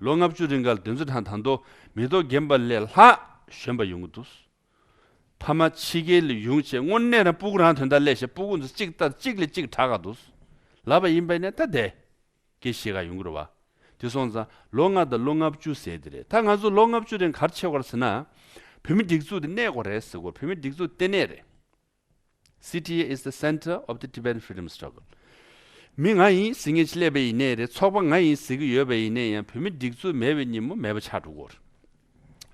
ལོ་ལྔ་བཅུ་རིང་ག་ལ་དེ་ཚོ་དང་ད་དུང་མེ་ཏོག་རྒན་པ་ལས་ལྷག་གཞོན་པ་ཡོང་གི་འདུག་ཕ་མ་ཕྱི་རྒྱལ་ལ་ཡོང་བྱས་དངོས་གནས་རང་སྤུ་གུ་རང་དོན་དག་སླེབས་བྱས་སྤུ་གུ་ཚོ་གཅིག་ལྟ་གཅིག་ལས་གཅིག་དྲག་ག་འདུག་ལབ་པ་ཡིན་པ་ཡིན་ན་ད་དེ་སྐད་ཆ་བཤད་ག་ཡོང་གི་རེད་བ། དེ་སོང་ཙང་ལོ་ལྔ་དང་ལོ་ལྔ་བཅུ་ཟེར་དེ་རེད། ད་ང་ཚོ་ལོ་ལྔ་བཅུ་རིང་ག་རེ་བྱེད་དགོས་རེད་ཟེར་ན། བོད་མི་སྒྲིག་འཛུགས་དེ་གནས་དགོས་རེད་ཟེར་གོ། བོད་མི་སྒྲིག་འཛུགས་ལྟེ་གནས་རེད། C T A is the center of the Tibetan freedom struggle. མི་ང་ཡིན་ཟེར་མཁན་ཅིག་སླེབས་པ་ཡིན་ནའི་རེད། ཚོགས་པ་ང་ཡིན་ཟེར་གྱི་ཡོད་པ་ཡིན་ནའི་ཡང་བོད་མི་སྒྲིག་འཛུགས་མེད་པའི་ཉིན་མོ་མེད་པ་ཆགས་འགྲོ་གི་ཡོད་རེད།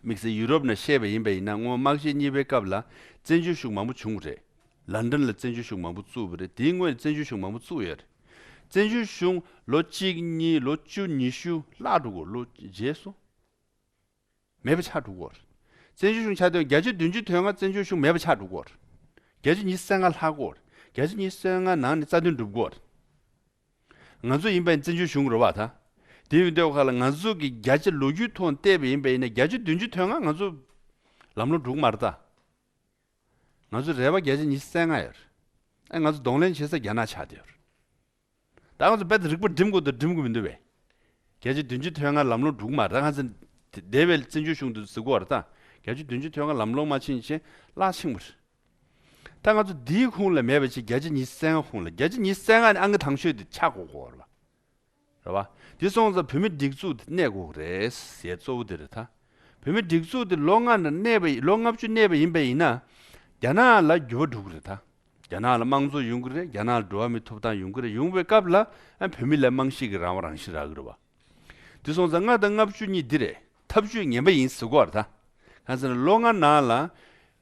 དམིགས་བསལ་ཡུ་རོབ་ནང་བཤད་པ་ཡིན་པ་ཡིན་ན་སྔོན་དམག་ཆེན་གཉིས་པའི་སྐབས་ལ་བཙན་བྱོལ་གཞུང་མང་པོ་བྱུང་བ་རེད། ལན་ཌན་ལ་བཙན་བྱོལ་གཞུང་མང་པོ་བཙུགས་པ་རེད། དེའི་སྔོན་བཙན་བྱོལ་གཞུང་མང་པོ་བཙུགས་ཡོད་རེད། བཙན་བྱོལ་གཞུང་ལོ་གཅིག་གཉིས་ལོ་བཅུ་ཉི་ཤུ་བརླག་འགྲོ་གི་ཡོད་རེད། ལོ་རྗེས་སུ། མེད་པ་ཆགས་འགྲོ་གི་ཡོད་རེད། བཙན་བྱོལ་གཞུང་ཆགས་དུས་བརྒྱ་ཆ་བདུན་ཅུ་དོན་ལྔ་བཙན་བྱོལ་གཞུང་མེད་པ་ཆགས་འགྲོ་གི་ཡོད་རེད། བརྒྱ་ཆ་ཉི་ཤུ་རྩ་ལྔ་ལྷག་གི་ཡོད་རེད། བརྒྱ་ཆ་ཉི་ཤུ་རྩ་ལྔ་ནང་ནས་རྩ་དོན་འགྲུབ་གི་ཡོད་རེད། ང་ཚོ་ཡིན་པ་ཡིན་བཙན་བྱོལ་གཞུང་རེད་བ་ད། དེ་ཡིན་དུས་ཁ་ལ་ང་ཚོ་གི་བརྒྱ་ཆ་ལོ་རྒྱུས་ཐོག་བལྟས་པ་ཡིན་པ་ཡིན་ན་བརྒྱ་ཆ་བདུན་ཅུ་དོན་ལྔ་ང་ཚོ་ལམ་ལྷོང་འགྲོ་གི་མ་རེད་ད། ང་ཚོ་རེ་བ་བརྒྱ་ཆ་ཉི་ཤུ་རྩ་ལྔ་ཡོད་རེད། ཨ་ང་ཚོ་གདོང་ལེན་བྱེད་ས་རྒྱ་ནག་ཆགས་བསྡད་ཡོད་རེད། ད་ང་ཚོ་རྦད་དེ་རིག་པ་སྒྲིམ་དགོས་དང་སྒྲིམ་དགོས་མི་འདུག་བས། བརྒྱ་ཆ་བདུན་ཅུ་དོན་ལྔ་ལམ་ལྷོང་འགྲོ་གི་མ་རེད། ང་ཚོ་དེ་བས་བཙན་བྱོལ་གཞུང་དུ་ཟེར་གོ་བ་རེད་ད། བརྒྱ་ཆ་བདུན་ཅུ་དོན་ལྔ་ལམ་ལྷོང་མ་ཕྱིན་ཆད་རླག་ཕྱིན་པ་རེད། ད་ང་ཚོ་འདིའི་ཁོངས་ལ་མེད་པ་ཅིག་བརྒྱ་ཆ་ཉི་ཤུ་རྩ་ལྔ་ཁོངས་ལ་བརྒྱ་ཆ་ཉི་ཤུ་རྩ་ལྔ་ནི་ཨང་ཀི་དང་ཤོས་དེ་ཆགས་དགོས་གོ་རེད་བ། རེད་བ། དེ་སོང་ཙང་བོད་མི་སྒྲིག་འཛུགས་དེ་གནས་དགོས་རེད་ཟེར་གཙོ་བོ་དེ་རེད་ད། བོད་མི་སྒྲིག་འཛུགས་དེ་ལོ་ལྔ་ནང་གནས་པ་ཡིན་ལོ་ལྔ་བཅུ་གནས་པ་ཡིན་པ་ཡིན་ན། རྒྱ་ནག་ལ་འགྱུར་བ་འགྲོ་གི་རེད་ད། རྒྱ་ནག་ལ་དམངས་གཙོ་ཡོང་གི་རེད། རྒྱ་ནག་ལ་འགྲོ་བ་མིའི་ཐོབ་ཐང་ཡོང་གི་རེད། ཡོང་བའི་སྐབས་ལ་ཨ་བོད་མི་ལ་རྨང་གཞི་གི་རང་དབང་རང་བཞིན་རག་གི་རེད་བ། དེ་སོང་ཙང་ལྔ་དང་ལྔ་བཅུ་གཉིས་འདི་རེད། ཐབས་ཇུས་ངན་པ་ཡིན་ཟེར་གོ་བ་རེད་ད། གང་ཟེར་ན་ལོ་ལྔ་ནང་ལ་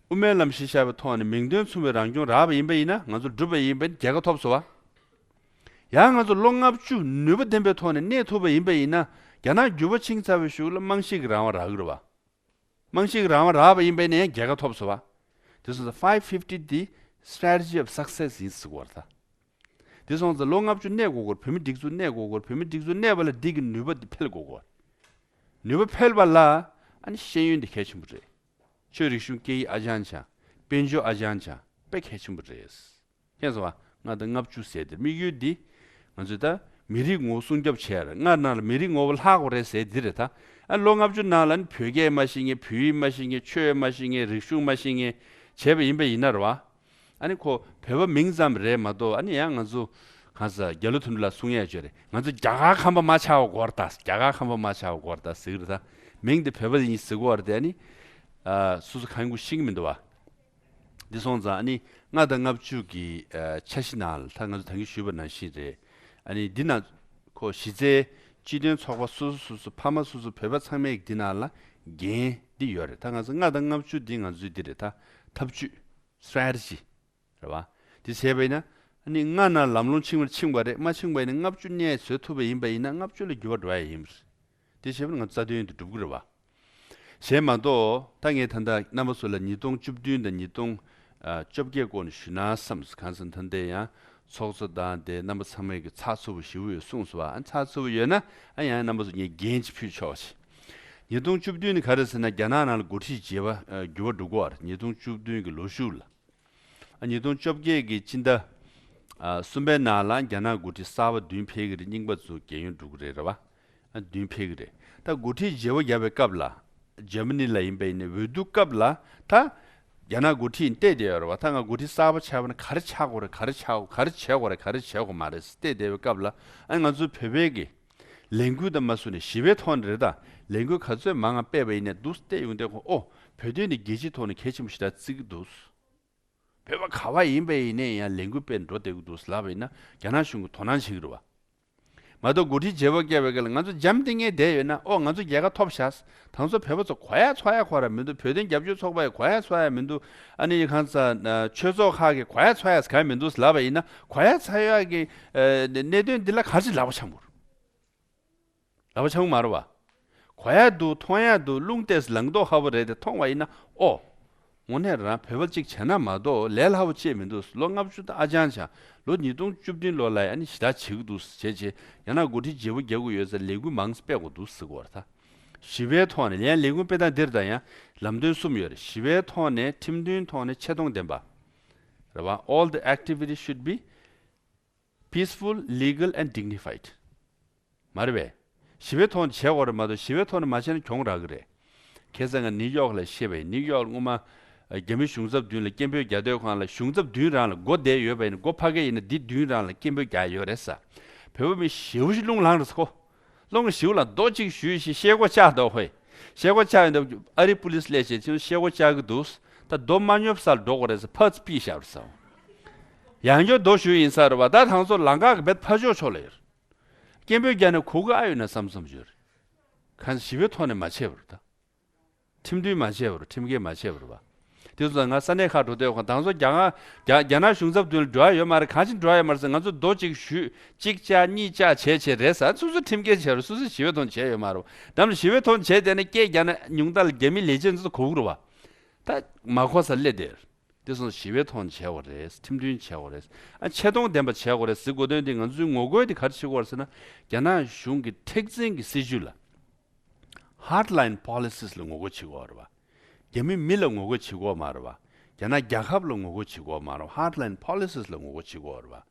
དབུ་མའི་ལམ་གཞི་བཞག་པའི་ཐོག་ནས་མིང་དོན་མཚུངས་པའི་རང་སྐྱོང་རག་པ་ཡིན་པ་ཡིན་ན་ང་ཚོ་འགྲུབ་པ་ཡིན་པ་ཡིན་ན་རྒྱལ་ཁ་ཐོབ་སོང་བ། ཡང་ང་ཚོ་ལོ་ལྔ་བཅུ་ནུས་པ་ལྡན་པའི་ཐོག་ནས་གནས་ཐུབ་པ་ཡིན་པ་ཡིན་ན་རྒྱ་ནག་འགྱུར་བ་ཕྱིན་ཚར་བའི་གཞུག་ལ་རྨང་གཞི་གི་རང་དབང་རག་གི་རེད་བ། རྨང་གཞི་གི་རང་དབང་རག་པ་ཡིན་པ་ཡིན་ན་ཡང་རྒྱལ་ཁ་ཐོབ་སོང་བ། དེ་སོང་ཙང་five fifty འདི་strategy of success ཡིན་ཟེར་གོ་བ་རེད་ད། དེ་སོང་ཙང་ལོ་ལྔ་བཅུ་གནས་དགོས་སྐོར་བོད་མི་སྒྲིག་འཛུགས་གནས་དགོས་སྐོར་བོད་མི་སྒྲིག་འཛུགས་གནས་པ་ལ་འདི་གི་ནུས་པ་འདི་འཕེལ་དགོས་སྐོར། ནུས་པ་འཕེལ་བ་ལ་ཨ་ནི་ཤེས་ཡོན་འདི་གལ་ཆེན་པོ་རེད། ཆོས་རིག་གཞུང་སྐད་ཡིག་ཨ་ཅང་ཆ། དཔལ་འབྱོར་ཨ་ཅང་ཆ་དཔེ་གལ་ཆེན་པོ་རེད། མཁྱེན་སོང་བ། ལྔ་དང་ལྔ་བཅུ་ཟེར་དེ་དམིགས་ཡུལ་འདི། ང་ཚོས་ད་མི་རིགས་ངོ་བོ་སྲུང་སྐྱོབ་བྱས་ར་ལྔ་ནང་ལ་མི་རིགས་ངོ་བོ་ལྷག་དགོས་རེད་ཟེར་འདི་རེད་ད། ཨ་ལོ་ལྔ་བཅུ་ནང་ལ་ནི་བོད་སྐད་མ་ཤེས་མཁན་བོད་ཡིག་མ་ཤེས་མཁན་ཆོས་མ་ཤེས་མཁན་རིག་གཞུང་མ་ཤེས་མཁན་བྱས་པ་ཡིན་པ་ཡིན་ན་རེད་བ། ཨ་ནི་ཁོ་བོད་པ་མིང་ཙམ་རེད་མ་གཏོགས་ཨ་ནི་ཡང་ང་ཚོ་གང་ཟག་རྒྱ་ལོ་དོན་གྲུབ་ལགས་གསུང་ཡས་བརྗོད་རེད། ང་ཚོ་རྒྱ་གར་ཁམས་པ་མ་ཆགས་པ་དགོས་རེད་ད། རྒྱ་གར་ཁམས་པ་མ་ཆགས་པ་དགོས་རེད་ད་ཟེར་གི་རེད་ད། མིང་དེ་བོད་པ་ཡིན་ཟེར་གི་རེད་དེ་ཨ་ནི། ཨ་སོ་སོ་གང་གུ་ཤེས་ཀྱི་མི་འདུག་བ། འདི་སོང་ཙང་ཨ་ནི་ལྔ་དང་ལྔ་བཅུ་གི་ཨ་འཆར་གཞི་ནང་ལ་ད་ང་ཚོ་ད་གིན་ཞུས་པ་ནང་བཞིན་རེད། ཨ་ནི་འདི་ན་ཁོ་གཞི་རྩའི་སྤྱི་མཐུན་ཚོགས་པ་སོ་སོ་སོ་སོ་ཕ་མ་སོ་སོ་བོད་པ་ཚང་མས་འདི་ནང་ལ་འགན་འདི་ཡོད་རེད། ད་ང་ཚོ་ལྔ་དང་ལྔ་བཅུ་འདི་ང་ཚོའི་འདི་རེད་ད་ཐབས་ཇུས་strategy རེད་བ། འདི་བྱས་པ་ཡིན་ན་ཨ་ནི་ལྔ་ནང་ལམ་ལྷོང་ཕྱིན་པ་ཕྱིན་པ་རེད། མ་ཕྱིན་པ་ཡིན་ན་ལྔ་བཅུ་གནས་བཟོ་ཐུབ་པ་ཡིན་པ་ཡིན་ན་ལྔ་བཅུ་ལ་འགྱུར་བ་འགྲོ་ཡ་ཡིན་པ་རེད། དེ་བྱས་པ་ན་ང་ཚོ་རྩ་དོན་དུ་འགྲུབ་ཀྱི་རེད་བ། གཞན་མ་གཏོགས་ད་ངས་ད་ལྟ་རྣམ་པ་ཚོ་ལ་ཉིས་སྟོང་བཅུ་བདུན་དང་ཉིས་སྟོང་བཅོ་བརྒྱད་སྐོར་ནས་ཞུས་ན་བསམས། གང་ཟེར་ན་ད་ལྟ་ཡང་ཚོགས་གཙོ་དང་དེ་རྣམ་པ་ཚང་མས་ཀྱི་ཚགས་ཚུད་པོ་ཞེ་པོ་ཡོད་གསུངས་སོང་བ། ཨ་ཚགས་ཚུད་པོ་ཡོད་ན་ཨ་ཡང་རྣམ་པ་ཚོ་ངས་འགན་ཅིག་ཕུལ་ཆོག་ཅིག་ཉིས་སྟོང་བཅུ་བདུན་ནི་ག་རེ་ཟེར་ན་རྒྱ་ནག་ནང་ལ་འགོ་ཁྲིད་བརྗེ་བ་འགྱུར་བ་འགྲོ་གི་ཡོད་རེད། ཉིས་སྟོང་བཅུ་བདུན་གྱི་ལོ་གཞུག་ལ། ཨ་ཉིས་སྟོང་བཅོ་བརྒྱད་ཀྱི་སྤྱི་ཟླ་ཨ་གསུམ་པའི་ནང་ལ་རྒྱ་ནག་འགོ་ཁྲིད་གསར་པ་བདུན་ཕེབས་ཀྱི་རེད། རྙིང་པ་ཚོ་རྒས་ཡོལ་འགྲོ་གི་རེད་རེད་བ། ཨ་བདུན་ཕེབས་ཀྱི་རེད། ད་འགོ་ཁྲིད་བརྗེ་པོ་བརྒྱབ་པའི་སྐབས་ལ་འཇར་མ་ནི་ལ་ཡིན་པ་ཡིན་ནའི་འོས་བསྡུ་སྐབས་ལ་ད་རྒྱ་ནག་འགོ་ཁྲིད་བལྟས་བསྡད་ཡོད་རེད་བ། ད་ང་འགོ་ཁྲིད་གསར་པ་ཆགས་པ་ན་ག་རེ་ཆགས་དགོས་རེད། ག་རེ་ཆགས་ག་རེ་བྱེད་དགོས་རེད། ག་རེ་བྱེད་དགོས་མ་རེད་བལྟས་བསྡད་པའི་སྐབས་ལ་ཨ་ང་ཚོ་བོད་པའི་གི་ལས་འགུལ་དང་མ་སུ་ནས་ཞི་བའི་ཐོག་ནས་རེད། ད་ལས་འགུལ་ག་ཚོད་མང་ང་སྤེལ་བ་ཡིན་ནའི་འདུག་བལྟས་ཡོང་དུས་ཁོ་ཨོ་བོད་དོན་ནི་རྒྱལ་སྤྱིའི་ཐོག་ནས་གལ་ཆེན་པོ་ཞེ་དྲག་བརྩི་གི་འདུག་བོད་པ་ག་བ་ཡིན་པ་ཡིན་ནའི་ཡང་ལས་འགུལ་སྤེལ་འགྲོ་བསྡད་ཀྱི་འདུག་ལབ་པ་ཡིན་ན་རྒྱ་ནག་གཞུང་གིས་དོ་སྣང་བྱེད་ཀྱི་རེད་བ། མ་གཏོགས་འགོ་ཁྲིད་བརྗེ་པོ་བརྒྱབ་པའི་སྐབས་ལ་ང་ཚོ་འཇམ་ཐིང་ངེ་བསྡད་ཡོད་ན་ཨོ་ང་ཚོ་རྒྱལ་ཁ་ཐོབ་ཤག་ད་ང་ཚོ་བོད་པ་ཚོ་གོ་ཡ་ཚོར་ཡ་ཁོ་ར་མི་འདུག་བོད་དོན་རྒྱབ་སྐྱོར་ཚོགས་པ་ཡི་གོ་ཡ་ཚོར་ཡ་མི་འདུག་ཨ་ནི་གང་ཟེར་ཆོས་ཚོགས་ཁག་གི་གོ་ཡ་ཚོར་ཡ་གང་མི་འདུག་ལབ་པ་ཡིན་ན་གོ་ཡ་ཚོར་ཡ་གི་གནད་དོན་འདི་ལ་ག་རེ་ལབ་པ་ཆགས་འདུག་ལབ་པ་ཆགས་ཀྱི་མ་རེད་བ། གོ་ཡ་འདུག་མཐོང་ཡ་འདུག་རླུང་བཏེགས་ལངས་མདོག་ཁ་པོ་རེད་དེ་མཐོང་བ་ཡིན་ན་ཨོ། དངོས་གནས་རང་བོད་པ་གཅིག་བྱས་ན་མ་གཏོགས་ལས་སླ་པོ་ཅིག་མི་འདུག་ལོ་ལྔ་བཅུ་ད་ཨ་ཅང་ཆ་ལོ་ཉིས་སྟོང་བཅུ་བདུན་ལོ་ལ་ཡ་ནི་ཞེ་དྲག་བྱེད་ཀྱི་འདུག་བྱས་བྱས་ཡང་ན་འགོ་ཁྲིད་བརྗེ་པོ་རྒྱག་གི་ཡོད་ས་ལས་འགུལ་མང་ཙམ་སྤེལ་དགོས་འདུག་ཟེར་གོ་ར་ད། ཞི་བའི་ཐོག་ནས་ཡང་ལས་འགུལ་སྤེལ་སྟངས་འདིར་ད་ཡང་ལམ་སྟོན་གསུམ་ཡོད་རེད། ཞི་བའི་ཐོག་ནས་ཁྲིམས་མཐུན་ཐོག་ནས་ཆེ་མཐོང་ལྡན་པ། རེད་བ། All the activities should be peaceful, legal and dignified. མ་རེད་པས། ཞི་བའི་ཐོག་ནས་བྱེད་དགོས་རེད་མ་གཏོགས་ཞི་བའི་ཐོག་ནས་མ་བྱས་ན་གྱོང་རག་གི་རེད། ཁ་སང་ང་ནིའུ་ཡོག་ལ་བཤད་པ་ཡིན། ནིའུ་ཡོག་ལ་སྔོན་མ་ རྒྱ་མི་གཞུང་ཚབ་མདུན་ལ་སྐད་འབོད་རྒྱག་དུས་སྒང་ལ་གཞུང་ཚབ་མདུན་རང་ལ་སྒོ་བསྡད་ཡོད་པ་ཡིན་ན། སྒོ་ཕ་གི་ཡིན་ན་འདི་མདུན་རང་ལ་སྐད་འབོད་རྒྱག་ཡོད་རེད་ས། བོད་པ་མི་ཞེ་པོ་ཞིག་རླུང་ལངས་རེད་ས་ཁོ། རླུང་གི་ཞེ་པོ་ལངས། རྡོ་གཅིག་གཞུས་ཤིག་ཤེལ་སྒོ་བཅག་འདུག་ཁོས། ཤེལ་སྒོ་བཅག་ཡོད་འདུག་ཨ་རི་པུ་ལིས་སླེབས་བྱས་ཁྱོད་ཤེལ་སྒོ་བཅག་གི་འདུག་ད་རྡོ་མ་ཉོབ་སར་འགྲོ་དགོས་རེད་ས། ཕར་ཚུར་ཕུད་བཞག་རེད་ས། ཡང་བསྐྱར་རྡོ་གཞུས་ཡིན་ས་རེད་བ། ད་དང་ཚོ་ལམ་ཁ་གི་བེད་ཕར་ཕྱོགས་ཕྱོགས་ལ་ཡོད་རེད། སྐད་འབོད་རྒྱག་ནས་གོ་གི་ཨ་ཡོད་ན་བསམ་བསམ་བྱོས་རེད། གང་ཞི་བའི་ཐོག་ནས་མ་བྱས་པ་རེད་ད། ཁྲིམས་མཐུན་མ་བྱས་པ་རེད། ཁྲིམས་འགལ་མ་བྱས་པ་རེད་བ། དེ་ཚོ་ང་ས་གནས་ཁག་འགྲོ་དུས་ཁོ་དང་ཚོ་རྒྱ་གར་རྒྱ་རྒྱ་ནག་གཞུང་ཚབ་མདུན་ལ་འགྲོ་ཡ་ཡོད་མ་རེད། གང་ཅི་འགྲོ་ཡ་ཡོད་མ་རེད་ཟེར། ང་ཚོ་རྡོ་གཅིག་གཞུས་གཅིག་བཅག་གཉིས་བཅག་བྱས་བྱས་རེད་ཟེར། སོ་སོ་ཁྲིམས་འགལ་བྱས་རེད། སོ་སོ་ཞི་བའི་ཐོག་ནས་བྱས་ཡོད་མ་རེད་བ། དམ་ལ་ཞི་བའི་ཐོག་ནས་བྱས་བསྡད་ན་སྐད་རྒྱག་ན་ཉུང་མཐའ་ལ་རྒྱ་མི་ལས་བྱེད་ཚོ་གོ་གི་རེད་བ། ད་མ་གོ་སར་སླེབས་བསྡད་རེད། དེ་སོང་ཞི་བའི་ཐོག་ནས་བྱས་པ་རེད། ཁྲིམས་མཐུན་བྱས་པ་རེད། ཨ་ཆེ་མཐོང་ལྡན་པ་བྱས་པ་རེད་ཟེར་དགོས་དོན་དེ། ང་ཚོའི་ངོ་རྒོལ་དེ་ག་རེ་བྱེད་དགོས་རེད་ཟེར་ན། རྒྱ་ནག་གཞུང་གི་མཁྲེགས་འཛིན་གྱི་སྲིད་བྱུས་ལ། Hardline policies ལ་ངོ་རྒོལ་བྱེད་དགོས་རེད་བ། རྒྱ་མི་མི་ལ་ངོ་རྒོལ་བྱེད་དགོས་མ་རེད་བ། རྒྱ་ནག་རྒྱལ་ཁབ་ལ་ངོ་རྒོལ་བྱེད་དགོས་མ་རེད་བ། Hardline policies ལ་ངོ་རྒོལ་བྱེད་དགོས་རེད་བ།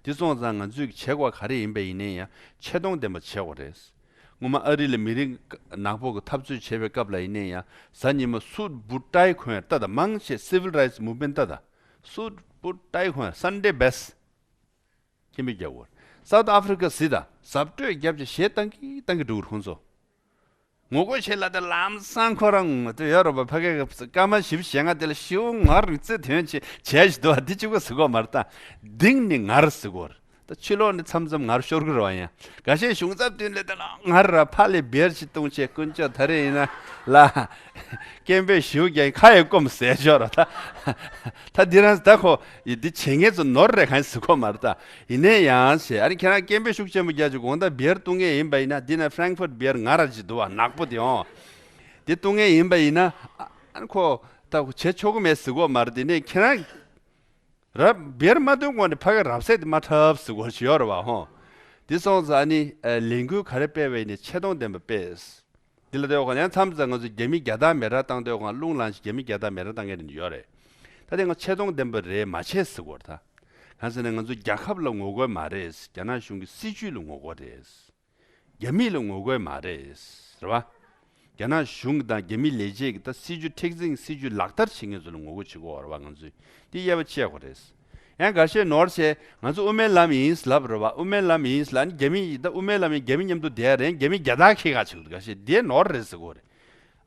དེ་སོང་ཙང་ང་ཚོས་བྱེད་དགོས་ག་རེ་ཡིན་པ་ཡིན་ནའི་ཡང་ཆེ་མཐོང་ལྡན་པ་བྱེད་དགོས་རེད། སྔོན་མ་ཨ་རི་ལ་མི་རིགས་ནག་པོ་གི་འཐབ་རྩོད་བྱེད་པའི་སྐབས་ལ་ཡིན་ནའི་ཡང་གཟའ་ཉི་མ་སུད་བུ་ཊའི་གོན་ཡ་ལྟ་དང་། མང་ཆེ་civil rights movement ལྟ་དང་། སུད་བུ་ཊའི་གོན་ཡ་Sunday best སྐད་འབོད་རྒྱག་དགོས། South Africa གཟིགས་དང་། གཟབ་སྤྲོས་བརྒྱབ་བྱས་གཞས་བཏང་གི་བཏང་གི་འགྲོ་གི་རེད་ཁོང་ཚོ། ངོ་རྒོལ་བྱེད་ལ་དེ་ལམ་སང་ཁོ་རང་དེ་ཡོད་རེད་པ། ཕ་གི་སྐར་མ་བཞི་བཅུ་ཞེ་ལྔ་དེ་ལ་ཞེ་པོ་ངར་རྩེ་དོན་ཆེ་བྱས་ཞིག་འདུག་བ། འདི་གཅིག་པོ་ཟེར་གོ་མ་རེད་ད། འདིང་ནི་ངར་ཟེར་གོ་རེད། ད་ཕྱི་ལོགས་ནས་མཚམས་མཚམས་ངར་ཤོར་གི་རེད་བ། ཡང་འགའ་ཤས་གཞུང་ཚབ་མདུན་ལ་དེ་ལ་ངར་ར་ཕར་ལ་བེར་ཅིག་བཏོན་བྱས། དཀོན་མཆོག་ད་རེས་ཡིན་ན་ལ་སྐད་འབོད་ཞེ་པོ་རྒྱག་ཁ་ཡི་སྐོམ་ཟས་ཤོར་ར་ད། ད་འདི་རང་ད་ཁོ་ཡི་འདི་བྱེད་མཁན་ཚོ་ནོར་རེད་གང་ཟེར་གོ་མ་རེད་ད། ཡིན་ནའི་ཡང་ཞེས། ཨ་ནི་ཁྱེད་རང་སྐད་འབོད་ཤུགས་ཆེན་པོ་རྒྱག་ཅིག་དགོང་དག་བེར་བཏུང་མཁན་ཡིན་པ་ཡིན་ན། འདི་ན་Frankfurt Beer ང་ར་ཅིག་འདུག་བ། ནག་པོ་དེ་འོང་། དེ་བཏུང་མཁན་ཡིན་པ་ཡིན་ན་ཨ་ནི་ཁོ་ད་བྱེད་ཆོག་གི་མེད་ཟེར་གོ་མ་རེད། དེ་ནས་ཁྱེད་རང་ར་བེར་མ་བཏུང་གོང་ནས་ཕ་གི་རབ་གསལ་དེ་མ་འཁྲབ་ཟེར་གོ་ཞིག་ཡོད་རེད་བ་ཧོ། དེ་སོང་ཙང་ཨ་ནི་ལས་འགུལ་ག་རེ་སྤེལ་བ་ཡིན་ནའི་ཆེ་མཐོང་ལྡན་པ་སྤེལ། འདི་ལ་ལྟོས་གོང་ཡང་མཚམས་མཚམས་ང་ཚོ་རྒྱ་མི་རྒྱ་སྟག་མེ་སྲེག་བཏང་ལྟོས་གོང་རླུང་ལངས་ཤིག་རྒྱ་མི་རྒྱ་སྟག་མེ་སྲེག་བཏང་མཁན་དེ་འདྲ་ཡོད་རེད། ད་དེ་ང་ཆེ་མཐོང་ལྡན་པ་རེད་མ་བྱེད་ཟེར་གོ་རེད་ད། གང་ཟེར་ན་ང་ཚོ་རྒྱལ་ཁབ་ལ་ངོ་རྒོལ་མ་རེད། རྒྱ་ནག་གཞུང་གི་སྲིད་བྱུས་ལ་ངོ་རྒོལ་རེད། རྒྱ་མི་ལ་ངོ་རྒོལ་མ་རེད། རེད་བ། རྒྱ་ནག་གཞུང་དང་རྒྱ་མི་ལས་བྱེད་ཀྱི་ད་སྲིད་བྱུས་མཁྲེགས་འཛིན་གྱི་སྲིད་བྱུས་ལག་བསྟར་བྱེད་མཁན་ཚོ་ལ་ངོ་རྒོལ་བྱེད་དགོས་རེད་བ། ང་ཚོས་འདི་དབྱེ་བ་ཕྱེ་དགོས་རེད། ཡང་འགའ་ཤས་ནོར་བྱས་ང་ཚོ་དབུ་མའི་ལམ་ཡིན་ལབ་རེད་བ། དབུ་མའི་ལམ་ཡིན་ལབ་ནི་རྒྱ་མི་ཡིན་ད། དབུ་མའི་ལམ་ཡིན་རྒྱ་མི་མཉམ་དུ་བསྡད་རེད། རྒྱ་མི་རྒྱ་སྟག་ཁྱེད་ག་ཆགས་འདུག་འགའ་ཤས་འདི་ནོར་རེད་ཟེར་གོ་རེད།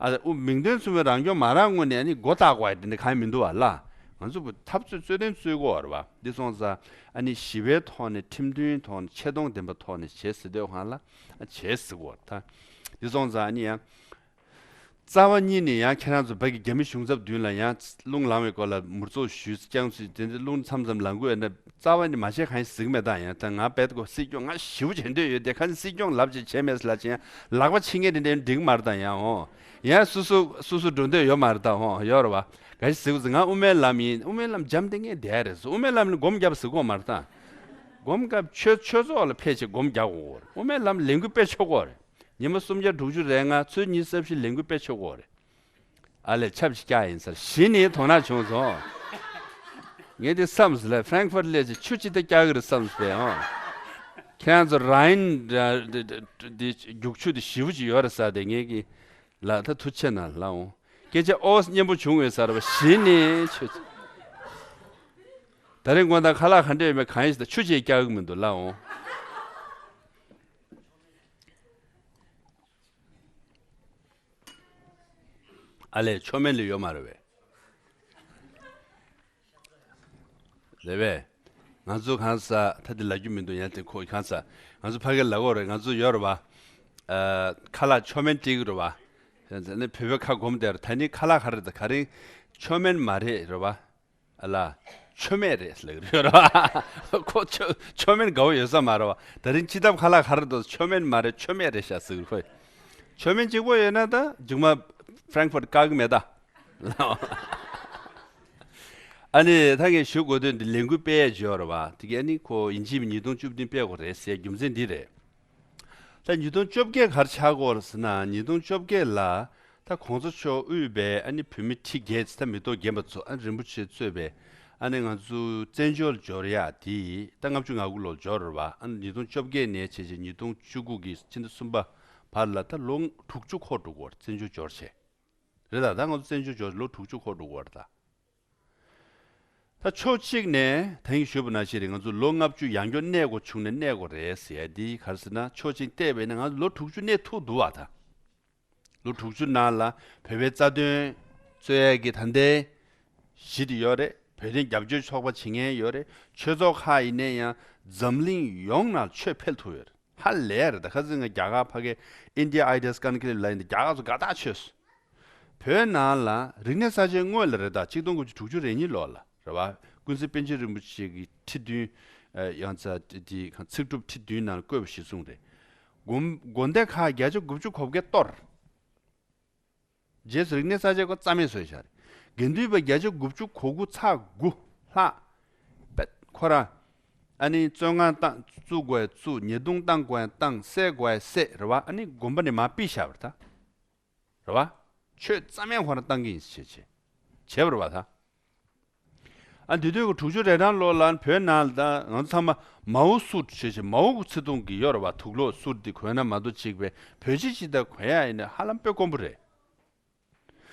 ཨ་དབུ་མིང་དོན་མཚུངས་པའི་རང་སྐྱོང་མ་རག་སྔོན་ནས་ཨ་ནི་མགོ་བཏགས་དགོས་ཡ་དེ་འདྲ་གང་ཡང་མི་འདུག་བ་ལ། ང་ཚོ་འཐབ་རྩོད་རྩོད་དོན་རྩོད་དགོས་རེད་བ། འདི་སོང་ཙང་ཨ་ནི་ཞི་བའི་ཐོག་ནས་ཁྲིམས་མཐུན་ཐོག་ནས་ཆེ་མཐོང་ལྡན་པའི་ཐོག་ནས་བྱེད་ཟེར་དུས་སྒང་ལ་ཨ་བྱེད་ཟེར་དགོས་རེད་ད། འདི་སོང་ཙང་ཨ་ནི་ཡང་རྩ་བ་ཉིད་ནས་ཡང་ཁྱེད་རང་ཚོ་ཕ་གི་རྒྱ་མི་གཞུང་ཚབ་མདུན་ལ་ཡང་རླུང་ལངས་པའི་སྐོར་ལ་མུར་ཙོག་ཞུས་ཀྱང་ཞུས་དེ་འདྲ་རླུང་མཚམས་མཚམས་ལངས་དགོས་ན་རྩ་བ་ནས་མ་བྱེད་གང་ཞིག་མེད་ད། ཡང་ད་ང་རྦད་དེ་སྲིད་སྐྱོང་ང་ཞེ་པོ་བྱེད་འདོད་ཡོད་དེ་ཁ་ནས་སྲིད་སྐྱོང་ལབ་ཅིག་བྱས་མེད་ལབ་ཅིག་ཡང་ལག་པ་འཆིང་མཁན་དེ་འདྲ་འགྲིག་མ་རེད་ད། ཡང་འོང་ཡང་སུ་སུ་སུ་སུ་འགྲོ་འདོད་ཡོད་མ་རེད་ད། འོང་ཡོད་རེད་བ། ག་ཞིག་ཟེར་གོ་ཟེར། ང་དབུ་མའི་ལམ་ཡིན། དབུ་མའི་ལམ་འཇམ་དེ་ངས་བསྡད་རེད་ཟེར། དབུ་མའི་ལམ་ནི་སྒོམ་རྒྱབ་ཟེར་གོ་མ་རེད་ད། སྒོམ་སྐབས་ཆོས་ཆོས་ཚོགས་ལ་ཕེབས་བྱས་སྒོམ་རྒྱག་དགོས་རེད། དབུ་མའི་ལམ་ལས་འགུལ་སྤེལ་ཆོག་གོ་རེད། ཉི་མ་སུམ་བརྒྱ་དྲུག་ཅུ་རེ་ལྔ་ཚོུད་ཉི་ཤུ་རྩ་བཞི་ལས་འགུལ་སྤེལ་ཆོག་གོ་རེད། ཨ་ལས་ཆབ་ཅིག་བཀྱག་ཡིན་ཟེར། གཞི་ནས་དོ་སྣང་བྱུང་སོང་། ངས་དེ་བསམས་ལ་Frankfurt་སླེབས་ཅིག་ཆུ་ཅི་ལྟར་བཀྱག་གི་རེད་བསམས་པས་ཨང་། ཁྱེད་རང་ཚོ་Rhine་འདི་རྒྱུག་ཆུ་དེ་ཞེ་པོ་ཅིག་ཡོད་རེད་ཟེར་དེ་ངས་ཀྱི་ལ་ད་ཐུགས་ཆེ་གནང་ལ་འོང་། སྐད་ཆ་ཨོ་སྙན་པོ་བྱུང་བས་ཟེར་བ་གཞི་ནས་ཆུ། ད་རིང་དགོང་དག་ཁ་ལག་ག་འདྲ་ཡོད་མེད་གང་ཡིན་ཞིག་ད་ཆུ་ཅིག་བཀྱག་གི་མི་འདུག་ལ་འོང་། ཨ་ལས་མཆོད་མེ་ལ་ཡོད་མ་རེད་བས། རེད་བས། ང་ཚོ་གང་ཟག་ད་འདི་ལབ་རྒྱུ་མི་འདུག་ཡང་དེ་ཁོ་གང་ཟག་ང་ཚོ་ཕ་གིར་ལབ་དགོས་རེད། ང་ཚོ་ཡོད་རེད་བ། ཨ་ཁ་ལག་མཆོད་མེ་སྤྲད་ཀྱི་རེད་བ། ནི་བོད་པའི་ཁ་སྒོམ་བསྡད་རེད། ད་ནི་ཁ་ལག་ག་རེ་རེད། ད་ག་རེ་མཆོད་མེ་མ་རེད་རེད་བ། ཨ་ལ། མཆོད་མེ་རེད་ལབ་ཀྱི་རེད་བ། ཁོ་མཆོད་མཆོད་མེ་དགའ་བོ་ཡོད་ས་མ་རེད་བ། ད་རིང་སྤྱི་ཐབ་ཁ་ལག་ག་རེ་འདུག་མཆོད་མེ་མ་རེད་མཆོད་མེ་རེད་ཤག་ཟེར་གྱི་རེད་ཁོས། མཆོད་མེ་གཅིག་པོ་ཡོད་ན་ད་མཇུག་མ་Frankfurt་བཀག་གི་མེད་ད། ཨ་ནི་ད་ངས་ཞུ་དགོས་དོན་འདི་ལས་འགུལ་སྤེལ་ཡས་ཅིག་ཡོད་རེད་བ། དེ་ག་ཨ་ནི་ཁོ་ཡིན་གཅིག་མིན་ཉིས་སྟོང་བཅུ་བདུན་སྤེལ་དགོས་རེད་ཟེར་རྒྱུ་མཚན་འདི་རེད། ད་ཉིས་སྟོང་བཅོ་བརྒྱད་ག་རེ་ཆགས་ཀྱི་ཡོད་རེད་ཟེར་ན། ཉིས་སྟོང་བཅོ་བརྒྱད་ལ་ད་གོང་ས་མཆོག་དབུས་པའི་ཨ་ནི་བོད་མི་ཁྲི་བརྒྱད་ཙམ་ད་མི་ཐོག་རྒན་པ་ཚོ་ཨ་ནི་རིན་པོ་ཆེ་གཙོས་པའི་ཨ་ནི་ང་ཚོ་བཙན་བྱོལ་འབྱོར་ཡག་དེ་ད་ལྔ་བཅུ་ང་དགུ་ལོར་འབྱོར་རེད་བ། ཨ་ནི་ཉིས་སྟོང་བཅོ་བརྒྱད་ནས་བྱས་བྱས་ཉིས་སྟོང་བཅུ་དགུ་གི་ཕྱི་ཟླ་གསུམ་པ་བར་ལ་ད་ལོ་དྲུག་ཅུ་འཁོར་འགྲོ་གི་ཡོད་རེད། བཙན་བྱོལ་འབྱོར་བྱས་རེད་ད། ད་ང་ཚོ་བཙན་བྱོལ་འབྱོར་ལོ་དྲུག་ཅུ་འཁོར་འགྲོ་གི་ཡོད་རེད་ད། ད་ཕྱོགས་གཅིག་ནས་ད་ཡིན་ཞུས་པ་ནང་བཞིན་རེད། ང་ཚོ་ལོ་ལྔ་བཅུ་ཡང་བསྐྱར་གནས་དགོས་བྱུང་ནས་གནས་དགོས་རེད་ཟེར་ཡ་འདི་ག་རེ་ཟེར་ན། ཕྱོགས་གཅིག་བལྟས་པས་ན་ང་ཚོ་ལོ་དྲུག་ཅུ་གནས་ཐུབ་འདུག་བ། ད་ལོ་དྲུག་ཅུ་ནང་ལ་བོད་པའི་རྩ་དོན་རྩོད་ཡ་གི་ད་ལྟའི་གཞི་དེ་ཡོད་རེད། བོད་དོན་རྒྱབ་སྐྱོར་ཚོགས་པ་བྱེད་མཁན་ཡོད་རེད། ཆོས་ཚོགས་ཁག་ཡིན་ནའི་ཡང་འཛམ་གླིང་ཡོངས་ནང་ཆོས་འཕེལ་ཐུབ་ཡོད་རེད། ཧ་ལས་རེད། ད་ཁ་སང་ང་རྒྱ་གར་ཕ་གི་India Idol Conclave ལ་ཡིན་ཏེ་རྒྱ་གར་ཚོ་དགའ་ཐག་ཆོད་སོང་། བོད་ནང་ལ་རིག་གནས་གསར་བརྗེའི་སྔོན་ལ་རེད། ད་གཅིག་སྟོང་དགུ་བརྒྱ་དྲུག་ཅུ་རེ་གཉིས་ལོ་ལ་རེད་བ། ཀུན་གཟིགས་པཎ་ཆེན་རིན་པོ་ཆེ་གི་ཁྲི་བདུན། ཨ། ཡང་ཚ་དེ་ཚིག་གྲུབ་ཁྲི་བདུན་ནང་བཀོད་པ་གཞིར་བཟུང་རེད། དགོན་དགོན་སྡེ་ཁག་བརྒྱ་ཆ་དགུ་བཅུ་གོ་བརྒྱད་གཏོར། རྗེས་སུ་རིག་གནས་གསར་བརྗེ་ཁོ་རྩ་མེད་བཟོས་བཞག་རེད། དགེ་འདུན་པ་བརྒྱ་ཆ་དགུ་བཅུ་གོ་དགུ་ཚེག་དགུ་ལྷག་པས་ཁོ་རང་ཨ་ནི་བཙོན་ཁང་བཏང་བཙུགས་དགོས་བཙུགས། ཉེས་རྡུང་བཏང་དགོས་བཏང་། བསད་དགོས་བསད། རེད་བ། ཨ་ནི་དགོན་པ་ནས་མར་ཕུད་བཞག་པ་རེད་ད། རེད་བ། ཆོས་རྩ་མེད་ཁོ་རང་བཏང་གི་ཡིན་ཞེས་བྱས་བྱས་པ་རེད་བ་ད། ཨ། འདི་དུས་ཀྱི་དྲུག་ཅུ་རེ་གྲངས་ལོ་ལ་བོད་ནང་ལ་ད་ང་ཚོ་ཚང་མ་མའོ་སུར་ཞེས་བྱས་མའོ་གི་ཚིག་ཐུང་གི་ཡོད་རེད་བ། དུག་ལོག་སུར་འདི་གོན་ན་མ་གཏོགས་གཅིག་པའི་བོད་སྤྱི་སྤྱི་ལྟར་གོན་ཡ་ཡིན་ན་ཧ་ལམ་དཔེ་དཀོན་པོ་རེད།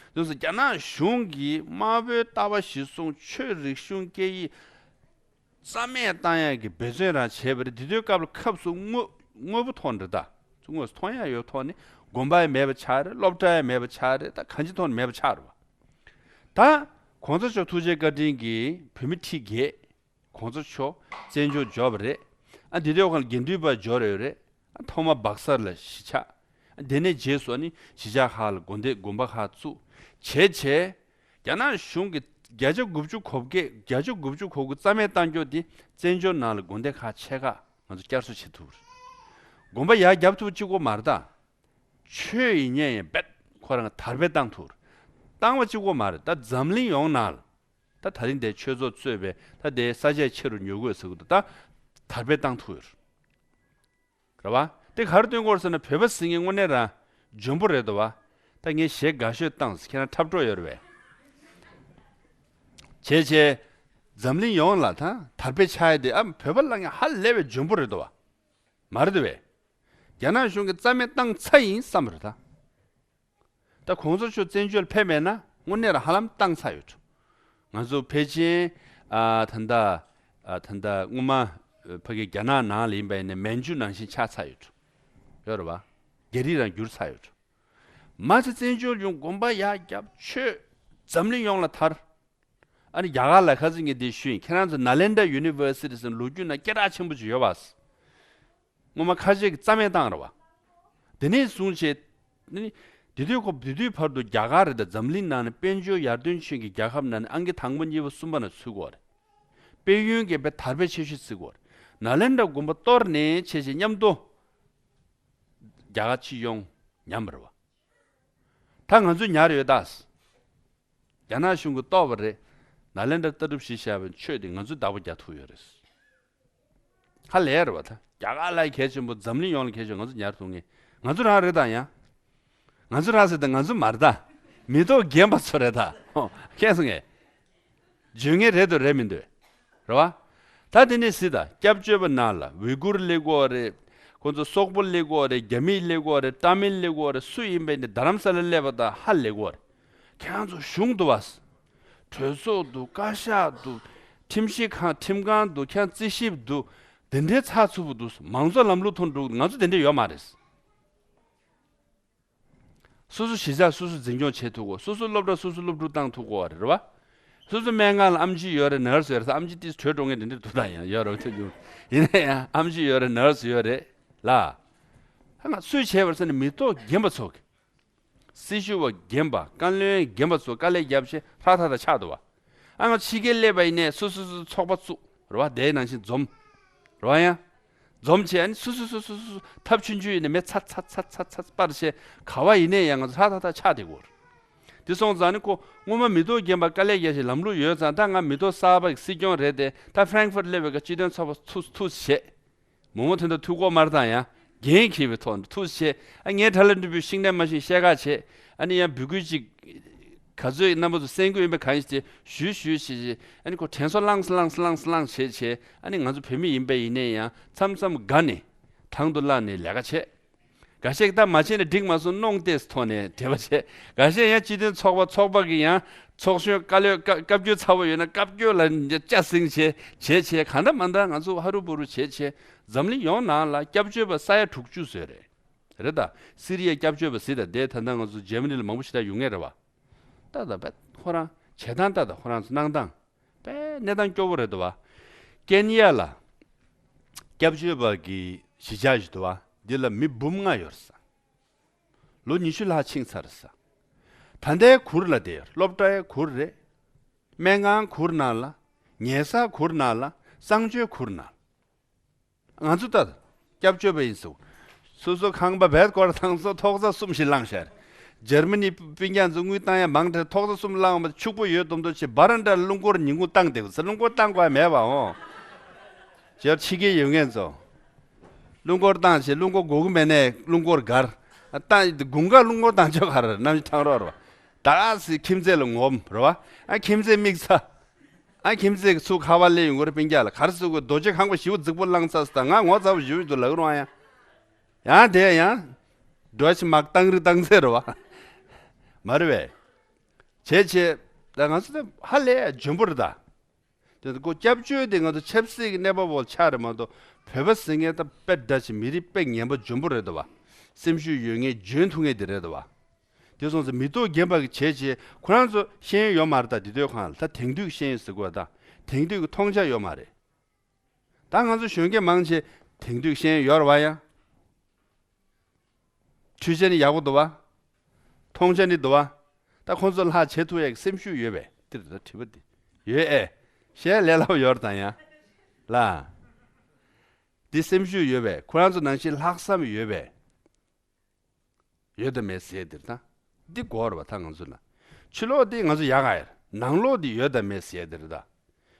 དེ་ཚོ་རྒྱ་ནག་གཞུང་གིས་དམར་པོའི་ལྟ་བ་གཞིར་བཟུང་ཆོས་རིག་གཞུང་སྐད་ཡིག་རྩ་མེད་བཏང་ཡག་གི་འབད་བརྩོན་རང་བྱས་པ་རེད། དེ་དུས་སྐབས་ལ་སྐབས་སུ་དངོས་དངོས་པོ་ཐོག་ནས་རེད་ད། དངོས་སུ་མཐོང་ཡག་ཡོད་ཐོག་ནས་དགོན་པ་ཡང་མེད་པ་ཆགས་རེད། སློབ་གྲྭ་ཡང་མེད་པ་ཆགས་རེད། ད་གང་ཅི་ཐོག་ནས་མེད་པ་ཆགས་རེད་བ། ད་གོང་ས་མཆོག་ཐུགས་རྗེ་བཀའ་དྲིན་གྱིས་བོད་མི་ཁྲི་བརྒྱད་གོང་ས་མཆོག་བཙན་བྱོལ་འབྱོར་བ་རེད། ཨ། འདི་དུས་སྒང་ལ་དགེ་འདུན་པ་འབྱོར་ཡོད་རེད། ཨ། ཐོག་མ་སྦག་སར་ལ་གཞིས་ཆགས། ཨ། དེ་ནས་རྗེས་སུ་ཨ་ནི་གཞིས་ཆགས་ཁག་ལ་དགོན་སྡེ་དགོན་པ་ཁག་བཙུགས་བྱས་བྱས། རྒྱ་ནག་གཞུང་གིས་བརྒྱ་ཆ་དགུ་བཅུ་གོ་བརྒྱད་བརྒྱ་ཆ་དགུ་བཅུ་གོ་དགུ་རྩ་མེད་བཏང་རྒྱུ་དེ་བཙན་བྱོལ་ནང་ལ་དགོན་སྡེ་ཁག་ཆེ་ཁག་ང་ཚོ་བསྐྱར་གསོ་བྱེད་ཐུབ་རེད། དགོན་པ་ཡར་རྒྱབ་ཐུབ་གཅིག་པོ་མ་རེད་ད། ཆོས་ཡིན་ཉན་ཡིན་རྦད་ཁོ་རང་དར་སྤེལ་བཏང་ཐུབ་རེད། བཏང་བ་གཅིག་པོ་མ་རེད་ད། འཛམ་གླིང་ཡོངས་ནང་ལ་ད་ད་རིང་འདིར་ཆོས་ཚོགས་གཙོས་པའི་ད་དེ་ས་ཆ་ཆེ་རུ་ཉོ་དགོས་ཟེར་གི་འདུག་ད་དར་སྤེལ་བཏང་ཐུབ་ཡོད་རེད། རེད་བ། དེ་ག་རེ་སྟོན་གྱི་ཡོད་ཟེར་ན་བོད་པ་ཟེར་མཁན་དངོས་གནས་རང་འཇོན་པོ་རེད་འདུག་བ། ད་ངས་གཞས་དགའ་ཤོས་བཏང་ཟེར་ཁྱེད་རང་འཁྲབ་གྲོགས་ཡོད་རེད་བས། བྱས་བྱས། འཛམ་གླིང་ཡོངས་ལ་ད་དར་སྤེལ་ཆགས་ཡ་དེ་ཨ་བོད་པ་ལབ་མཁན་ཧ་ལས་པའི་འཇོན་པོ་རེད་འདུག་བ། མ་རེད་དེ་བས། རྒྱ་ནག་གཞུང་གིས་རྩ་མེད་བཏང་ཚར་ཡིན་བསམ་རེད་ད། ད་གོང་ས་མཆོག་བཙན་བྱོལ་ཕེབས་མེད་ན་དངོས་གནས་རང་ཧ་ལམ་བཏང་ཚར་ཡོད་འགྲོ། ང་ཚོ་ཕལ་ཆེར་ཨ་ད་ལྟ་ཨ་ད་ལྟ་སྔོན་མ་ཕ་གི་རྒྱ་ནག་ནང་ལ་ཡིན་པ་ཡིན་ན་མན་ཇུ་ནང་བཞིན་ཆགས་ཚར་ཡོད་འགྲོ། ཡོད་རེད་བ། རྒྱ་རིགས་རང་འགྱུར་ཚར་ཡོད་འགྲོ། མ་ཚད་བཙན་བྱོལ་ཡོང་དགོན་པ་ཡར་རྒྱབ་ཆོས་འཛམ་གླིང་ཡོངས་ལ་དར། ཨ་ནི་རྒྱ་གར་ལ་ཁ་སང་ངས་འདི་ཞུས་ཡིན། ཁྱེད་རང་ཚོ་ནཱ་ལེནྡྲ་ཡུ་ནི་ཝར་སི་ཊི་ཟེར་ལོ་རྒྱུས་ནང་སྐད་གྲགས་ཆེན་པོ་ཅིག་ཡོད་པ། སྔོན་མ་ཁ་ཤས་ཀྱིས་རྩ་མེད་བཏང་རེད་བ། དེ་ནས་བཟུང་བྱས། ནི། དེ་དུས་ཁོ་དེ་དུས་བར་དུ་རྒྱ་གར་རེད་ད་འཛམ་གླིང་ནང་ནས་དཔལ་འབྱོར་ཡར་ཐོན་ཆེན་གྱི་རྒྱལ་ཁབ་ནང་ནས་ཨང་ཀི་དང་པོ་གཉིས་པ་གསུམ་པ་ནང་ཚུད་ཀྱི་ཡོད་རེད། དཔལ་ཡོན་གྱི་དཔེ་དར་སྤེལ་ཆེ་ཤོས་བརྩི་གི་ཡོད་རེད། ནཱ་ལེནྡྲ་དགོན་པ་གཏོར་ནས་བྱས་བྱས་མཉམ་དུ་རྒྱ་གར་སྤྱི་ཡོངས་ཉམས་པ་རེད་བ། ད་ང་ཚོས་ཉར་ཡོད་ད། རྒྱ་ནག་གཞུང་གིས་གཏོར་བ་རེད། ནཱ་ལེནྡྲ་ལྟ་གྲུབ་གཞི་བཞག་པའི་ཆོས་དེ་ང་ཚོས་བདག་པོ་རྒྱག་ཐུབ་ཡོད་རེད། ཧ་ལས་རེད་བ་ད། རྒྱ་གར་ལ་གལ་ཆེན་པོ་འཛམ་གླིང་ཡོངས་ལ་གལ་ཆེན་པོ་ང་ཚོ་ཉར་ཐུབ་ངེས། ང་ཚོ་རང་རེད་ད་ཡང་། ང་ཚོ་རང་ཟེར་ད་ང་ཚོ་མ་རེད་ད། མི་ཐོག་རྒན་པ་ཚོ་རེད་ད། ཧོ། མཁྱེན་སོང་ངས། འཇོན་ངེས་རེད་འདུག་རེད་མི་འདུག་རེད་བ། ད་དེ་ནས་གཟིགས་ད་སྐྱབས་བཅོལ་བ་ནང་ལ་ཝི་གུར་སླེབས་ཀྱི་ཡོད་རེད། ཁོང་ཚོ་སོག་པོ་སླེབས་ཀྱི་ཡོད་རེད། རྒྱ་མི་སླེབས་ཀྱི་ཡོད་རེད། ཏཱ་མིལ་སླེབས་ཀྱི་ཡོད་རེད། སུ་ཡིན་པ་ཡིན་ནའི་རྡ་རམ་ས་ལ་སླེབས་པ་དང་ཧ་ལས་ཀྱི་ཡོད་རེད། ཁྱེད་རང་ཚོ་གཞུང་འདུག་བ། གྲོས་ཚོགས་འདུག་བཀའ་ཤག་འདུག་ཁྲིམས་ཞིབ་ཁང་ཁྲིམས་ཁང་འདུག་ཁྱེད་རང་རྩིས་ཞིབ་འདུག་དེ་འདྲའི་ཚགས་ཚུད་པོ་འདུག་མང་གཙོ་ལམ་ལུགས་ཐོག་འགྲོ་ང་ཚོ་དེ་འདྲ་ཡོད་མ་རེད། སོ་སོ་གཞིས་ཆགས་སོ་སོ་འཛིན་སྐྱོང་བྱེད་ཐུབ་དགོས། སོ་སོ་སློབ་གྲྭ་སོ་སོ་སློབ་ཕྲུག་བཏང་ཐུབ་དགོས་པ་རེད་བ། སོ་སོ་སྨན་ཁང་ལ་ཨེམ་ཆི་ཡོད་རེད་ནར་སི་ཡོད་རེད་ཟེར། ཨེམ་ཆི་ཏིས་བྲོས་འགྲོ་མཁན་དེ་འདྲ་འདུག་ད་ཡང་ཡོད་རེད་ཐུབ་རྒྱུ། ཡིན་ན་ཡང་ཨེམ་ཆི་ཡོད་རེད་ནར་སི་ཡོད་རེད་ལ། ཧ་ང་སུས་བྱས་པ་རེད་ཟེར་ན་མི་ཐོག་རྒན་པ་ཚོ་གི། སྲི་ཞུ་བ་རྒན་པ་བཀའ་བློན་རྒན་པ་ཚོ་དཀའ་ལས་བརྒྱབ་བྱས་ཧྲ་ཐག་ཐག་ཆགས་འདུག་བ། ཨ་ང་ཕྱི་རྒྱལ་སླེབས་པ་ཡིན་ནས་སོ་སོ་སོ་ཚོགས་པ་བཙུགས་རེད་བ། དེའི་ནང་བཞིན་འཛོམས་རེད་བ། ཡང་འཛོམས་བྱས་ཨ་ནི་སོ་སོ་སོ་སོ་སོ་ཐབས་ཆུང་ཆུང་ཡིན་ནས་མེ་ཚ་ཚ་ཚ་ཚ་ཚ་སྤར་བྱས་ག་བ་ཡིན་ནས་ཡང་ང་ཚོ་ཧྲ་ཐག་ཐག་ཆགས་བསྡད་ཀྱི་ཡོད་རེད། དེ་སོང་ཙང་ནི་ཁོ་སྔོན་མ་མི་ཐོག་རྒན་པ་དཀའ་ལས་བརྒྱབ་བྱས་ལམ་ལུགས་ཡོད་ཙང་ད་ང་མི་ཐོག་གསར་པ་གི་སྲིད་སྐྱོང་རེད་དེ་ད་ཧྥ་རན་ཁི་ཧྥུར་སླེབས་པའི་སྐབས་སྤྱི་མཐུན་ཚོགས་པ་ཐུགས་ཐུགས་བཞེས། མོག་མོག་དོན་དག་ཐུགས་ཁོག་དམར་དང་ཡང་འགན་འཁྱེར་བའི་ཐོག་ནས་ཐུགས་ཆེ། ཨ་ངའི་ཁྲ་ལ་འགྲུལ་པོའི་ཤིང་ནད་མ་ཤེས་བཤད་ཁ་བྱེད། ཨ་ནི་ཡང་འབོད་སྐུལ་ཅིག་ག་ཚོད་རྣམ་པ་ཚོ་གསན་གྱི་ཡོད་པའི་གང་ཡིན་ཞེས་ཞུས་ཞུས་བྱས་བྱས། ཨ་ནི་ཁོ་དྲན་གསོ་བླངས་བླངས་བླངས་བླངས་བྱས་བྱས། ཨ་ནི་ང་ཚོ་བོད་མི་ཡིན་པ་ཡིན་ནའི་ཡང་མཚམས་མཚམས་དགའ་ནས་དང་དུ་བླངས་ནས་ལས་ཀ་བྱེད། འགའ་ཤས་ཀྱིས་ད་མ་བྱས་ན་འགྲིག་མ་སོང་གནོང་ཏེ་ཐོག་ནས་དེ་བ་བྱས། འགའ་ཤས་ཡང་སྤྱི་མཐུན་ཚོགས་པ་ཚོགས་པ་གི་ཡང་ཚོགས་གཞོན་བཀའ་བློན་བཀའ་བཀའ་བཀྱོན་ཚ་བོ་ཡོད་ན་བཀའ་བཀྱོན་ལ་ཅ་སྲིང་བྱས་བྱས་བྱས་གང་འདྲ་མ་འདྲ་ང་ཚོ་ཧ་རུ་བུ་རུ་བྱས་བྱས་འཛམ་གླིང་ཡོངས་ནང་ལ་སྐྱབས་བཅོལ་བ་ས་ཡ་དྲུག་ཅུ་ཟེར་རེད། རེད་ད། སི་རི་ཡའི་སྐྱབས་བཅོལ་བ་ཟེར་ད་དེ་ད་ལྟ་ང་ཚོ་འཇར་མ་ནི་ལ་མང་པོ་ཞིག་ད་ཡོང་ངེས་རེད་བ། ད་ད་བས་ཁོ་རང་བྱེད་སྟངས་ད་ད་ཁོ་རང་ཚོ་གནང་སྟངས་དཔེ་གནས་སྟངས་སྐྱོ་བོ་རེད་འདུག་བ། ཀེན་ཡ་ལ་སྐྱབས་བཅོལ་བ་གི་གཞིས་ཆགས་ཤིག་འདུག་བ། འདི་ལ་མི་འབུམ་ལྔ་ཡོད་ས། ལོ་ཉི་ཤུ་ལྷག་ཕྱིན་ཚར་ས། ད་ལྟའི་གུར་ལ་བསྡད་ཡོད། སློབ་གྲྭའི་གུར་རེད། སྨན་ཁང་གུར་ནང་ལ། ཉལ་ས་གུར་ནང་ལ། གསང་སྤྱོད་གུར་ནང་ལ། ང་ཚོ་ད་སྐྱབས་བཅོལ་བ་ཡིན་ཟེར། སོ་སོ་ཁང་པ་བེད་སྐོར་ཐང་སོ་ཐོག་ས་གསུམ་ཞིག་བླངས་ཤར། འཇར་མ་ནི་སྤུན་ཀྱག་ཚོ་དངུལ་བཏང་ཡ་མང་དྲགས་ཐོག་ས་གསུམ་བླངས་པ་ཕྱུག་པོ་ཡོད་དོམ་དོ་ཆེ་བ་རན་འདྲ་རླུང་འཁོར་ཉིན་གུང་བཏང་བསྡད་ས། རླུང་འཁོར་བཏང་དགོས་མེད་པ་འོང་། ཇར་ཕྱི་རྒྱལ་ཡོད་མཁན་ཚོ། རླུང་འཁོར་བཏང་བྱས་རླུང་འཁོར་དགོས་ཀྱི་མེད་ནས་རླུང་འཁོར་སྒར། བཏང་དགུན་ཁ་རླུང་འཁོར་བཏང་ཆོག་ག་རེ་གནམ་གཤིས་གྲང་རོགས་རེད་བ། ད་ག་སི་ཁྱིམ་མཚེས་ལ་ངོམ་རེད་བ། ཨ་ཁྱིམ་མཚེས་མིག་ཚ། ཨ་ཁྱིམ་མཚེས་ཚུར་ཁ་བ་སླེབས་ཡོང་གི་རེད། སྤུན་ཀྱག་ལ་ག་རེ་ཟེར་དགོས། རྡོ་རྗེ་ཁང་པ་ཞེ་པོ་རྫིག་པོ་བླངས་ཚར་སོང་། ད་ང་ངོ་ཚ་པོ་ཞེ་པོ་འདུག་ལབ་ཀྱི་རེད་བ། ཡང་ཡང་དེ་ཡང་འགྲོ་ཞིག་མ་བཏང་རིགས་བཏང་ཚད་རེད་བ། མ་རེད་པས། བྱས་བྱས་ད་ང་ཚོ་ད་ཧ་ལས་འཇོན་པོ་རེད་ད། དེ་ཚོ་ཁོ་སྐྱབས་བཅོལ་དེ་ང་ཚོ་ཆབ་སྲིད་ཀྱི་གནས་བབ་འོག་ཆགས་རེད་མ་གཏོགས། བོད་པ་ཟེར་མཁན་ད་དཔེ་འདྲ་ཞིག་མི་རིགས་དཔེ་ངན་པ་འཇོན་པོ་རེད་འདུག་བ། སེམས་ཤུགས་ཡོད་མཁན་འཇོན་ཐུབ་མཁན་དེ་རེད་འདུག་བ། དེ་སོང་ཙང་མི་ཐོག་རྒན་པ་གི་བྱས་བྱས་ཁོ་རང་ཚོ་ཤེས་ཡོན་ཡོད་མ་རེད། ད་དེ་དུས་གང་ལ་ད་དེང་དུས་ཀྱི་ཤེས་ཡོན་ཟེར་དགོས་ད། དེང་དུས་ཀྱི་མཐོང་རྒྱ་ཡོད་མ་རེད། ད་ང་ཚོ་གཞོན་སྐྱེས་མང་ཆེ་དེང་དུས་ཤེས་ཡོན་ཡོད་རེད་བ་ཡ། འཕྲུལ་ཆས་ནི་ཡག་པོ་འདུག་བ། མཐོང་ཆ་ནི་འདུག་བ། ད་ཁོང་ཚོ་ལྷག་བྱེད་ཐུབ་ཡག་གི་སེམས་ཤུགས་ཡོད་པས། དེ་རེད་ད་དྲི་བ་འདི། ཡོད་ཨེ། བཤད་ལས་སླ་པོ་ཡོད་རེད་ད་ཡ། ལ། འདི་སེམས་ཤུགས་ཡོད་པས། ཁོ་རང་ཚོ་ནང་བཞིན་ལྷག་བསམ་ཡོད་པས། ཡོད་དམ་མེད་ཟེར་དེ་རེད་ད། འདི་གོ་རེད་བ་ད་ང་ཚོ་ན། ཕྱི་ལོགས་འདི་ང་ཚོ་ཡག་ག་ཡ། ནང་ལོགས་འདི་ཡོད་དམ་མེད་ཟེར་དེ་རེད་ད།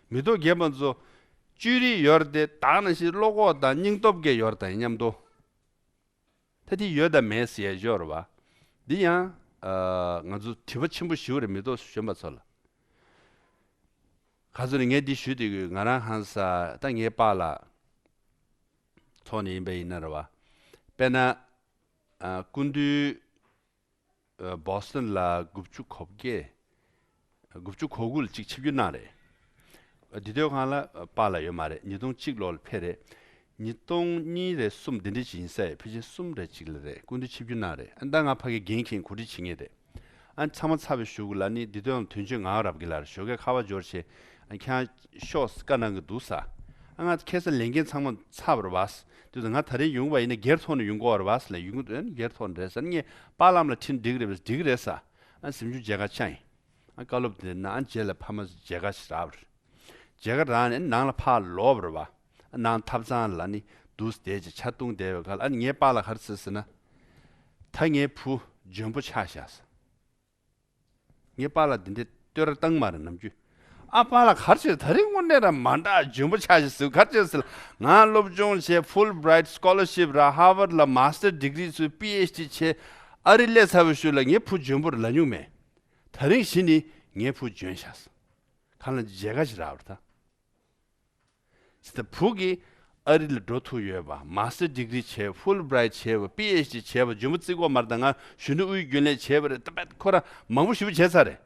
མི་ཐོག་རྒན་པ་ཚོ། བཅོས་རིག་ཡོད་རེད་དེ་ད་ག་ནང་བཞིན་བློ་ཁོག་དང་སྙིང་སྟོབས་ཀྱི་ཡོད་རེད་ད་མཉམ་དུ། ད་འདི་ཡོད་དམ་མེད་ཟེར་ཡ་ཅིག་ཡོད་རེད་བ། འདི་ཡང་། ཨ། ང་ཚོ་དྲི་བ་ཆེན་པོ་ཞིག་རེད་མི་ཐོག་གཞོན་པ་ཚོ་ལ། ག་ཚོད་ནས་ངས་འདི་ཞུས་དེ་གི་ང་རང་ཧང་སང་ད་ངའི་པཱ་ལགས་ཐོག་ནས་ཡིན་པ་ཡིན་ན་རེད་བ། དཔེར་ན། ཨ། སྐུ་མདུན། ཨ། བོ་སི་ཊོན་ལ་དགུ་བཅུ་གོ་བརྒྱད། དགུ་བཅུ་གོ་དགུ་ལ་གཅིག་ཆིབས་བསྒྱུར་གནང་རེད། དེ་དུས་གང་ལ་པཱ་ལགས་ཡོད་མ་རེད། ཉིས་སྟོང་གཅིག་ལོ་ལ་ཕེབས་རེད། ཉིས་སྟོང་གཉིས་རེད་གསུམ་འདི་འདྲ་ཅིག་ཡིན་ས་རེད། ཕལ་ཆེར་གསུམ་རེད་གཅིག་ལ་རེད། སྐུ་མདུན་ཆིབས་བསྒྱུར་གནང་རེད། ཨ་ད་ང་ཕ་གི་འགན་འཁྱེར་གོ་སྒྲིག་བྱེད་མཁན་རེད། ཨ་ཚང་མ་ཚར་བའི་གཞུག་གུ་ལ་ནི་འདི་དོན་དོན་གཅོད་ངག་རབ་རྒྱས་ལགས་ཞོགས་ཀས་ཁ་པར་འབྱོར་བྱས། ཨ་ཁྱེད་ཤོག་བཀའ་གནང་གི་འདུག་ས། ཨ་ང་ཁ་སང་ལས་འགན་ཚང་མ་ཚར་བ་རེད་བ། དེ་ཚོ་ང་ད་རེས་ཡོང་བ་ཡིན་ན་སྒེར་ཐོག་ནས་ཡོང་དགོས་པ་རེད་བ་ལབ་ཡོང་གི་འདུག་སྒེར་ཐོག་ནས་རེད་ཟེར། ངས་པཱ་ལགས་ལ་འཕྲིན་འགྲིག་རེད་པས། འགྲིག་རེད་ས། ཨ་གཟིམ་ཆུང་མཇལ་ཁ་བཅར་ཡིན། ཨ་བཀའ་སློབ་དེ་གནང་། ཨ་རྗེས་ལ་ཕ་མ་མཇལ་ཁ་ཞིག་རག་པ་རེད། མཇལ་ཁ་རག་ནས་ནང་ལ་ཕར་ལོག་པ་རེད་བ། ཨ་ནང་ཐབ་ཚང་ལ་ནི་འདུག་བསྡད་ཅིག་ཆ་བརྡུངས་བསྡད་པའི་ཁར་ཨ་ངའི་པཱ་ལགས་ག་རེ་ཟེར་ཟེར་ན། ད་ངའི་བུ་འཇོན་པོ་ཆགས་ཤག་ཟེར། ངའི་པཱ་ལགས་འདི་འདྲའི་བསྟོད་ར་བཏང་མ་རེད་ནམ་རྒྱུན། ཨ་པཱ་ལགས་ག་རེ་བྱས། ད་རིང་དངོས་གནས་ར་མ་འདྲ་འཇོན་པོ་ཆགས་ཤག་ཟེར། ག་རེ་བྱས་ཟེར། ང་སློབ་སྦྱོང་བྱས། ཕུལ་བྷི་རའིཊ་སི་ཀོ་ལར་ཤིབ་རག་ཧར་ཝརཌ་ལ་མཱ་སི་ཊར་ཌི་གྷི་རི་ཚུར་པི་ཨེཆ་ཌི་བྱས། ཨ་རི་སླེབས་ཚར་བའི་གཞུག་ལ་ངའི་བུ་འཇོན་པོ་རེད་ལབ་མྱོང་མེད། ད་རིང་གཞི་ནས་ངའི་བུ་འཇོན་ཤག་ཟེར། ཁ་ལ་མཇལ་ཁ་ཞིག་རག་པ་རེད་ད། ཟེར་ད། བུ་གིས་ཨ་རི་ལ་འགྲོ་ཐུབ་ཡོད་པ། མཱ་སི་ཊར་ཌི་གྷི་རི་བྱས། ཕུལ་བྷི་རའིཊ་བྱས་པ། པི་ཨེཆ་ཌི་བྱས་པ། འཇོན་པོ་བརྩི་གི་ཡོད་མ་རེད་ད། ང་གཞོན་ནུ་དབུས་རྒྱུན་ལས་བྱས་པ་རེད་ད། དཔེ་ཁོ་རང་མང་པོ་ཞེ་པོ་བྱས་ཚར་རེད།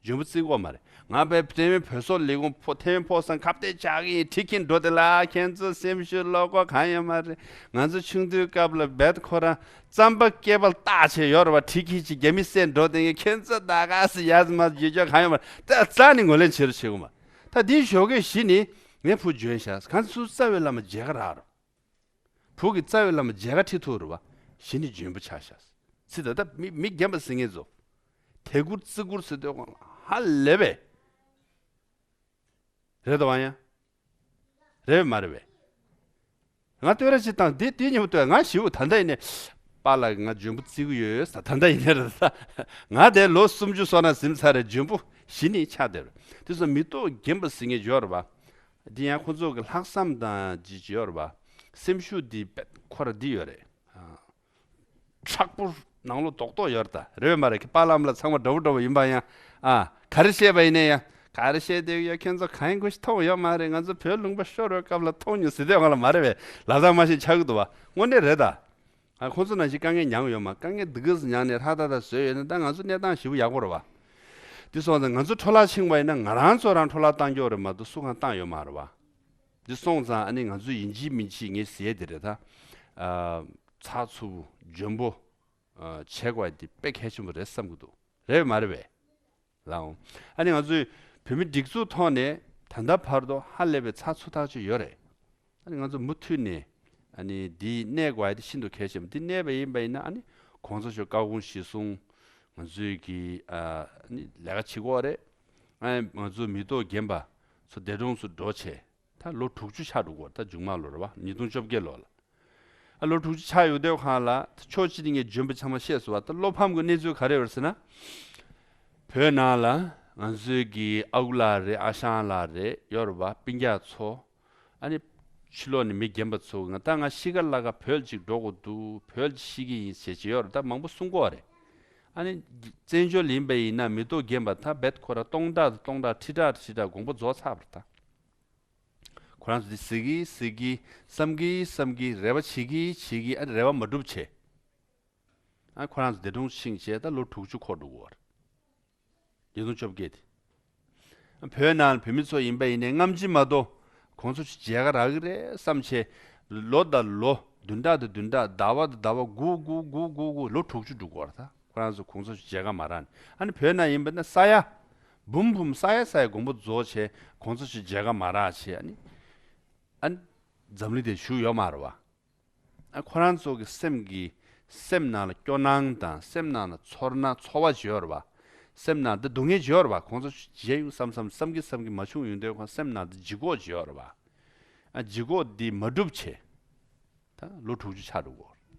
འཇོན་པོ་བརྩི་གི་ཡོད་མ་རེད། ང་དཔེ་ཐེ་ཝན་བོད་སོག་ལས་ཁུངས་ཕོ་ཐེ་ཝན་ཕོ་སང་ཁ་གཏད་བཅག་གི་ཡིན། ཁྲིད་ཀྱིན་འགྲོ་དེ་ལ་ཁྱེད་ཚོ་སེམས་ཤུགས་བློ་ཁོག་གང་ཡོད་མ་རེད། ང་ཚོ་ཆུང་དུས་སྐབས་ལ་རྦད་ཁོ་རང་རྩམ་པ་སྐེད་པ་ལ་བཏགས་བྱས་ཡོད་རེད་བ། ཁྲིད་ཀྱིན་ཅིག་རྒྱ་མི་བསད་འགྲོ་དེ་ངས་ཁྱེད་ཚོ་ད་ག་སེ་ཡ་ཟི་མ་ཡོད་ཅོག་གང་ཡོད་མ་རེད། ད་རྩ་ནས་ངོས་ལེན་བྱེད་རོགས་བྱེད་དགོས་མ། ད་དེའི་ཞོགས་ཀས་གཞི་ནས་ངའི་བུ་འཇོན་ཤག་གང་ཚུལ་རྩ་བའི་བླ་མ་མཇལ་ཁ་རག་རོགས། བུ་གི་རྩ་བའི་བླ་མ་མཇལ་ཁ་ཁྲིད་ཐུབ་རེད་བ། གཞི་ནས་འཇོན་པོ་ཆགས་ཤག་ཟེར། ད་ལྟ་མི་མི་རྒན་པ་ཟེར་མཁན་ཚོ། དད་བཀུར་བརྩི་བཀུར་ཟེར་དུས་ཧ་ལས་པས། རེད་དོ་བ་ཡ། རེད་པས་མ་རེད་པས། ང་བསྟོད་ར་ཅིག་བཏང་། དེ་དེ་ཉིན་མོ་བསྟོད། ང་ཞེ་པོ་ད་ལྟ་ཡིན་ནས། པཱ་ལགས་ང་འཇོན་པོ་བརྩི་གི་ཡོད་ས། ད་ལྟ་ཡིན་ནས་རེད་ད། ང་དེ་ལོ་སུམ་ཅུ་སོ་ན་ཟིན་ཚར་རེད། འཇོན་པོ་གཞི་ནས་ཆགས་བསྡད་རེད། དེ་ཚོ་མི་ཐོག་རྒན་པ་ཟེར་མཁན་ཡོད་རེད་བ། འདི་ཡང་ཁོ་ཚོ་གི་ལྷག་བསམ་དང་ཅིག་ཡོད་རེད་བ། སེམས་ཤུགས་འདི་དཔེ་ཁོ་ར་འདི་ཡོད་རེད། ཨ། མཁྲེགས་པོ་ནང་ལོགས་རྡོག་རྡོག་ཡོད་རེད་ད། རེད་པས་མ་རེད། པཱ་ལགས་ལ་ཚང་མ་འདྲ་པོ་འདྲ་པོ་ཡིན་པ་ཡང་། ཨ། ག་རེ་བཤད་པ་ཡིན་ནའི་ཡང་། ག་རེ་བཤད་བསྡད་ཡོད། ཁྱེད་ཚོ་གང་ཡིན་གོ་ཞིག་མཐོང་ཡོད་མ་རེད། ང་ཚོ་བོད་ལུང་པ་ཤོར་བའི་སྐབས་ལ་མཐོང་མྱོང་ཟེར་དུས་ང་ལ་མ་རེད་པས། ལབ་སྟངས་མ་ཤེས་ཆགས་ཀྱི་འདུག་བ། དངོས་གནས་རེད་ད། ཨ། ཁོང་ཚོ་ནང་བཞིན་དཀའ་ངལ་མྱངས་ཡོད་མ། དཀའ་ངལ་འདི་གས་མྱངས་ནས་ཧྲ་ཏག་ཏག་བཟོས་ཡོད་ན། ད་ང་ཚོ་གནས་སྟངས་ཞེ་པོ་ཡག་པོ་རེད་བ། འདི་སོང་ཙང་ང་ཚོ་འཕྲོ་བརླག་ཕྱིན་པ་ཡིན་ན་ང་རང་ཚོ་རང་འཕྲོ་བརླག་བཏང་རྒྱུ་རེད་མ་གཏོགས་སུ་གང་བཏང་ཡོད་མ་རེད་བ། འདི་སོང་ཙང་ཨ་ནི་ང་ཚོ་ཡིན་གཅིག་མིན་གཅིག་ངས་ཟེར་དེ་རེད་ད། ཨ། ཚགས་ཚུད་པོ་འཇོན་པོ། ཨ། བྱེད་དགོས་དེ་དཔེ་གལ་ཆེན་པོ་རེད་བསམ་གྱི་འདུག་རེད་མ་རེད་པས། ལའོ། ཨ་ནི་ང་ཚོས་བོད་མི་སྒྲིག་འཛུགས་ཐོག་ནས་ད་ལྟ་བར་དུ་ཧ་ལས་པའི་ཚགས་ཚུད་ཐག་ཆོད་ཡོད་རེད། ཨ་ནི་ང་ཚོ་མུ་མཐུད་ནས་ཨ་ནི་འདི་གནས་དགོས་ཡ་དེ་ཤིན་ཏུ་གལ་ཆེན་པོ། འདི་གནས་པ་ཡིན་པ་ཡིན་ན་ཨ་ནི་གོང་ས་མཆོག་བཀའ་དགོངས་གཞིར་བཟུང་ང་ཚོས་ཀྱི་ཨ་ནི་ལས་ཀ་བྱེད་དགོས་རེད། ཨ་ནི་ང་ཚོ་མི་ཐོག་རྒན་པ་ཚོ་འདས་གྲོངས་སུ་འགྲོ་བྱས་ད་ལོ་དྲུག་ཅུ་ཆགས་འགྲོ་གི་ཡོད་རེད། ད་མཇུག་མ་ལོ་རེད་བ། ཉིས་སྟོང་བཅོ་བརྒྱད་ལོ་ལ། ཨ། ལོ་དྲུག་ཅུ་ཆགས་ཡོང་དུས་སྒང་ལ་ཕྱོགས་གཅིག་ནས་ངས་འཇོན་པོ་ཚང་མ་ཤེས་སོང་བ། ད་བློ་ཕམ་གྱི་གནས་ཚུལ་ག་རེ་ཡོད་ཟེར་ན། བོད་ནང་ལ་ང་ཚོའི་གི་ཨ་ཁུ་ལགས་རེད། ཨ་ཞང་ལགས་རེད། ཡོད་རེད་བ། སྤུན་ཀྱག་ཚོ། ཨ་ནི་ཕྱི་ལོགས་ནས་མི་རྒན་པ་ཚོ་ང་ད་ང་ཤི་ཁ་ལ་ཁ་བོད་ཅིག་འགྲོ་དགོས་འདུག་བོད་ཅིག་ཤི་གི་ཡིན་ཟེར་གྱི་ཡོད་རེད། ད་མང་པོ་གསུང་གི་ཡོད་རེད། ཨ་ནི་བཙན་བྱོལ་ཡིན་པ་ཡིན་ན་མི་ཐོག་རྒན་པ་ད་རྦད་ཁོ་རང་སྟོང་ཕྲག་དང་སྟོང་ཕྲག་ཁྲི་ཕྲག་ཁྲི་ཕྲག་དགོངས་པ་རྫོགས་ཚར་བ་རེད་ད། ཁོ་རང་ཚོ་འདི་ཟེར་གི་ཟེར་གི། བསམ་གི་བསམ་གི། རེ་བ་བྱེད་གི་བྱེད་གི། ཨ་ནི་རེ་བ་མ་འགྲུབ་བྱས། ཨ། ཁོ་རང་ཚོ་འདས་གྲོངས་ཕྱིན་བྱས་ད་ལོ་དྲུག་ཅུ་འཁོར་འགྲོ་གི་ཡོད་རེད། ཉིས་སྟོང་བཅོ་བརྒྱད་དེ། ཨ། བོད་ནང་བོད་མི་ཚོ་ཡིན་པ་ཡིན་ནའི་སྔ་ཕྱི་མ་གཏོགས་གོང་ས་མཆོག་མཇལ་ཁ་རག་གི་རེད་བསམ་བྱས། ལོ་དང་ལོ། བདུན་ཕྲག་དང་བདུན་ཕྲག་ཟླ་བ་དང་ཟླ་བ་སྒུག་སྒུག་སྒུག་སྒུག་སྒུག་ལོ་དྲུག་ཅུ་འགྲོ་གི་ཡོད་རེད་ད། ཁོ་རང་ཚོ་གོང་ས་མཆོག་མཇལ་ཁ་མ་རག་ནས། ཨ་ནི་བོད་ནང་ཡིན་པ་ན་ས་ཡ་འབུམ་འབུམ་ས་ཡ་ས་ཡ་དགོངས་པ་རྫོགས་བྱས་གོང་ས་མཆོག་མཇལ་ཁ་མ་རག་བྱས། ཨ་ནི་ཨ་ནི་འཛམ་གླིང་འདིར་བཞུགས་ཡོད་མ་རེད་བ། ཨ། ཁོ་རང་ཚོ་གི་སེམས་ཀྱི་སེམས་ནང་ལ་སྐྱོ་སྣང་དང་སེམས་ནང་ལ་ཚོར་སྣང་ཚོར་བ་ཅིག་ཡོད་རེད་བ། སེམས་ནང་འདི་སྡུག་བསྔལ་ཅིག་ཡོད་རེད་བ། གོང་ས་མཆོག་མཇལ་ཡོང་བསམ་བསམ་བསམ་གི་བསམ་གི་མ་བྱུང་ཡོང་དུས་ཁོང་སེམས་ནང་འདི་ལྗིད་ཁོག་ཅིག་ཡོད་རེད་བ། ཨ། ལྗིད་ཁོག་འདི་མ་འགྲུབ་བྱས་ད་ལོ་དྲུག་ཅུ་ཆགས་འགྲོ་གི་ཡོད་རེད།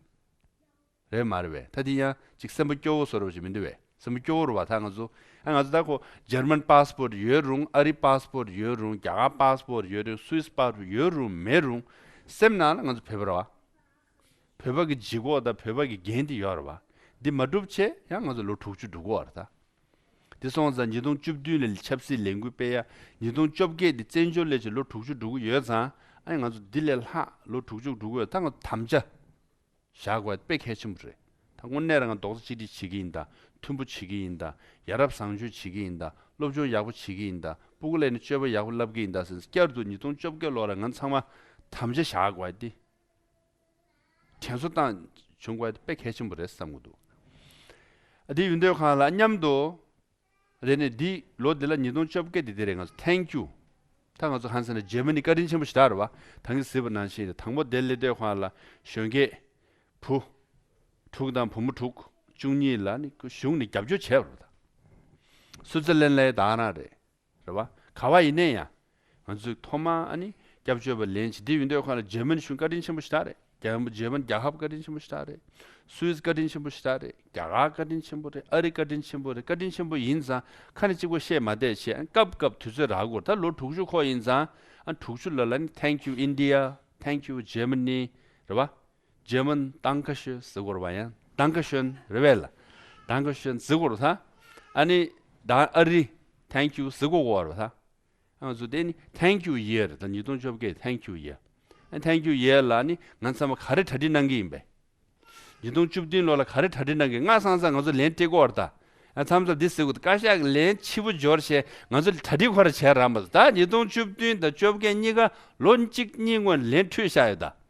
རེད་མ་རེད་པས། ད་འདི་ཡང་ཅིག་སེམས་པ་སྐྱོ་བོ་བཟོ་འདྲ་ཅིག་མི་འདུག་པས། སེམས་པ་སྐྱོ་བོ་རེད་བ། ད་ང་ཚོ། ཨ། ང་ཚོ་ད་ཁོ་འཇར་མན་པཱ་སི་པོར་ཊི་ཡོད་རུང་། ཨ་རི་པཱ་སི་པོར་ཊི་ཡོད་རུང་། རྒྱ་གར་པཱ་སི་པོར་ཊི་ཡོད་རུང་། སུད་སི་པཱ་སི་པོར་ཊི་ཡོད་རུང་མེད་རུང་། སེམས་ནང་ལ་ང་ཚོ་བོད་པ་རེད་བ། བོད་པ་གི་ལྗིད་ཁོག་དང་བོད་པ་གི་འགན་དེ་ཡོད་རེད་བ། འདི་མ་འགྲུབ་བྱས་ཡང་ང་ཚོ་ལོ་དྲུག་ཅུ་འགྲོ་གི་ཡོད་རེད་ད། འདི་སོང་ཙང་ཉིས་སྟོང་བཅུ་བདུན་ལ་ཆབ་སྲིད་ལས་འགུལ་སྤེལ་ཡ། ཉིས་སྟོང་བཅོ་བརྒྱད་འདི་བཙན་བྱོལ་ལས་བྱེད་ལོ་དྲུག་ཅུ་འགྲོ་གི་ཡོད་ཙང་། ཨ་ནི་ང་ཚོ་འདི་ལས་ལྷག་ལོ་དྲུག་ཅུ་འགྲོ་གི་ཡོད། ད་ང་ཚོ་དམ་བཅའ་བཞག་དགོས་དཔེ་གལ་ཆེན་པོ་རེད། ད་དངོས་གནས་རང་རྡོག་རྩ་གཅིག་སྒྲིལ་བྱེད་ཀྱི་ཡིན་ད། མཐུན་པོ་བྱེད་ཀྱི་ཡིན་ད། ཡ་རབས་བཟང་སྤྱོད་བྱེད་ཀྱི་ཡིན་ད། སློབ་སྦྱོང་ཡག་པོ་བྱེད་ཀྱི་ཡིན་ད། སྤུ་གུ་ལ་ནི་སྤྱོད་པ་ཡག་པོ་བསླབ་ཀྱི་ཡིན་ད་ཟེར། བསྐྱར་དུ་ཉིས་སྟོང་བཅོ་བརྒྱད་ལོ་ལ་ང་ཚང་མ་དམ་བཅའ་བཞག་དགོས་དེ། དྲན་གསོ་བཏང་བྱུང་དགོས་དེ་དཔེ་གལ་ཆེན་པོ་རེད་བསམ་གྱི་འདུག་ཨ། དེ་ཡིན་དུས་སྒང་ལ་མཉམ་དུ། རེད་ནས་འདི་ལོ་འདི་ལ་ཉིས་སྟོང་བཅོ་བརྒྱད་དེ་དེ་རེད། ང་ཚོ་ཐེང་ཀིའུ། ད་ང་ཚོ་ཧན་སེ་ན་འཇར་མ་ནི་བཀའ་དྲིན་ཆེན་པོ་ཞེ་དྲག་རེད་བ། ད་གིན་ཟེར་བ་ནང་བཞིན་རེད། དང་པོ་དེ་སླེབས་དུས་སྒང་ལ་གཞོན་སྐྱེས་བུ་དྲུག་དང་བུ་མོ་དྲུག་བཅུ་གཉིས་ལ་ནི་གཞུང་ནས་རྒྱབ་སྐྱོར་བྱས་པ་རེད་ད། སུའུ་ཙེར་ལན་ལ་ཡ་ད་ག་རང་རེད། རེད་བ། ག་བ་ཡིན་ནའི་ཡང་། ང་ཚོས་ཐོག་མར་ཨ་ནི་སྐྱབས་བཅོལ་བ་ལེན་བྱས། དེ་ཡིན་དུས་སྒང་ལ་འཇར་མན་གཞུང་བཀའ་དྲིན་ཆེན་པོ་ཞེ་དྲག་རེད། རྒྱ་འཇར་མན་རྒྱལ་ཁབ་བཀའ་དྲིན་ཆེན་པོ་ཞེ་དྲག་རེད། སུད་སི་བཀའ་དྲིན་ཆེན་པོ་ཞེ་དྲག་རེད། རྒྱ་གར་བཀའ་དྲིན་ཆེན་པོ་རེད། ཨ་རི་བཀའ་དྲིན་ཆེན་པོ་རེད། བཀའ་དྲིན་ཆེན་པོ་ཡིན་ཙང་ཁ་ནས་གཅིག་པོ་བཤད་མ་བསྡད་བྱས། སྐབས་སྐབས་དུས་ཚོད་རག་དགོས། ད་ལོ་དྲུག་ཅུ་འཁོར་ཡིན་ཙང་ཨ་དྲུག་ཅུ་ལ་ལ་ནི་Thank you India, Thank you Germany རེད་བ། འཇར་མན་ཏང་ཀ་ཤོན་ཟེར་དགོས་རེད་བ། ཡང་ཏང་ཀ་ཤོན་རེད་བས་ལ། ཏང་ཀ་ཤོན་ཟེར་དགོས་རེད་ད། ཨ་ནི་ད་ཨ་རི་Thank you ཟེར་དགོས་རེད་བ་ད། ང་ཚོ་དེ་ནི་Thank you year ད། ཉིས་སྟོང་བཅོ་བརྒྱད་Thank you year། ཨ་Thank you year ལ་ནི་ང་ཚང་མ་ག་རེ་གྲ་སྒྲིག་གནང་གི་ཡིན་པས། ཉིས་སྟོང་བཅུ་བདུན་ལོ་ལ་ག་རེ་གྲ་སྒྲིག་གནང་གི། སྔ་ས་སང་ང་ཚོ་ལན་སྤྲད་ཀྱི་ཡོད་རེད་ད། ཨ་མཚམས་མཚམས་འདི་ཟེར་དགོས་འདུག་བཀའ་ཤག་གི་ལན་ཕྱི་པོ་འབྱོར་བྱས་ང་ཚོ་གྲ་སྒྲིག་ཁོ་ར་བྱས་རག་མ་སོང་། ད་ཉིས་སྟོང་བཅུ་བདུན་དང་བཅོ་བརྒྱད་གཉིས་ཀ་ལོ་གཅིག་གཉིས་སྔོན་ལན་འཕྲོད་བཞག་ཡོད་ད།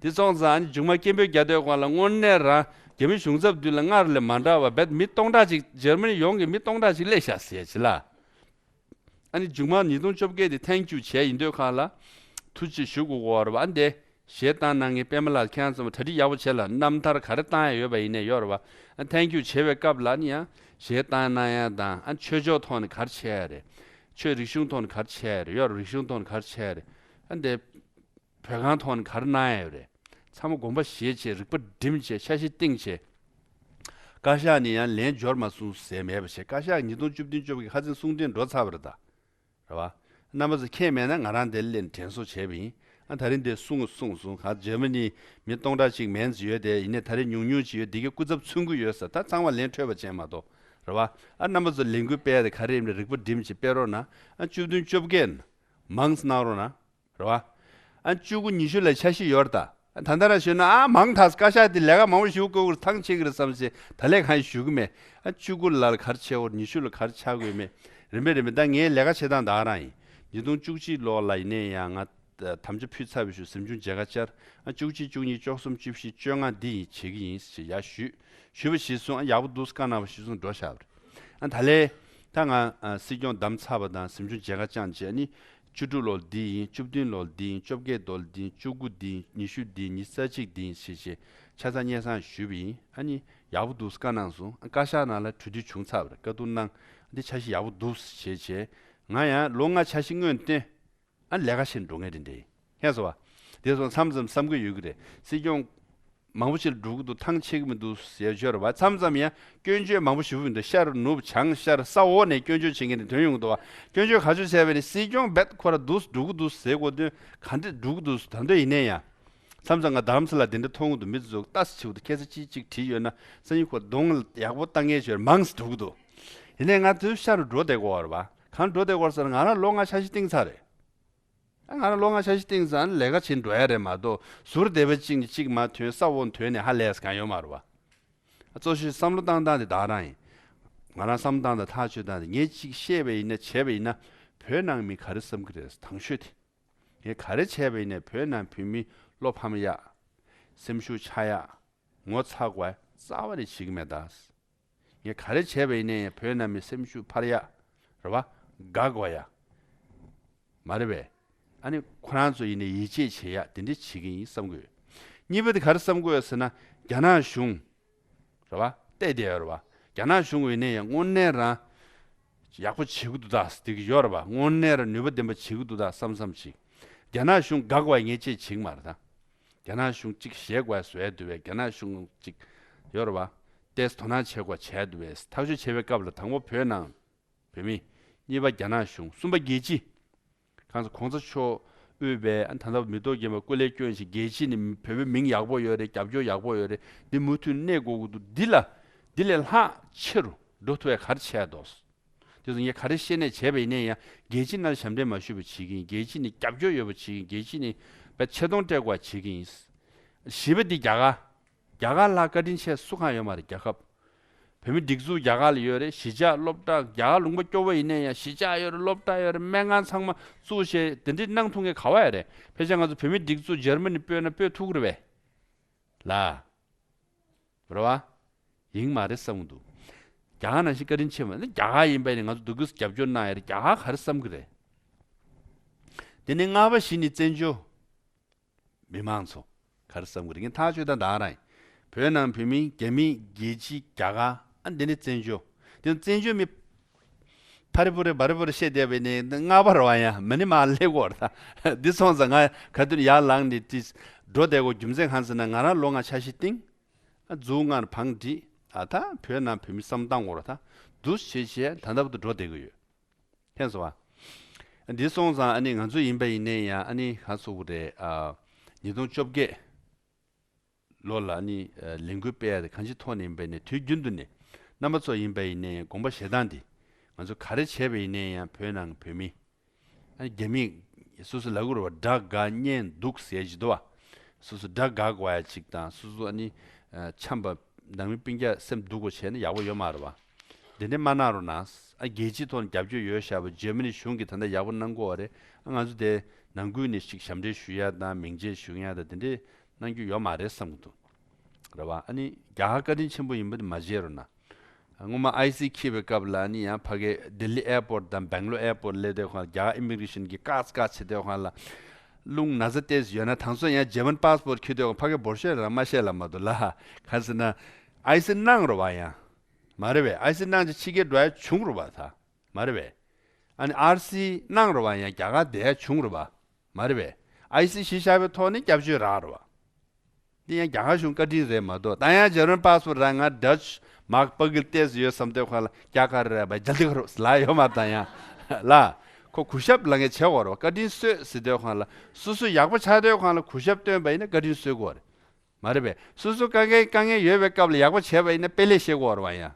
དེ་སོང་ཙང་ཨ་ནི་མཇུག་མ་སྐད་འབོད་རྒྱག་དུས་སྒང་ལ་དངོས་གནས་རང་རྒྱ་མི་གཞུང་ཚབ་མདུན་ལ་སྔར་ལས་མ་འདྲ་བ་རྦད་མི་སྟོང་ཕྲག་ཅིག་འཇར་མ་ནི་ཡོངས་ཀྱི་མི་སྟོང་ཕྲག་ཅིག་སླེབས་ཤག་ཟེར་ཅི་ལ། ཨ་ནི་མཇུག་མ་ཉིས་སྟོང་བཅོ་བརྒྱད་དེ་Thank you བྱས་ཡིན་དུས་སྒང་ལ་ཐུགས་རྗེ་ཆེ་ཞུ་དགོས་ཀྱི་ཡོད་རེད་བ། ཨ་འདི་གཞས་བཏང་གནང་མཁན་པད་མ་ལགས་ཁྱེད་རང་ཚོ་གྲ་སྒྲིག་ཡག་པོ་བྱས་ལ། རྣམ་ཐར་ག་རེ་བཏང་ཡ་ཡོད་པ་ཡིན་ནའི་ཡོད་རེད་བ། ཨ་Thank you བྱེད་པའི་སྐབས་ལ་ནི་ཡང་གཞས་བཏང་གནང་ཡ་དང་། ཨ་ཆོས་ཕྱོགས་ཐོག་ནས་ག་རེ་བྱས་ཡ་རེད། ཆོས་རིག་གཞུང་ཐོག་ནས་ག་རེ་བྱས་ཡ་རེད། ཡོད་རེད། རིག་གཞུང་ཐོག་ནས་ག་རེ་བྱས་ཡ་རེད། ཨ་འདི་བོད་ཁང་ཐོག་ནས་ག་རེ་གནང་ཡ་ཡོད་རེད། ཚང་མ་དགོངས་པ་བཞེས་བྱས་རིག་པ་བསྒྲིམས་བྱས་འཆར་གཞི་བཏིང་བྱས། བཀའ་ཤག་ནས་ཡང་ལན་འབྱོར་མ་སོང་ཟེར་མེད་པ་བྱས། བཀའ་ཤག་ཉིས་སྟོང་བཅུ་བདུན་བཅོ་བརྒྱད་ཁ་སང་གསུང་འཕྲིན་འགྲོ་ཚར་བ་རེད་ད། རེད་བ། རྣམ་པ་ཚོ་མཁྱེན་མེད་ན་ང་རང་འདིར་སླེབས་ནས་དྲན་གསོ་བྱས་པ་ཡིན། ཨ་ད་རིང་འདིར་གསུངས་གསུངས་སོང་། ག་འཇར་མ་ནི་མི་སྟོང་ཕྲག་གཅིག་མན་ཙམ་ཡོད་དེ། ཡིན་ནའི་ད་རིང་ཉུང་ཉུང་ཅིག་ཡོད། འདི་གའི་སྐུ་ཚབ་མཚོན་གྱི་ཡོད་ཟེར། ད་ཚང་མ་ལན་འཕྲོད་པ་ཅན་མ་གཏོགས། རེད་བ། ཨ་རྣམ་པ་ཚོ་ལས་འགུལ་སྤེལ་ཡ་དེ་ག་རེ་ཡིན་མིན་རིག་པ་བསྒྲིམས་བྱས་སྤེལ་རོགས་གནང་། ཨ་བཅུ་བདུན་བཅོ་བརྒྱད་མང་ཙམ་གནང་རོགས་གནང་། རེད་བ། ཨ་བཅུ་དགུ་ཉི་ཤུ་ལ་འཆར་གཞི་ཡོད་རེད་ད། ད་ལྟ་རང་ཞུས་ན་ཨ་མང་ཐག་བཀའ་ཤག་འདི་ལས་ཀ་མང་པོ་ཞུ་དགོས་ཀྱི་ཐང་ཆད་ཀྱི་རེད་བསམ་ཞེས་ད་ལས་གང་ཞུ་གི་མེད། ཨ་བཅུ་དགུ་ལ་ག་རེ་བྱེད་དགོས་ཉི་ཤུ་ལ་ག་རེ་ཆགས་དགོས་མེད། རིམ་པས་རིམ་པས་ད་ངའི་ལས་ཀ་བྱེད་སྟངས་ད་ག་རང་ཡིན། ཉིས་སྟོང་བཅུ་གཅིག་ལོ་ལ་ཡིན་ནའི་ཡང་ང་དམ་བཅའ་ཕུལ་ཚར་བའི་ཞུ་གཟིམ་ཆུང་མཇལ་ཁ་བཅར། ཨ་བཅུ་གཅིག་བཅུ་གཉིས་བཅུ་གསུམ་བཅུ་བཞི་བཅོ་ལྔ་འདི་ཡིན་བྱེད་ཀྱི་ཡིན་ཞེས་ཡར་ཞུས། ཞུས་པ་གཞིར་བཟུང་ཨ་ཡག་པོ་འདུག་བཀའ་གནང་བ་གཞིར་བཟུང་འགྲོ་བཞག་པ་རེད། ཨ་ད་ལས། ད་ང་ཨ་སྲིད་སྐྱོང་བདམས་ཚར་བ་དང་གཟིམ་ཆུང་མཇལ་ཁ་བཅངས་རྗེས་ནི། བཅུ་དྲུག་ལོ་འདི་ཡིན། བཅུ་བདུན་ལོ་འདི་ཡིན། བཅོ་བརྒྱད་ལོ་འདི་ཡིན། བཅུ་དགུ་འདི་ཡིན། ཉི་ཤུ་འདི་ཡིན། ཉི་ཤུ་རྩ་གཅིག་འདི་ཡིན་ཞེས་བྱས་ཆ་ཚང་སྙན་སེང་ཞུས་པ་ཡིན། ཨ་ནི་ཡག་པོ་འདུག་བཀའ་གནང་སོང་། ཨ་བཀའ་ཤག་ནང་ལ་གྲོས་བསྡུར་བྱུང་ཚར་བ་རེད། བཀའ་བསྡུར་གནང་། འདི་འཆར་གཞི་ཡག་པོ་འདུག་ཞེས་བྱས། ང་ཡང་ལོ་ལྔ་འཆར་གཞི་སྔོན་བཏོན། ཨ་ལས་ཀ་བྱེད་འགྲོ་མཁན་དེ་འདྲ་ཡིན། ཧེ་སོ་བ། དེ་སོང་མཚམས་མཚམས་བསམ་གི་ཡོད་ཀྱི་རེད། སྲིད་སྐྱོང་མང་པོ་ཞིག་འགྲོ་གི་འདུག་ཐང་ཆད་ཀྱི་མི་འདུག་ཟེར་ཞོར་བ་མཚམས་མཚམས་ཡང་སྐྱོན་བརྗོད་མང་པོ་ཞུ་གི་འདུག་ཤར་ནུབ་བྱང་ཤར་ས་འོག་ནས་སྐྱོན་བརྗོད་བྱེད་མཁན་དེ་ཐོན་ཡོང་གི་འདུག་བ། སྐྱོན་བརྗོད་ག་ཚོད་བྱས་པ་ནི་སྲིད་སྐྱོང་རྦད་ཁོ་ར་འདུག་འགྲོ་གི་འདུག་ཟེར་དགོས་དོན་ག་འདྲ་འགྲོ་གི་འདུག་ད་འདོད་ཡིན་ནའི་ཡང་། མཚམས་མཚམས་ང་རྡ་རམ་ས་ལ་དེ་འདྲ་མཐོང་གི་འདུག་མི་ཚོ་ལྟ་ཞིག་འདུག་ཁ་སང་ཅིག་ཅིག་བྲིས་ཡོད་ན་སང་ཉིན་ཁོ་གདོང་ཡག་པོ་བཏང་མཁན་ཞོར་མང་ཙམ་འགྲོ་གི་འདུག་ཡིན་ནའི་ང་དུས་ཤར་རུ་འགྲོ་བསྡད་དགོས་བ་རེད་བ། གང་འགྲོ་བསྡད་དགོས་ཟེར་ན་ང་རང་ལོ་ལྔ་འཆར་གཞི་བཏིང་ཚར་རེད། ཨ་ང་རང་ལོ་ལྔ་འཆར་གཞི་བཏིང་ཙང་ལས་ཀ་བྱེད་འགྲོ་ཡ་རེད་མ་གཏོགས་ཟུར་སྡེ་པ་གཅིག་ནས་གཅིག་མར་ཐོན་ས་འོག་ཐོན་ནས་ཧ་ལས་གང་ཡོད་མ་རེད་བ། ཨ་གཙོ་ཆེ་བསམ་བློ་བཏང་སྟངས་དེ་ད་རང་ཡིན། ང་རང་བསམ་བློ་བཏང་དང་ཐག་ཆོད་སྟངས་དེ་ངས་གཅིག་བཤད་པ་ཡིན་ན་བྱས་པ་ཡིན་ན་བོད་ནང་མི་ག་རེ་བསམ་གི་རེད་དང་ཤོས་དེ། ངས་ག་རེ་བྱས་པ་ཡིན་ནའི་བོད་ནང་བོད་མི་བློ་ཕམ་ཡག་སེམས་ཤུགས་ཆག་ཡག་ངོ་ཚ་དགོས་རྩ་བ་ནས་བྱེད་ཀྱི་མེད་ད། ངས་ག་རེ་བྱས་པ་ཡིན་ནའི་བོད་ནང་མི་སེམས་ཤུགས་འཕར་ཡག་རེད་བ། དགའ་དགོས་ཡག་མ་རེད་པས། ཨ་ནི་ཁོ་རང་ཚོ་ཡིན་ནའི་ཡིད་ཆེས་བྱེད་ཡག་དེ་འདྲ་བྱེད་ཀྱི་ཡིན་བསམ་གི་ཡོད། གཉིས་པ་དེ་ག་རེ་བསམ་གི་ཡོད་ཟེར་ན་རྒྱ་ནག་གཞུང་རེད་བ། བལྟས་བསྡད་ཡོད་རེད་བ། རྒྱ་ནག་གཞུང་ཡིན་ནའི་ཡང་དངོས་གནས་རང་ཡག་པོ་བྱེད་ཀྱི་འདུག་ད་ཟེར་གྱི་ཡོད་རེད་བ། དངོས་གནས་རང་ནུས་པ་ལྡན་པ་བྱེད་ཀྱི་འདུག་ད་བསམ་བསམ་ཅིག་རྒྱ་ནག་གཞུང་དགའ་དགོས་ཡག་ངས་ཅིག་བྱེད་ཀྱི་མ་རེད་ད། རྒྱ་ནག་གཞུང་གཅིག་ཞེད་དགོས་བཟོས་འདུག་བས། རྒྱ་ནག་གཞུང་གཅིག་ཡོད་རེད་བ། ཏེས་དོ་སྣང་བྱེད་དགོས་བྱས་འདུག་བས། ཐག་གཅོད་བྱེད་པའི་སྐབས་ལ་དང་པོ་བོད་ནང་བོད་མི། གཉིས་པ་རྒྱ་ནག་གཞུང་། གསུམ་པ་རྒྱལ་སྤྱི། གང་ཟེར་གོང་ས་མཆོག་དབུས་པའི་ཨ་ད་ལྟ་མི་ཐོག་རྒྱལ་བ་སྐུ་ལས་བསྐྱོན་ཞིང་རྒྱལ་སྤྱི་ནི་བོད་པའི་མིང་ཡག་པོ་ཡོད་རེད། རྒྱབ་སྐྱོར་ཡག་པོ་ཡོད་རེད། འདི་མུ་མཐུད་གནས་དགོས་ཀྱི་འདུག་འདི་ལ་འདི་ལས་ལྷག་ཆེ་རུ་འགྲོ་ཐུབ་ཡག་ག་རེ་བྱས་འདུག་དེ་ཚོ་ངས་ག་རེ་བཤད་ནས་བྱས་པ་ཡིན་ནའི་ཡང་རྒྱལ་སྤྱི་ནང་ཞབས་འདྲེན་མ་ཞུས་པ་བྱེད་ཀྱི་ཡིན། རྒྱལ་སྤྱི་ནི་རྒྱབ་སྐྱོར་ཡོད་པ་བྱེད་ཀྱི་ཡིན། རྒྱལ་སྤྱི་ནི་བས་ཆེ་མཐོང་སྤྲད་དགོས་བྱེད་ཀྱི་ཡིན། བཞི་པ་འདི་རྒྱ་གར། རྒྱ་གར་ལྷག་བཀའ་དྲིན་ཆེ་སུ་གང་ཡོད་མ་རེད་རྒྱལ་ཁབ། བོད་མི་སྒྲིག་འཛུགས་རྒྱ་གར་ལ་ཡོད་རེད། གཞིས་ཆགས་སློབ་གྲྭ་རྒྱ་གར་ལུང་པ་སྐྱོ་བོ་ཡིན་ནའི་ཡང་གཞིས་ཆགས་ཡོད་རེད། སློབ་གྲྭ་ཡོད་རེད། སྨན་ཁང་ཚང་མ་བཙུགས་བྱས་དེ་འདྲས་གནང་ཐུབ་མཁན་ག་བ་ཡོད་རེད། ཕལ་ཆེར་ང་ཚོ་བོད་མི་སྒྲིག་འཛུགས་འཇར་མ་ནི་སྤོས་ན་སྤོས་ཐུབ་ཀྱི་རེད་པས། ལ། རེད་བ། ཡིན་མ་རེད་བསམ་གྱི་འདུག་རྒྱ་གར་ནང་བཞིན་བཀའ་དྲིན་ཆེ་བ་ནི་རྒྱ་གར་ཡིན་པས་ནི་ང་ཚོ་འདུག་གིས་རྒྱབ་སྐྱོར་གནང་ཡ་རེད། རྒྱ་གར་ག་རེ་བསམ་གྱི་རེད། དེ་ནས་ལྔ་པ་བཞི་ནི་བཙན་བྱོལ་མི་མང་ཚོ་ག་རེ་བསམ་གྱི་རེད། ངས་ཐག་ཆོད་ད་ད་རང་ཡིན། བོད་ནང་བོད་མི་རྒྱ་མི་རྒྱལ་སྤྱི་རྒྱ་གར་ཨ་འདི་ནི་བཙན་བྱོལ། དེ་བཙན་བྱོལ་མི་ཕ་རི་པུ་རི་བ་རི་པུ་རི་བཤད་བསྡད་པའི་ནི་ལྔ་པ་རེད་བ། ཡང་མ་ནི་མ་སླེབས་གོ་རེད་ད། འདི་སོང་ཙང་ང་ག་དུས་ཡར་ལངས་ནས་དེ་འགྲོ་བསྡད་གོ་རྒྱུ་མཚན་གང་ཟེར་ན་ང་རང་ལོ་ལྔ་འཆར་གཞི་བཏིང་། ཨ་མཛུབ་སྔར་བང་བསྒྲིགས། ཨ་ད་བོད་ནང་བོད་མི་བསམ་སྟངས་འོར་ད་འདུ་བྱེད་བྱས་ད་ལྟ་བར་དུ་འགྲོ་བསྡད་ཀྱི་ཡོད། ཐེངས་སོ་བ། འདི་སོང་ཙང་ཨ་ནི་ང་ཚོ་ཡིན་པ་ཡིན་ནའི་ཡང་ཨ་ནི་ག་ཚོད་རེད། ཨ་ཉིས་སྟོང་བཅོ་བརྒྱད་ལོ་ལ་ཨ་ནི་ལས་འགུལ་སྤེལ་ཡ་དེ་གང་ཅི་ཐོག་ནས་ཡིན་པ་ཡིན་ནའི་དུས་རྒྱུན་དུ་ནས་རྣམ་པ་ཚོ་ཡིན་པ་ཡིན་ནའི་དགོངས་པ་བཞེས་སྟངས་འདི་ང་ཚོ་ག་རེ་བྱས་པ་ཡིན་ནའི་ཡང་བོད་ནང་གི་བོད་མི། ཨ་ནི་རྒྱ་མིས་སོ་སོ་ལབ་ཀྱི་རེད་བ། དགྲ་དགའ་གཉེན་སྡུག་ཟེར་གྱི་འདུག་བ། སོ་སོ་དགྲ་དགའ་དགོས་ཡ་ཅིག་དང་སོ་སོ་ཨ་ནི་ཨ་འཆམ་པ་ནང་མི་སྤུན་ཀྱག་སེམས་སྡུག་པོ་བྱས་ན་ཡག་པོ་ཡོད་མ་རེད་བ། དེ་འདྲས་མ་གནང་རོགས་གནང་། ཨ་རྒྱལ་སྤྱིའི་ཐོག་ནས་རྒྱབ་སྐྱོར་ཡོད་བཞག་པ་འཇར་མ་ནི་གཞུང་གིས་ད་ལྟ་ཡག་པོ་གནང་གི་ཡོད་རེད། ཨ་ང་ཚོ་དེ་ནང་ཁུལ་ནས་ཅིག་ཞབས་འདྲེན་ཞུ་ཡ་དང་མིང་ཆད་ཞུ་ཡ་དང་དེ་འདྲས་གནང་རྒྱུ་ཡོད་མ་རེད་བསམ་གྱི་འདུག་རེད་བ། ཨ་ནི་རྒྱ་གར་བཀའ་དྲིན་ཆེན་པོ་ཡིན་པ་དེ་མ་བརྗེད་རོགས་གནང་། སྔོན་མ་ཨའི་སི་འཁྱེར་བའི་སྐབས་ལ་ནི་ཡང་ཕ་གི་ལྡི་ལི་ཨེར་པོར་དང་སྦེང་ལོར་ཨེར་པོར་སླེབས་དུས་ཁོང་རྒྱ་གར་ཨི་མི་གྷི་རེ་ཤན་གྱིས་བཀག་བཀག་བྱེད་དུས་ཁོང་ལ་རླུང་ན་ཚ་ཏོག་ཙམ་ཡོད་ན་དང་སོ་ཡང་ཇར་མན་པཱ་སི་པོར་འཁྱེར་དུས་ཁོང་ཕ་གི་འབོར་ཤོད་རང་མ་ཤེས་ལ་མ་གཏོགས་ལ་ག་ཟེར་ན་ཨའི་སི་གནང་རོགས་བ་ཡང་མ་རེད་བས། ཨའི་སི་གནང་ཅི་ཕྱི་རྒྱལ་འགྲོ་ཡ་བྱུང་རོགས་བ་ད་མ་རེད་བས། ཨ་ནི་ཨར་སི་གནང་རོགས་བ་ཡང་རྒྱ་གར་བསྡད་ཡ་བྱུང་རོགས་བ་མ་རེད་བས། ཨའི་སི་གཞི་བཞག་པའི་ཐོག་ནས་སྐྱབས་བཅོལ་རག་རོགས་བ། འདི་ཡང་རྒྱ་གར་གཞུང་བཀའ་དྲིན་རེད་མ་གཏོགས། ད་ཡང་ཇར་མན་པཱ་སི་པོར་རག་ང་ཌ་ཆི་མཱག་པ་གིལ་ཏོག་ཙམ་ཡོད་བསམ་དུས་ཁོང་ལ་རྒྱ་གར་རེད་པ་རྒྱ་ལྡི་ག་རུ་ལ་ཡོད་མ་ད་ཡང་ལ། ཁོ་གུས་ཞབས་ལ་ངས་བྱེད་དགོས་རེད་བ། བཀའ་དྲིན་གསོས་ཟེར་དུས་ཁོང་ལ་སོ་སོ་ཡག་པོ་ཆགས་དུས་ཁོང་ལ་གུས་ཞབས་སྟོན་པ་ཡིན་ན་བཀའ་དྲིན་གསོས་དགོས་རེད། མ་རེད་པས། སོ་སོ་དཀའ་ངལ་དཀའ་ངལ་ཡོད་པའི་སྐབས་ལ་ཡག་པོ་བྱས་པ་ཡིན་ན་དཔེ་ལེགས་བཤད་དགོས་རེད་བ་ཡང་།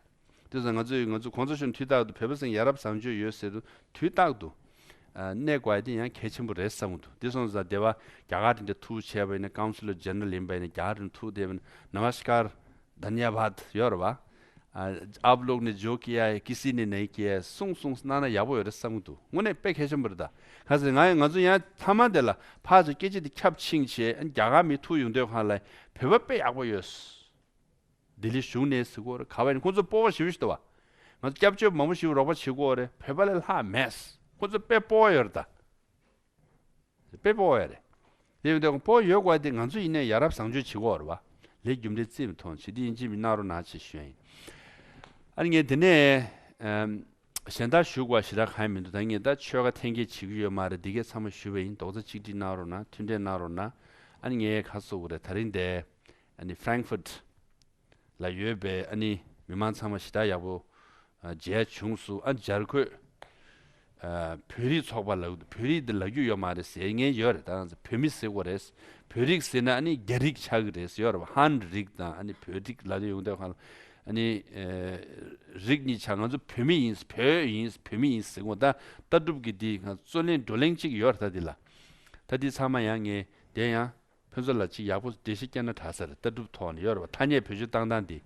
དེ་ཚོ་ང་ཚོས་ང་ཚོ་གོང་ས་མཆོག་དུས་རྟག་ཏུ་བོད་པ་ཚང་ཡ་རབས་བཟང་སྤྱོད་ཡོད་ཟེར་དུས་རྟག་ཏུ། གནས་དགོས་ཡ་དེ་ཡང་གལ་ཆེན་པོ་རེད་བསམ་གྱི་འདུག་དེ་སོང་ཙང་དེ་བ་རྒྱ་གར་དེ་འདྲ་ཐུག་བྱས་པ་ཡིན་ན། ཀའུན་སི་ལར་ཇེ་ནེ་རལ་ཡིན་པ་ཡིན་ན་རྒྱ་གར་དེ་འདྲ་ཐུག་བསྡད་པ་ཡིན་ན། ནམ་སྐར་དྷན་ཡ་བཱད་ཡོད་རེད་བ། आप लोग ने जो किया है, किसी ने नहीं किया है, གསུངས་གསུངས་གནང་ན་ཡག་པོ་ཡོད་རེད་བསམ་གྱི་འདུག་དངོས་གནས་དཔེ་གལ་ཆེན་པོ་རེད་ད། ག་ཟེར་ང་ང་ཚོ་ཡང་མཐའ་མ་དེ་ལ་ཕར་ཚུར་སྐད་ཆ་དེ་ཁྱབ་ཕྱིན་བྱས། ཨ་ནི་རྒྱ་གར་མི་ཐུག་ཡོང་དུས་སྒང་ལ་བོད་པ་དཔེ་ཡག་པོ་ཡོད། ལྡི་ལི་བཞུགས་གནས་ཟེར་གྱི་ཡོད་རེད། ག་བ་ཡིན་ཁོང་ཚོ་སྤོབས་པ་ཞེ་པོ་ཞིག་འདུག་བ། ང་ཚོ་སྐྱབས་བཅོལ་མང་པོ་ཞིག་རོགས་པ་བྱེད་ཀྱི་ཡོད་རེད། བོད་པ་ལས་ལྷག་མེད། ཁོང་ཚོ་དཔེ་སྤོབས་པ་ཡོད་རེད་ད། དཔེ་སྤོབས་པ་ཡོད་རེད། དེ་ཡིན་དུས་སྤོབས་པ་ཡོད་དགོས་དེ་ང་ཚོ་ཡིན་ནའི་ཡ་རབས་བཟང་སྤྱོད་བྱེད་ཀྱི་ཡོད་རེད་བ། ལས་རྒྱུ་འབྲས་རྩིས་མི་མཐོང་བྱེད་དེ་ཡིན་གཅིག་མིན་གནང་རོགས་གནང་ཞེས་ཞུ་ཡ་ཡིན། ཨ་ནི་ངས་དེ་ནས་ཨམ། གཞན་དག་ཞུ་དགོས་ཞེ་དྲག་གང་ཡང་མི་འདུག་ད་ངས་ད་ཆོལ་ཁ་འཐེན་འཁྱེར་བྱེད་ཀྱི་ཡོད་མ་རེད། འདི་གས་ཚང་མ་ཞུས་པ་ཡིན། རྡོག་རྩ་གཅིག་སྒྲིལ་གནང་རོགས་གནང་། མཐུན་འབྲེལ་གནང་རོགས་གནང་། ཨ་ནི་ངས་ག་རེ་ཟེར་དགོས་རེད། ད་རིང་འདི་ཨ་ནི་Frankfurt་ལ་ཡོད་པའི་ཨ་ནི་མི་མང་ཚང་མ་ཞེ་དྲག་ཡག་པོ་ཨ་མཇལ་བྱུང་སོང་། ཨ་ནི་སྦྱར་གོས་ཨ་བོད་རིགས་ཚོགས་པ་ལབ། བོད་རིགས་འདི་ལབ་རྒྱུ་ཡོད་མ་རེད་ཟེར་མཁན་ཡོད་རེད། ད་ང་ཚོ་བོད་མི་ཟེར་དགོས་རེད། བོད་རིགས་ཟེར་ན་ཨ་ནི་རྒྱ་རིགས་ཆགས་ཀྱི་རེད་ཟེར་ཡོད་རེད་བ། ཧན་རིགས་དང་ཨ་ནི་བོད་རིགས་ལབ་དུས་ཡོང་དུས་སྒང་ལ་ཨ་ནི་ཨེ་རིགས་གཉིས་ཆགས། ང་ཚོ་བོད་མི་ཡིན། བོད་ཡིན། བོད་མི་ཡིན་ཟེར་གོ། ད་ལྟ་གྲུབ་ཀྱི་འདི་ང་ཚོ་རྩོད་གླེང་བགྲོ་གླེང་གཅིག་ཡོད་རེད། ད་འདི་ལ་ད་འདི་ཚང་མ་ཡང་ངས་དེ་ཡང་ཕན་ཚུན་ལ་ཅིག་ཡག་པོ་འགྲེལ་བཤད་བསྐྱལ་ན་དྲག་ས་རེད། ལྟ་གྲུབ་ཐོག་ནས་ཡོད་རེད་བ། ཐ་སྙད་བེད་སྤྱོད་བཏང་སྟངས་འདི།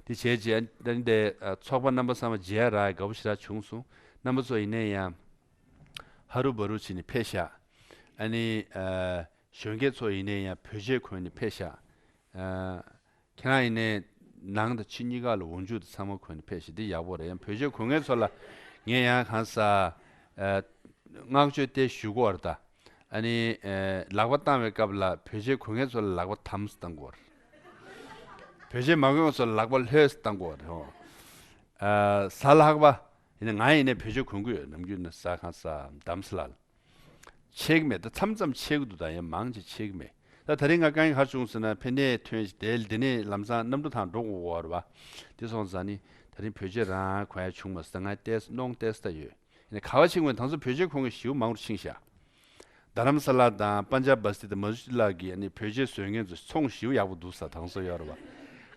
འདི་བྱས་རྗེས་ཨ་ནི་དེ་ཚོགས་པ་རྣམ་པ་ཚང་མ་མཇལ་ཡ་རག་དགའ་པོ་ཞེ་དྲག་བྱུང་སོང་། རྣམ་པ་ཚོ་ཡིན་ནའི་ཡང་ཧ་རུ་བ་རུ་བྱས་ནས་ཕེབས་ཤག་ཨ་ནི་ཨ་གཞོན་སྐྱེས་ཚོ་ཡིན་ནའི་ཡང་བོད་ཆས་གོན་ནས་ཕེབས་ཤག་ཨ་ཁྱེད་རང་ཡིན་ནའི་ནང་དང་ཕྱི་གཉིས་ཀ་ལ་འོག་འཇུག་དང་ཚང་མ་གོན་ནས་ཕེབས་ཤག་འདི་ཡག་པོ་རེད། ཡང་བོད་ཆས་གོན་མཁན་ཚོ་ལ་ངས་ཡང་གང་ཟག་ཨ་བསྔགས་བརྗོད་དེ་ཞུ་གི་ཡོད་རེད་ད། ཨ་ནི་ཨ་ལག་པ་བཏང་བའི་སྐབས་ལ་བོད་ཆས་གོན་མཁན་ཚོ་ལ་ལག་པ་དམ་སེ་བཏང་གི་ཡོད་རེད། བོད་ཆས་མ་གོན་མཁན་ཚོ་ལ་ལག་པ་ལྷོད་སེ་བཏང་གི་ཡོད་རེད་ཧོ། ཨ་གཟའ་ལྷག་པ་ཡིན་ན། ང་ཡིན་ནའི་བོད་ཆས་གོན་གི་ཡོད། ནམ་རྒྱུན་ནས་གཟའ་གང་གཟའ་དམ་སེ་ལ། ཆད་གི་མེད། ད་མཚམས་མཚམས་ཆད་གི་འདུག་ད་ཡང་མང་ཆེ་ཆད་གི་མེད། ད་ད་རིང་ང་དཀའ་ངལ་ག་རེ་བྱུང་ཟེར་ན། ཕན་ནས་ཐོན་ཞིག་དེ་འདི་ནས་ལམ་སང་གནམ་གྲུ་ཐང་འགྲོ་དགོས་ཀྱི་ཡོད་རེད་བ། དེ་སོང་ཙང་ནི་ད་རིང་བོད་ཆས་རང་གོན་ཡ་བྱུང་མ་སོང་། ད་ང་ཏོག་ཙམ་གནོང་ཏོག་ཙམ་ད་ཡོད། ཡིན་ནའི་ག་བ་ཕྱིན་པ་ཡིན་ད་ཚོ་བོད་ཆས་གོན་མཁན་ཞེ་པོ་མང་རུ་ཕྱིན་ཤག་རྡ་རམ་ས་ལ་དང་པན་ཇབ་བ་སྟི་དང་མ་སུ་ཇི་ལ་གི་ཨ་ནི་བོད་ཆས་བཟོ་མཁན་ཚོ་ཚོང་ཞེ་པོ་ཡག་པོ་འདུག་ས་ད་ཚོ་ཡོད་རེད་བ།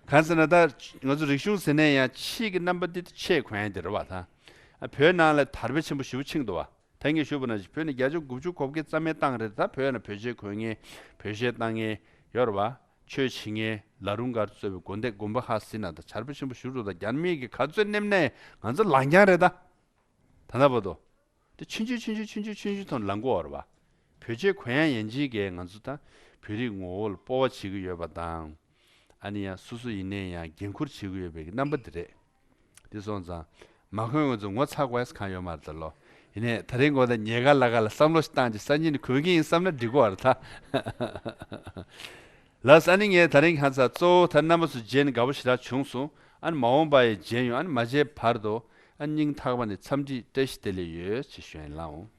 གང་ཟེར་ན་ད་ང་ཚོ་རིག་གཞུང་ཟེར་ནས་ཡང་ཕྱིའི་གི་རྣམ་པ་འདི་ཆས་གོན་ཡ་འདི་རེད་བ། ད་ཨ་བོད་ནང་ལ་དར་སྤེལ་ཆེན་པོ་ཞེ་པོ་ཕྱིན་འདུག་བ། ད་ངས་ཞུས་པ་ནང་བཞིན་བོད་ནས་བརྒྱ་ཆ་དགུ་བཅུ་གོ་བརྒྱད་རྩ་མེད་བཏང་རེད། ད་བོད་ནང་བོད་ཆས་གོན་མཁན། བོད་གཞས་བཏང་མཁན་ཡོད་རེད་བ། ཆོས་བྱེད་མཁན། ལ་རུང་སྒར་གཙོས་པའི་དགོན་སྡེ་དགོན་པ་ཁག་ཟིན་ན་ད་དར་སྤེལ་ཆེན་པོ་ཞེ་པོ་འགྲོ། ད་རྒྱ་མི་གིས་ག་ཚོད་ནེམ་ནས་ང་ཚོ་ལངས་རྐྱང་རེད་ད། ད་ལྟ་བར་དུ། དེ་ཆུང་ཆུང་ཆུང་ཆུང་ཆུང་ཆུང་ཆུང་ཆུང་ཐོག་ནས་ལངས་ཀྱི་ཡོད་རེད་བ། བོད་ཆས་གོན་ཡ་ཡན་ཆད་ཀྱིས་ང་ཚོ་ད་བོད་རིགས་ངོ་བོ་ལ་སྤོབས་པ་བྱེད་ཀྱི་ཡོད་པ་དང་། ཨ་ནི་ཡང་སོ་སོ་ཡིན་ནའི་ཡང་འགན་འཁུར་བྱེད་ཀྱི་ཡོད་པའི་རྣམ་པ་འདི་རེད། དེ་སོང་ཙང་མ་གོན་ང་ཚོ་ངོ་ཚ་དགོས་ཡ་གང་ཡོད་མ་རེད་ད་ལོ། ཡིན་ནའི་ད་རིང་གོ་ད་ཉལ་ཁ་ལ་ཁ་ལ་བསམ་བློ་ཞིག་བཏང་རྗེས་སང་ཉིན་ནས་གོན་གྱི་ཡིན་བསམ་ན་འགྲིག་གི་ཡོད་རེད་ད། ལགས་སོ། ཨ་ནི་ངས་ད་རིང་གང་ཟག་གཙོ་བོ་ད་རྣམ་པ་ཚོ་མཇལ་ནས་དགའ་པོ་ཞེ་དྲག་བྱུང་སོང་། ཨ་ནི་མ་འོངས་པ་ཡི་མཇལ་ཡོང་། ཨ་ནི་མ་མཇལ་བར་དུ་ཨ་ནི་སྙིང་ཐག་པ་ནས་འཚམས་འདྲི་བཀྲ་ཤིས་བདེ་ལེགས་ཡོད་ཅེས་ཞུ་ཡ་ཡིན་ལགས་འོང་།